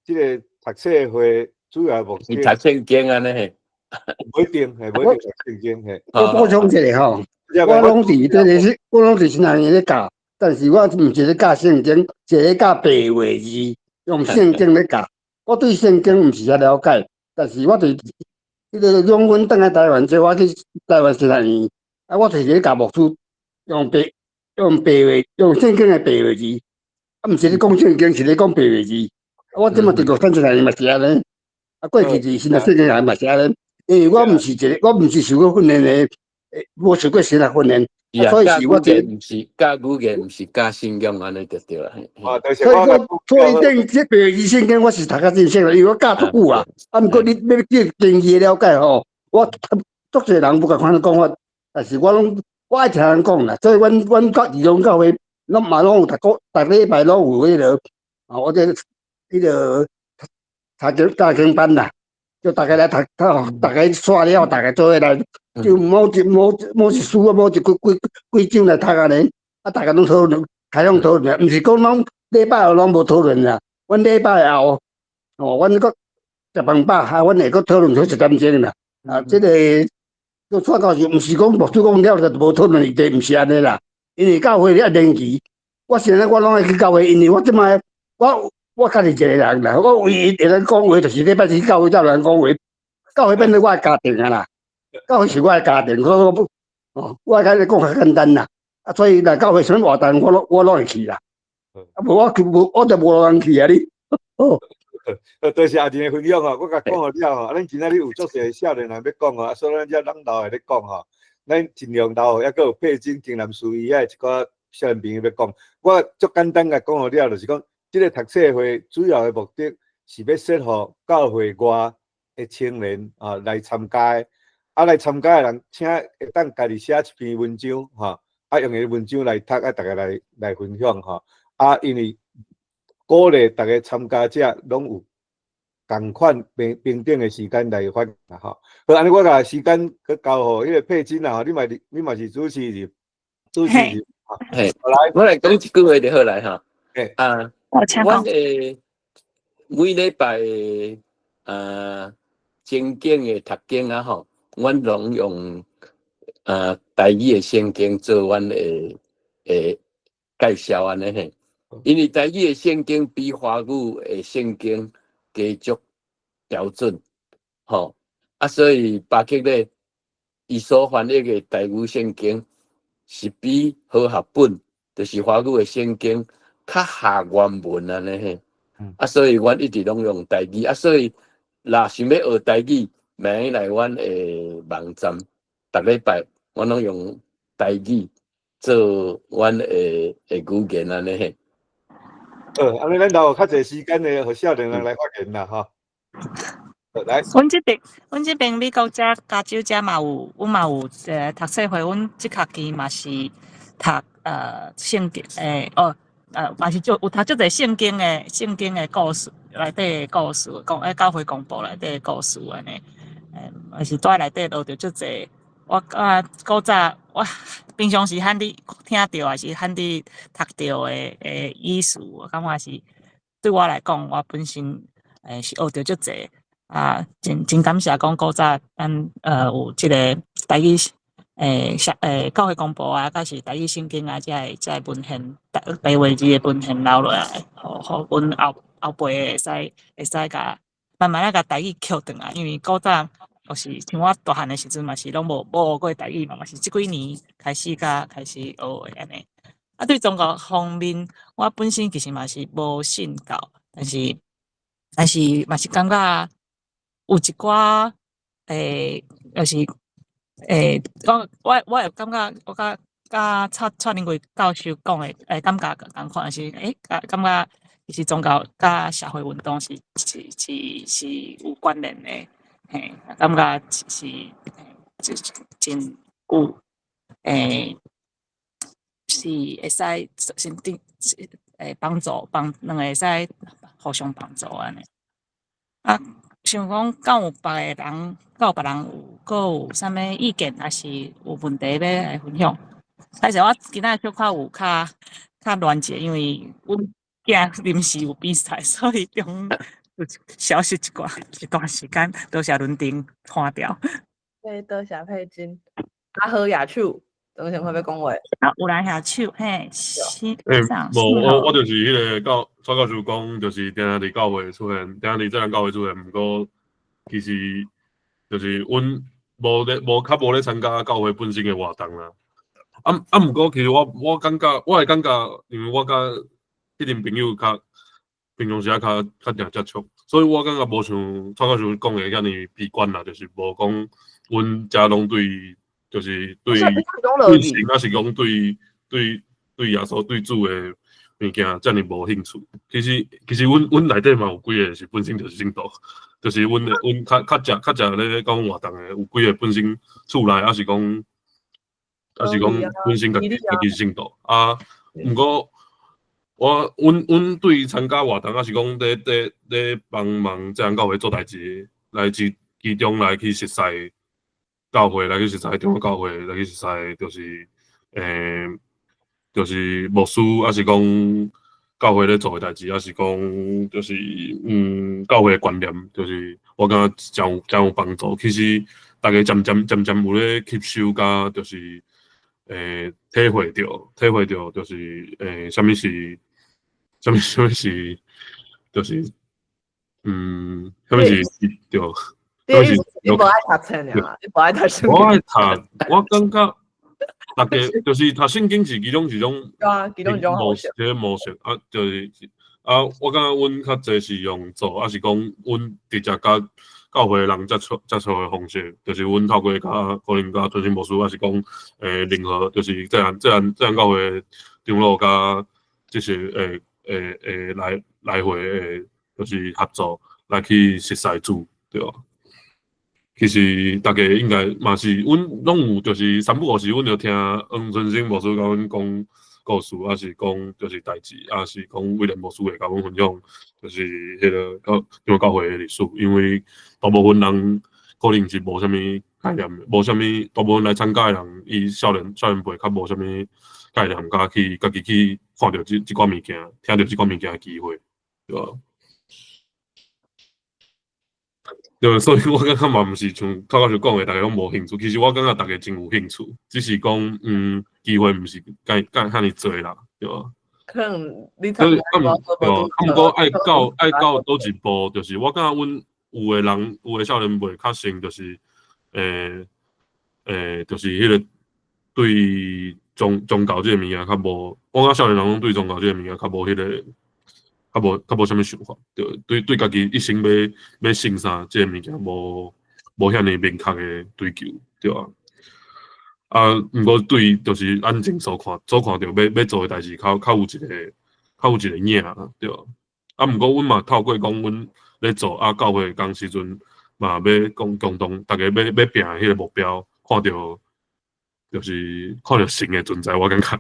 Speaker 3: 這个讀冊會主要目的。
Speaker 1: 讀聖經按呢嘿。
Speaker 3: 無一定，嘿，無一定讀聖經嘿。
Speaker 6: 我補充一下吼，我攏佇這个是，我攏佇神學院咧教，但是我毋是咧教聖經，是咧教白話字。用聖經咧教，我對聖經毋是遐了解，但是我對彼个養阮轉來台灣之後，我去台灣神學院，啊，我就是咧教牧師用白話，用聖經的白話字，啊，毋是咧講聖經，是咧講白話字。我這馬佇樂山神學院嘛是按呢，啊，過去佇新竹聖經學院嘛是按呢，因為我毋是一个，我毋是受過訓練的，無受過神學訓練。所以是我
Speaker 1: 這毋是教語言，毋是教信仰按呢就對啦。
Speaker 6: 所以我所以頂這白話字聖經，我是讀較真熟啦，因為我教足久啊。啊，毋過你欲叫經義了解吼，我足濟人無仝款講法，但是我攏我愛聽人講啦。所以阮教義工教會，攏嘛攏有逐個逐禮拜攏有彼个，啊，我這彼个讀經教經班啦，就逐家來讀，逐家煞了，逐家做伙來。就某一書啊，某一幾幾幾章來讀按呢，啊，逐家攏討論，開放討論，毋是講攏禮拜後攏無討論啦。阮禮拜後，哦，阮閣食飯飽，啊，阮會閣討論出一點鐘啦。啊，這个做蔡教授，毋是講牧師講了就無討論議題，毋是按呢啦。因為教會咧連結，我現在我攏愛去教會，因為我這擺我家己一個人啦，我唯一會當講話就是禮拜日教會才有人講話，教會變做我的家庭啊啦。教會是我的家庭，所以我不哦，我共你講較簡單啦。啊，所以若教會啥物活動，我攏會去啦。啊，無我去無，我就無人去啊！你哦，
Speaker 3: 多謝阿仁的分享吼，我共講予了吼。啊，咱今仔日有足濟少年人欲講吼，啊，所以咱遮攏留下咧講吼。咱盡量留予猶閣有佩珍、金南書伊遐一寡少年朋友欲講。我足簡單共講予了，就是講，這个讀冊會主要的目的是欲說予教會外的青年啊來參加的。啊，來參加的人，請會當家己寫一篇文章，吼，啊，用彼个文章來讀，啊，逐家來分享，吼。啊，因為鼓勵逐个參加者攏有仝款平平等的時間來發言，吼。好，按呢我共時間閣交予彼个佩珍啦，吼，你嘛是主持人，主持人，
Speaker 1: 嘿，
Speaker 3: 來，
Speaker 1: 我來講一句話就好來哈。
Speaker 3: 嘿，
Speaker 1: 啊，
Speaker 4: 我
Speaker 1: 阮每禮拜正經的讀經啊，吼。阮攏用台語的聖經做阮的介紹按呢嘿，因為台語的聖經比華語的聖經加足標準，吼啊，所以巴克禮伊所翻譯的台語聖經是比和合本，就是華語的聖經較合原文按呢嘿。啊，所以阮一直攏用台語，啊，所以若想欲學台語，免來阮的網站，逐禮拜阮攏用台語做阮的語言按呢嘿。
Speaker 3: 好，按呢咱留較濟時間的，予少年人來發言啦，吼。來，
Speaker 4: 阮這邊美國遮加州遮嘛有，阮嘛有讀冊會，阮這學期嘛是讀聖經哦，嘛是做有讀足濟聖經的故事，內底的故事，講教會公報內底的故事按呢，嘛是蹛內底學著足濟。我啊古早我平常時罕佇聽著，抑是罕佇讀著的意思，我感覺是對我來講，我本身是學著足濟。啊，真真感謝講古早咱有這个台語寫教會公報啊，抑是台語聖經啊，遮个文獻白話字的文獻留落來，予阮後後輩會使共慢慢仔共台語抾轉來，因為古早就是像我大漢的時陣嘛是攏無學過台語嘛，嘛是這幾年開始才開始學的按呢。啊，對宗教方面，我本身其實嘛是無信教，但是嘛是感覺有一寡就是我會感覺我佮蔡蔡林貴教授講的感覺仝款，是感覺其實宗教佮社會運動是有關聯的，嘿，感覺是真有是會使先頂幫助幫兩个會使互相幫助按呢。啊，想講敢有別个人，敢有別人有閣有啥物意見，抑是有問題欲來分享？但是我今仔小可有較亂一下，因為阮囝臨時有比賽，所以中有消失一寡一段時間，多謝輪燈換掉。
Speaker 2: 對，多謝佩珍。阿好舉手，等陣會欲講話。
Speaker 4: 啊，有人舉手，嘿，是。
Speaker 7: 無，我就是彼个教蔡教授講，就是定定佇教會出現，定定佇這間教會出現，毋過其實就是阮無咧，無較無咧參加教會本身的活動啦。啊，毋過其實我感覺，我會感覺，因為我佮彼陣朋友較平常時仔較定接觸，所以我感覺無像蔡教授講的遐爾悲觀啦，就是無講阮遮攏對，就是對神，抑是講對耶穌對主的物件遮爾無興趣。其實阮內底嘛有幾个是本身就是信徒，就是阮較濟咧講活動的，有幾个本身厝內，抑是講本身家己是信徒啊。毋過阮對參加活動，抑是講咧幫忙這樣教會做代誌，來自其中來去熟似教會，來去熟似中央教會，來去熟似就是就是牧師，抑是講教會咧做的代誌，抑是講就是教會的觀念，就是我感覺誠有幫助。其實大家漸漸有咧吸收，佮就是體會著，就是啥物是，就是啥物是對。
Speaker 2: 你無愛讀冊爾，你無愛讀聖經。
Speaker 7: 我愛讀，我感覺逐家就是讀聖經是其中一種
Speaker 2: 對啊，其中一種
Speaker 7: 模式，這个模式啊，就是啊，我感覺阮較濟是用做，抑是講阮直接佮教會的人接觸的方式，就是阮透過佮可能佮春生牧師，抑是講任何就是這樣教會長老佮這些來來回的，就是合作來去熟似主，對吧？其實逐家應該嘛是，阮攏有，就是三不五時，阮就聽黃春生牧師共阮講故事，抑是講就是代誌，抑是講威廉牧師會共阮分享，就是彼个教會的歷史。因為大部分人可能是無啥物概念，無啥物大部分來參加的人，伊少年輩較無啥物概念，佮去家己去看著這寡物件，聽著這寡物件的機會，對吧？對，所以我感覺嘛，毋是像蔡教授講的，逐家攏無興趣。其實我感覺逐家真有興趣，只是講機會毋是蓋遐爾濟啦，對吧？
Speaker 2: 可能你
Speaker 7: 所以啊，毋對，啊，毋過愛到佗一步，就是我感覺阮有的人，有的少年袂确信，就是就是彼个對宗教這个物件較無，我感覺少年人攏對宗教這个物件較無彼個，較無啥物想法，對對對家己一生欲信啥這个物件無遐爾明確的追求，對啊。啊，毋過對，就是按前所看著欲做的代誌，較有一個影，對啊。啊，毋過阮嘛透過講阮咧做啊，教會工時陣嘛，欲講共同，逐家欲拚彼个目標，看著就是看著神的存在，我感覺，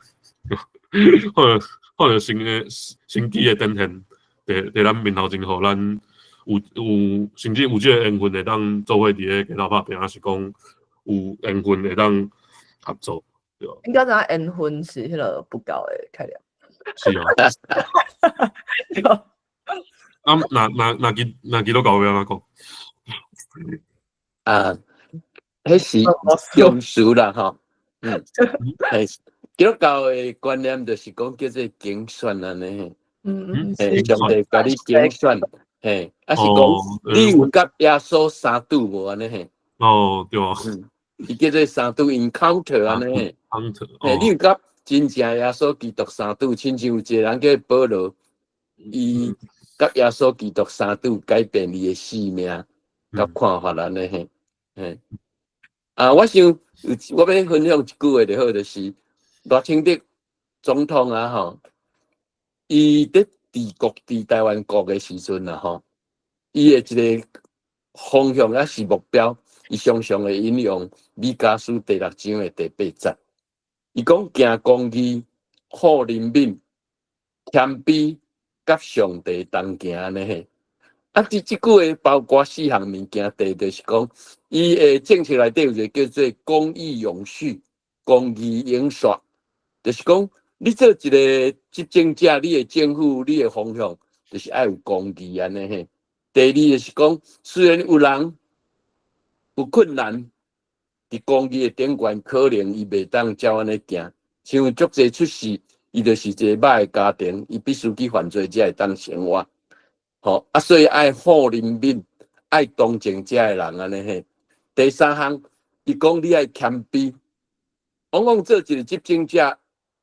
Speaker 7: 看著神的神蹟的展現，佇咱面頭前，予咱有甚至有這个緣分會當做伙佇咧街頭拍拚，抑是講有緣分會當合作，對啊。
Speaker 2: 應該知影緣分是彼个佛教的概念。
Speaker 7: 是啊。啊，若基督教欲按怎講？
Speaker 1: 啊，彼是用詞啦，吼。係基督教的觀念就是講叫做揀選按呢。嘿，上帝共你揀選，嘿，抑是講你有佮耶穌相拄無按呢嘿？
Speaker 7: 哦，對啊。
Speaker 1: 伊叫做相拄 encounter 按呢嘿。
Speaker 7: encounter。
Speaker 1: 嘿，你有佮真正耶穌基督相拄，親像有一個人叫保羅，伊佮耶穌基督相拄，改變伊的性命佮看法按呢嘿。嘿。啊，我想我欲分享一句話就好，就是賴清德總統啊吼，伊佇治國治台灣國的時陣啊吼，伊的一個方向抑是目標，伊常常會引用彌迦書第六章的第八節，伊講行公義、好憐憫、謙卑，佮上帝同行按呢嘿。啊，這句話包括四項物件，第一就是講，伊的政策內底有一個叫做公義永續、公義永續，就是講你做一個執政者，你的政府、你的方向，就是愛有公義按呢嘿。第二就是講，雖然有人有困難，佇公義的頂懸，可能伊袂當照按呢行，像足濟出事，伊就是一個歹的家庭，伊必須去犯罪才會當生活。吼啊，所以愛好憐憫，愛同情遮的人按呢嘿。第三項，伊講你愛謙卑，往往做一個執政者，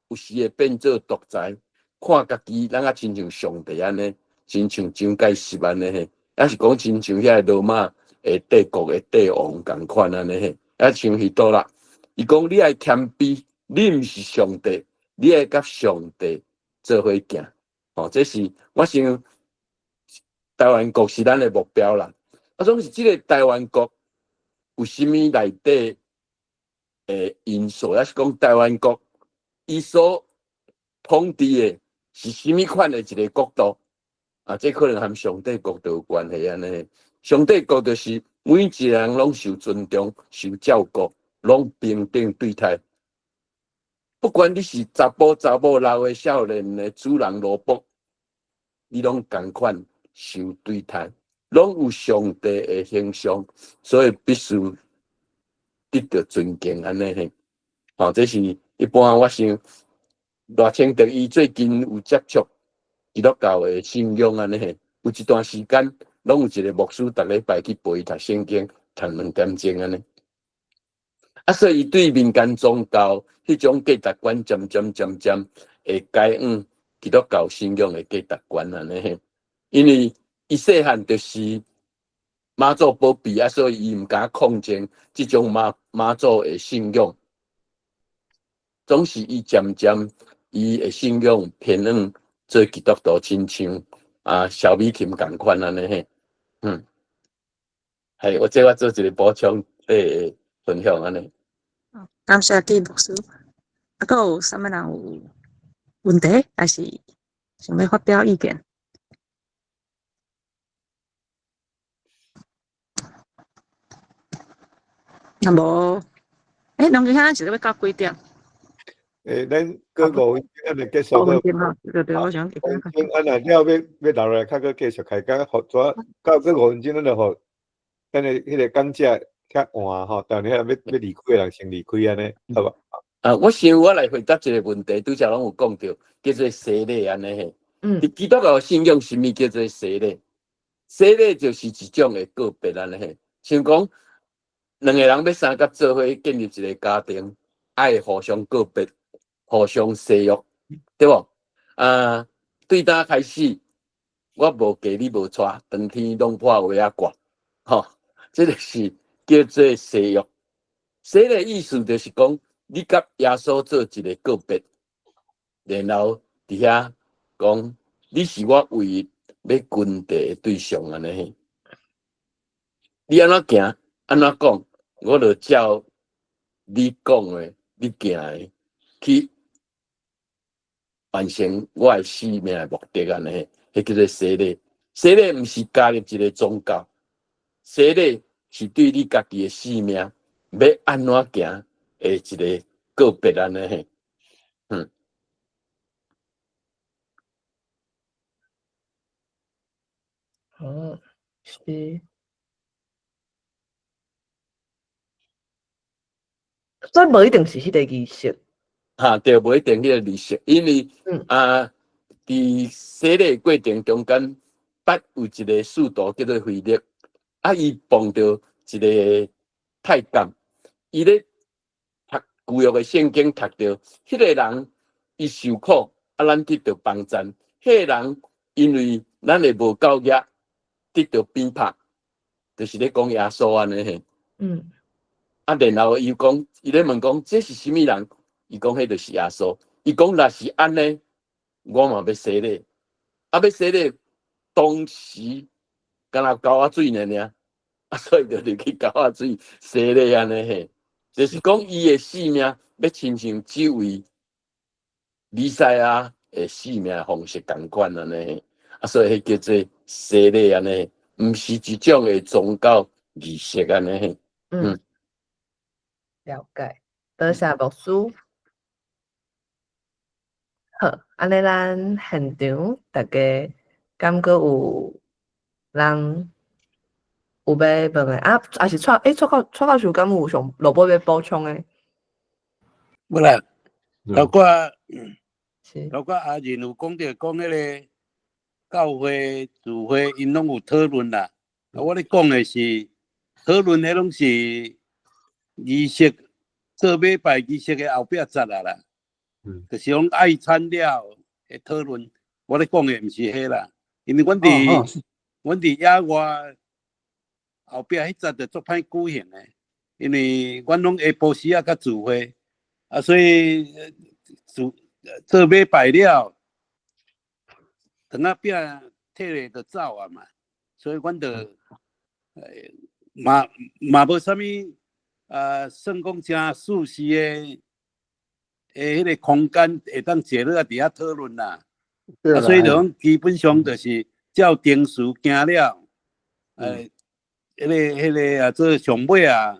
Speaker 1: 有時會變做獨裁，看家己咱啊親像上帝按呢，親像蔣介石按呢嘿，抑是講親像遐個羅馬的帝國的帝王仝款按呢嘿，抑像彼倒啦。伊講你愛謙卑，你毋是上帝，你愛佮上帝做伙行。吼，這是我想。台灣國是咱的目標啦，啊，總是這个台灣國有啥物內底的因素，抑是講台灣國伊所統治的是啥物款的一个國度？啊，這可能和上帝國度有關係按呢。上帝國就是每一個人攏受尊重、受照顧，攏平等對待。不管你是查埔查某、老的、少年的主人、奴僕，你攏仝款受對待，攏有上帝的形象，所以必須得到尊敬按呢嘿。吼，這是一般我想賴清德伊最近有接觸基督教的信仰按呢嘿，有一段時間攏有一個牧師逐禮拜去陪伊讀聖經，讀2點鐘按呢。啊，所以伊對民間宗教彼種價值觀，漸漸漸漸會改向基督教信仰的價值觀按呢嘿。因為伊細漢就是媽祖保庇啊，所以伊毋敢抗爭這種媽祖的信仰，總是伊漸漸伊的信仰偏向做基督徒，親像啊蕭美琴仝款按呢嘿，係我做一個補充的分享按呢。
Speaker 8: 感謝紀牧師。啊，閣有啥物人有問題，抑是想欲發表意見？若無，欸，梁先生是欲到幾點？
Speaker 3: 欸，咱閣5分鐘，咱就結束。
Speaker 8: 5分鐘吼，對對，我想。
Speaker 3: 5分鐘，啊，若了欲留落來，較閣繼續開講，予怎到閣五分鐘，咱就予咱的彼個講者較換吼，逐年欲離開的人先離開按呢，好無？
Speaker 1: 啊，我想我來回答一個問題，拄才攏有講著，叫做洗禮按呢嘿。佇基督教信仰，啥物叫做洗禮？洗禮就是一種的告別按呢嘿，像講兩个人欲相佮做伙建立一个家庭，愛互相告別，互相誓約，對無？啊，對今開始，我無嫁你無娶，當天弄破鞋仔掛，吼，這个是叫做誓約。洗禮意思就是講，你佮耶穌做一个告別，然後佇遐講，你是我唯一欲跟隨的對象按呢嘿。你按怎行，按怎講，我就照你講的，你行的去完成我的使命的目的按呢嘿，彼叫做洗禮。洗禮毋是加入一个宗教，洗禮是對你家己的生命欲按怎行的一个告別按呢嘿。
Speaker 2: 哦，是。所以無一定是彼个儀式。
Speaker 1: 哈，對，無一定彼个儀式，因為啊，佇洗禮過程中間，捌有一个使徒叫做腓力，啊，伊碰著一个太監，伊咧讀舊約的聖經，讀著彼个人伊受苦，啊，咱得著幫贊；彼个人因為咱的無夠額，得著鞭拍，就是咧講耶穌按呢嘿。啊，然後伊講，伊咧問講，這是啥物人？伊講，彼就是耶穌。伊講，若是按呢，我嘛欲洗禮。啊，欲洗禮，當時敢若溝仔水爾爾，啊，所以就入去溝仔水洗禮按呢嘿。就是講，伊的生命欲親像這位彌賽亞的生命方式仝款按呢嘿。啊，所以彼叫做洗禮按呢，毋是一種的宗教儀式按呢嘿。
Speaker 2: 了解，多謝牧師。好，按呢咱現場大家敢閣有人有欲問的啊？抑是蔡欸蔡教蔡教授敢有想落尾欲補充的？
Speaker 5: 無啦，頭拄頭拄阿仁有講著講彼个教會聚會，𪜶攏有討論啦。啊，我咧講的是討論，彼攏是儀式做禮拜儀式的後壁節啊啦。就是講愛餐了的討論，我咧講的毋是彼啦，因為阮佇阮佇野外後壁彼節就足歹舉行的，因為阮攏下晡時仔才聚會，啊，所以做做禮拜了，糖仔餅摕咧就走啊嘛，所以阮就嘛嘛無啥物啊，算講誠舒適的。的彼个空間會當坐落來佇遐討論啦，啊，所以就講基本上就是照程序行了，彼个彼个啊，做上尾啊，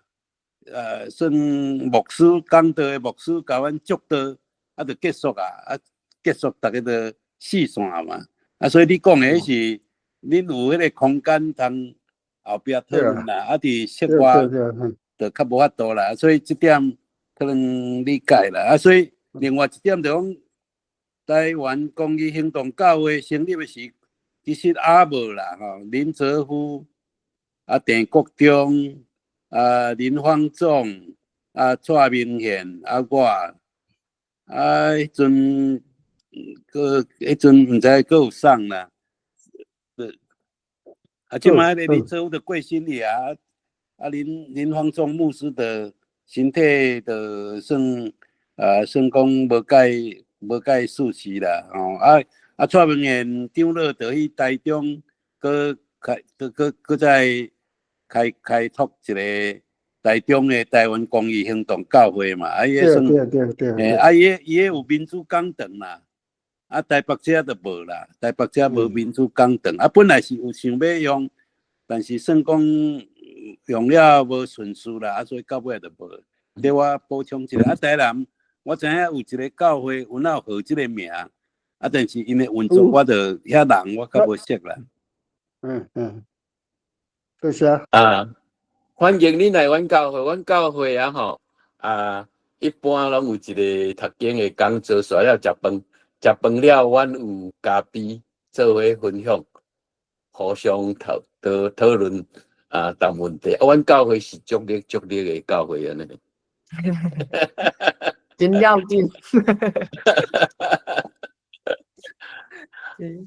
Speaker 5: 算牧師講道的牧師共阮祝禱，啊，就結束啊，啊，結束逐家就四散嘛，啊，所以你講的彼是恁有彼个空間通後壁討論啦，啊，佇室外就較無法度啦，所以這點。可能理解啦，啊，所以另外一點就講，台灣公義行動教會成立的時，其實也無啦，吼，林哲夫、啊鄭國忠、啊林芳總、啊蔡明憲、啊我，啊彼陣，閣彼陣毋知閣有啥啦，啊，這擺彼个林哲夫就過身去啊，啊林林芳總牧師就。身體就算啊，算講無介無介舒適啦，吼啊啊！蔡明賢長老就去台中，閣開閣閣閣再開開拓一个台中的台灣公義行動教會嘛，啊伊算，欸啊伊彼有民主講堂啦，啊台北這就無啦，台北這無民主講堂，啊本來是有想欲用，但是算講。用了無順序啦，啊，所以到尾就無。對我補充一下，啊，台南我知影有一个教會，阮有號這个名，啊，但是𪜶的運作我就遐人我較無熟啦。
Speaker 6: 嗯嗯，多謝。
Speaker 1: 啊，歡迎你來阮教會，阮教會啊吼，啊，一般攏有一个讀經的講座，煞了食飯，食飯了，阮有咖啡做伙分享。互相討討討論啊，談問題。啊，阮教會是足熱足熱的教會按呢。
Speaker 2: 真要緊。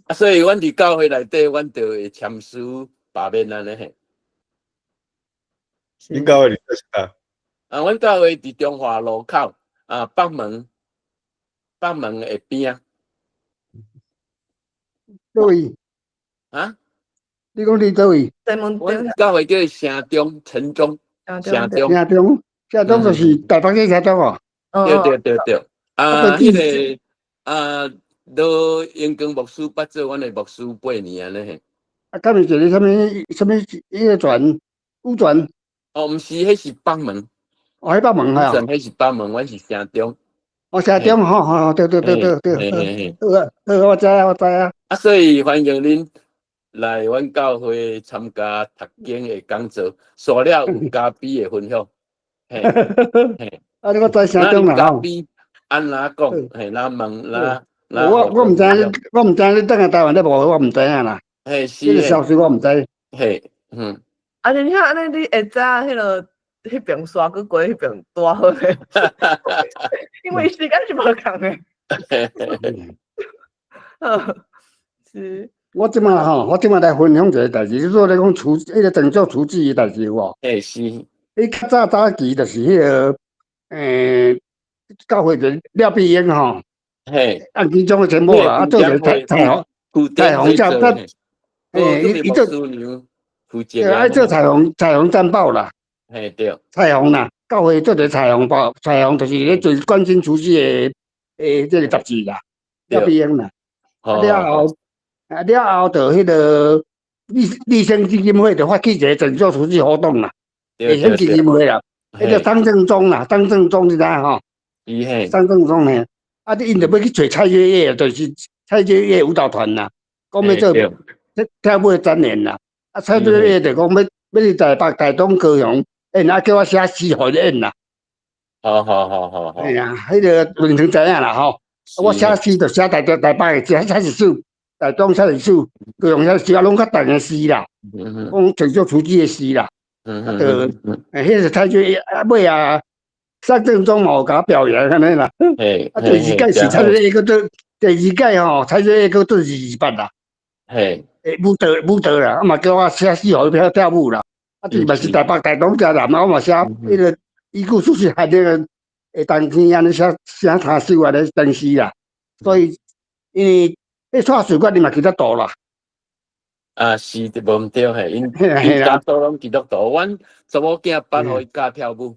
Speaker 1: 啊，所以阮佇教會內底，阮就會謙虛罷免按呢嘿。
Speaker 3: 恁教會佇佗啊？
Speaker 1: 啊，阮教會佇中華路口啊，北門的邊仔。
Speaker 6: 佗位？
Speaker 1: 啊？
Speaker 6: 你講佇佗位？
Speaker 2: 西門
Speaker 1: 阮教會叫城中，城中，城中。
Speaker 6: 城中，城中就是台北市城中哦。
Speaker 1: 對對對對。啊，彼个啊，羅英光牧師捌做阮的牧師8年按呢嘿。
Speaker 6: 啊，敢是一个啥物啥物彼个船，五船？
Speaker 1: 哦，毋是，彼是北門。
Speaker 6: 哦，彼北門啊。
Speaker 1: 彼是北門，阮是城中。
Speaker 6: 哦，城中吼吼，對對對對對。好啊，好，我知啊，我知啊。
Speaker 1: 啊，所以歡迎恁來阮教會參加讀經的講座，煞了有咖啡的分享。嘿，嘿。
Speaker 6: 啊，你我知城中啦。
Speaker 1: 咖啡按怎講？嘿，哪問哪？
Speaker 6: 我毋知，我毋知你轉來台灣咧無？我毋知影啦。
Speaker 1: 嘿，是。
Speaker 6: 這個消息我毋知。
Speaker 1: 嘿，嗯。
Speaker 2: 啊，你遐按呢，你會知影彼个彼爿山閣過彼爿拄好咧，因為時間是無仝的。是。
Speaker 6: 我這擺吼，我這擺來分享一个代誌，你說咧講處，彼個拯救處置的代誌有無？
Speaker 1: 欸，是。
Speaker 6: 伊較早早期就是彼个，教會就廖碧英吼，按其中的節目啦，啊，做一个彩虹，彩虹叫他，伊做，對，愛做彩虹戰報啦。
Speaker 1: 嘿，對。
Speaker 6: 彩虹啦，教會做一个彩虹報，彩虹就是咧做關心慈濟的這个雜誌啦，廖碧英啦。啊了後，啊了後，就彼个立生基金會就發起一个拯救慈濟活動啦，立生基金會啦，彼个張正忠啦，張正忠你知影吼？
Speaker 1: 是嘿。
Speaker 6: 張正忠呢，啊，𪜶就欲去揣蔡月月，就是蔡月月舞蹈團啦，講欲做跳舞的展演啦，啊，蔡月月就講欲去台北、台東、高雄演，啊，叫我寫詩予伊演啦。
Speaker 1: 好好好好好。
Speaker 6: 嘿啊，彼个文成知影啦吼。我寫詩就寫台北的，寫一首，台東寫一首，高雄寫一首，啊，攏較長的詩啦，講拯救慈濟的詩啦。啊，就，彼個蔡月月啊，尾啊，張正忠嘛有共我表揚按呢啦。啊，第二屆是蔡月月閣做，第二屆吼，蔡月月閣做228啦。舞蹈舞蹈啦，啊嘛叫我寫詩予伊跳跳舞啦。啊，就是嘛是台北、台東、台南啊，我嘛寫彼个依據事實，還那個冬天按呢寫寫他首按呢東西啦。所以因為彼蔡水管伊嘛基督徒啦。
Speaker 1: 啊，是的，無毋對嘿，𪜶家族攏基督徒，阮查某囝捌予伊教跳舞。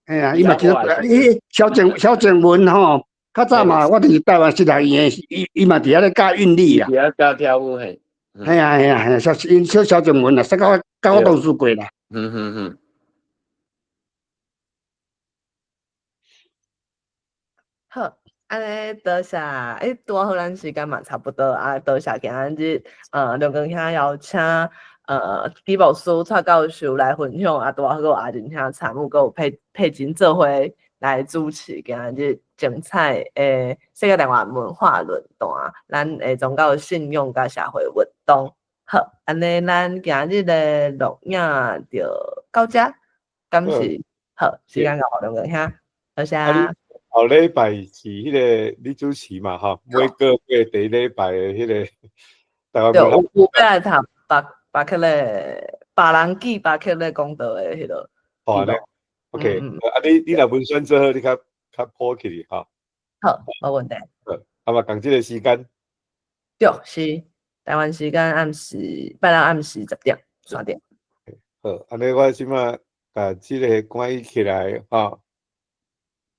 Speaker 6: 嘿啊，伊嘛基督徒，伊蕭靜文吼，較早嘛，我佇台灣實學院，伊嘛佇遐咧教韻律啦。
Speaker 1: 佇遐教跳舞嘿。
Speaker 6: 嘿啊嘿啊嘿，蕭𪜶蕭蕭靜文啦，說佮我同事過啦。
Speaker 2: 好，按呢多謝，拄好咱時間嘛差不多啊，多謝今日梁光兄邀請紀牧師、蔡教授來分享啊，拄好閣有阿仁兄參與，閣有佩珍做伙來主持今日精彩的世界台灣文化論壇，咱的宗教信仰佮社會運動。好，按呢咱今日的錄影就到這，感謝，好，時間交予梁光兄，多謝。
Speaker 3: 後禮拜是彼个你主持嘛吼，每個月第一禮拜的彼个台灣。
Speaker 2: 對，有欲來讀巴克咧，別人記巴克咧講道的彼个。
Speaker 3: 好咧，OK，啊你若文宣做好，你較普起吼。
Speaker 2: 好，無問題。
Speaker 3: 好，啊嘛仝這个時間。
Speaker 2: 對，是台灣時間暗時，拜六暗時10點，3點。
Speaker 3: 好，按呢我這擺共這个關起來吼。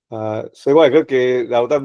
Speaker 3: 啊，所以我會閣加留等。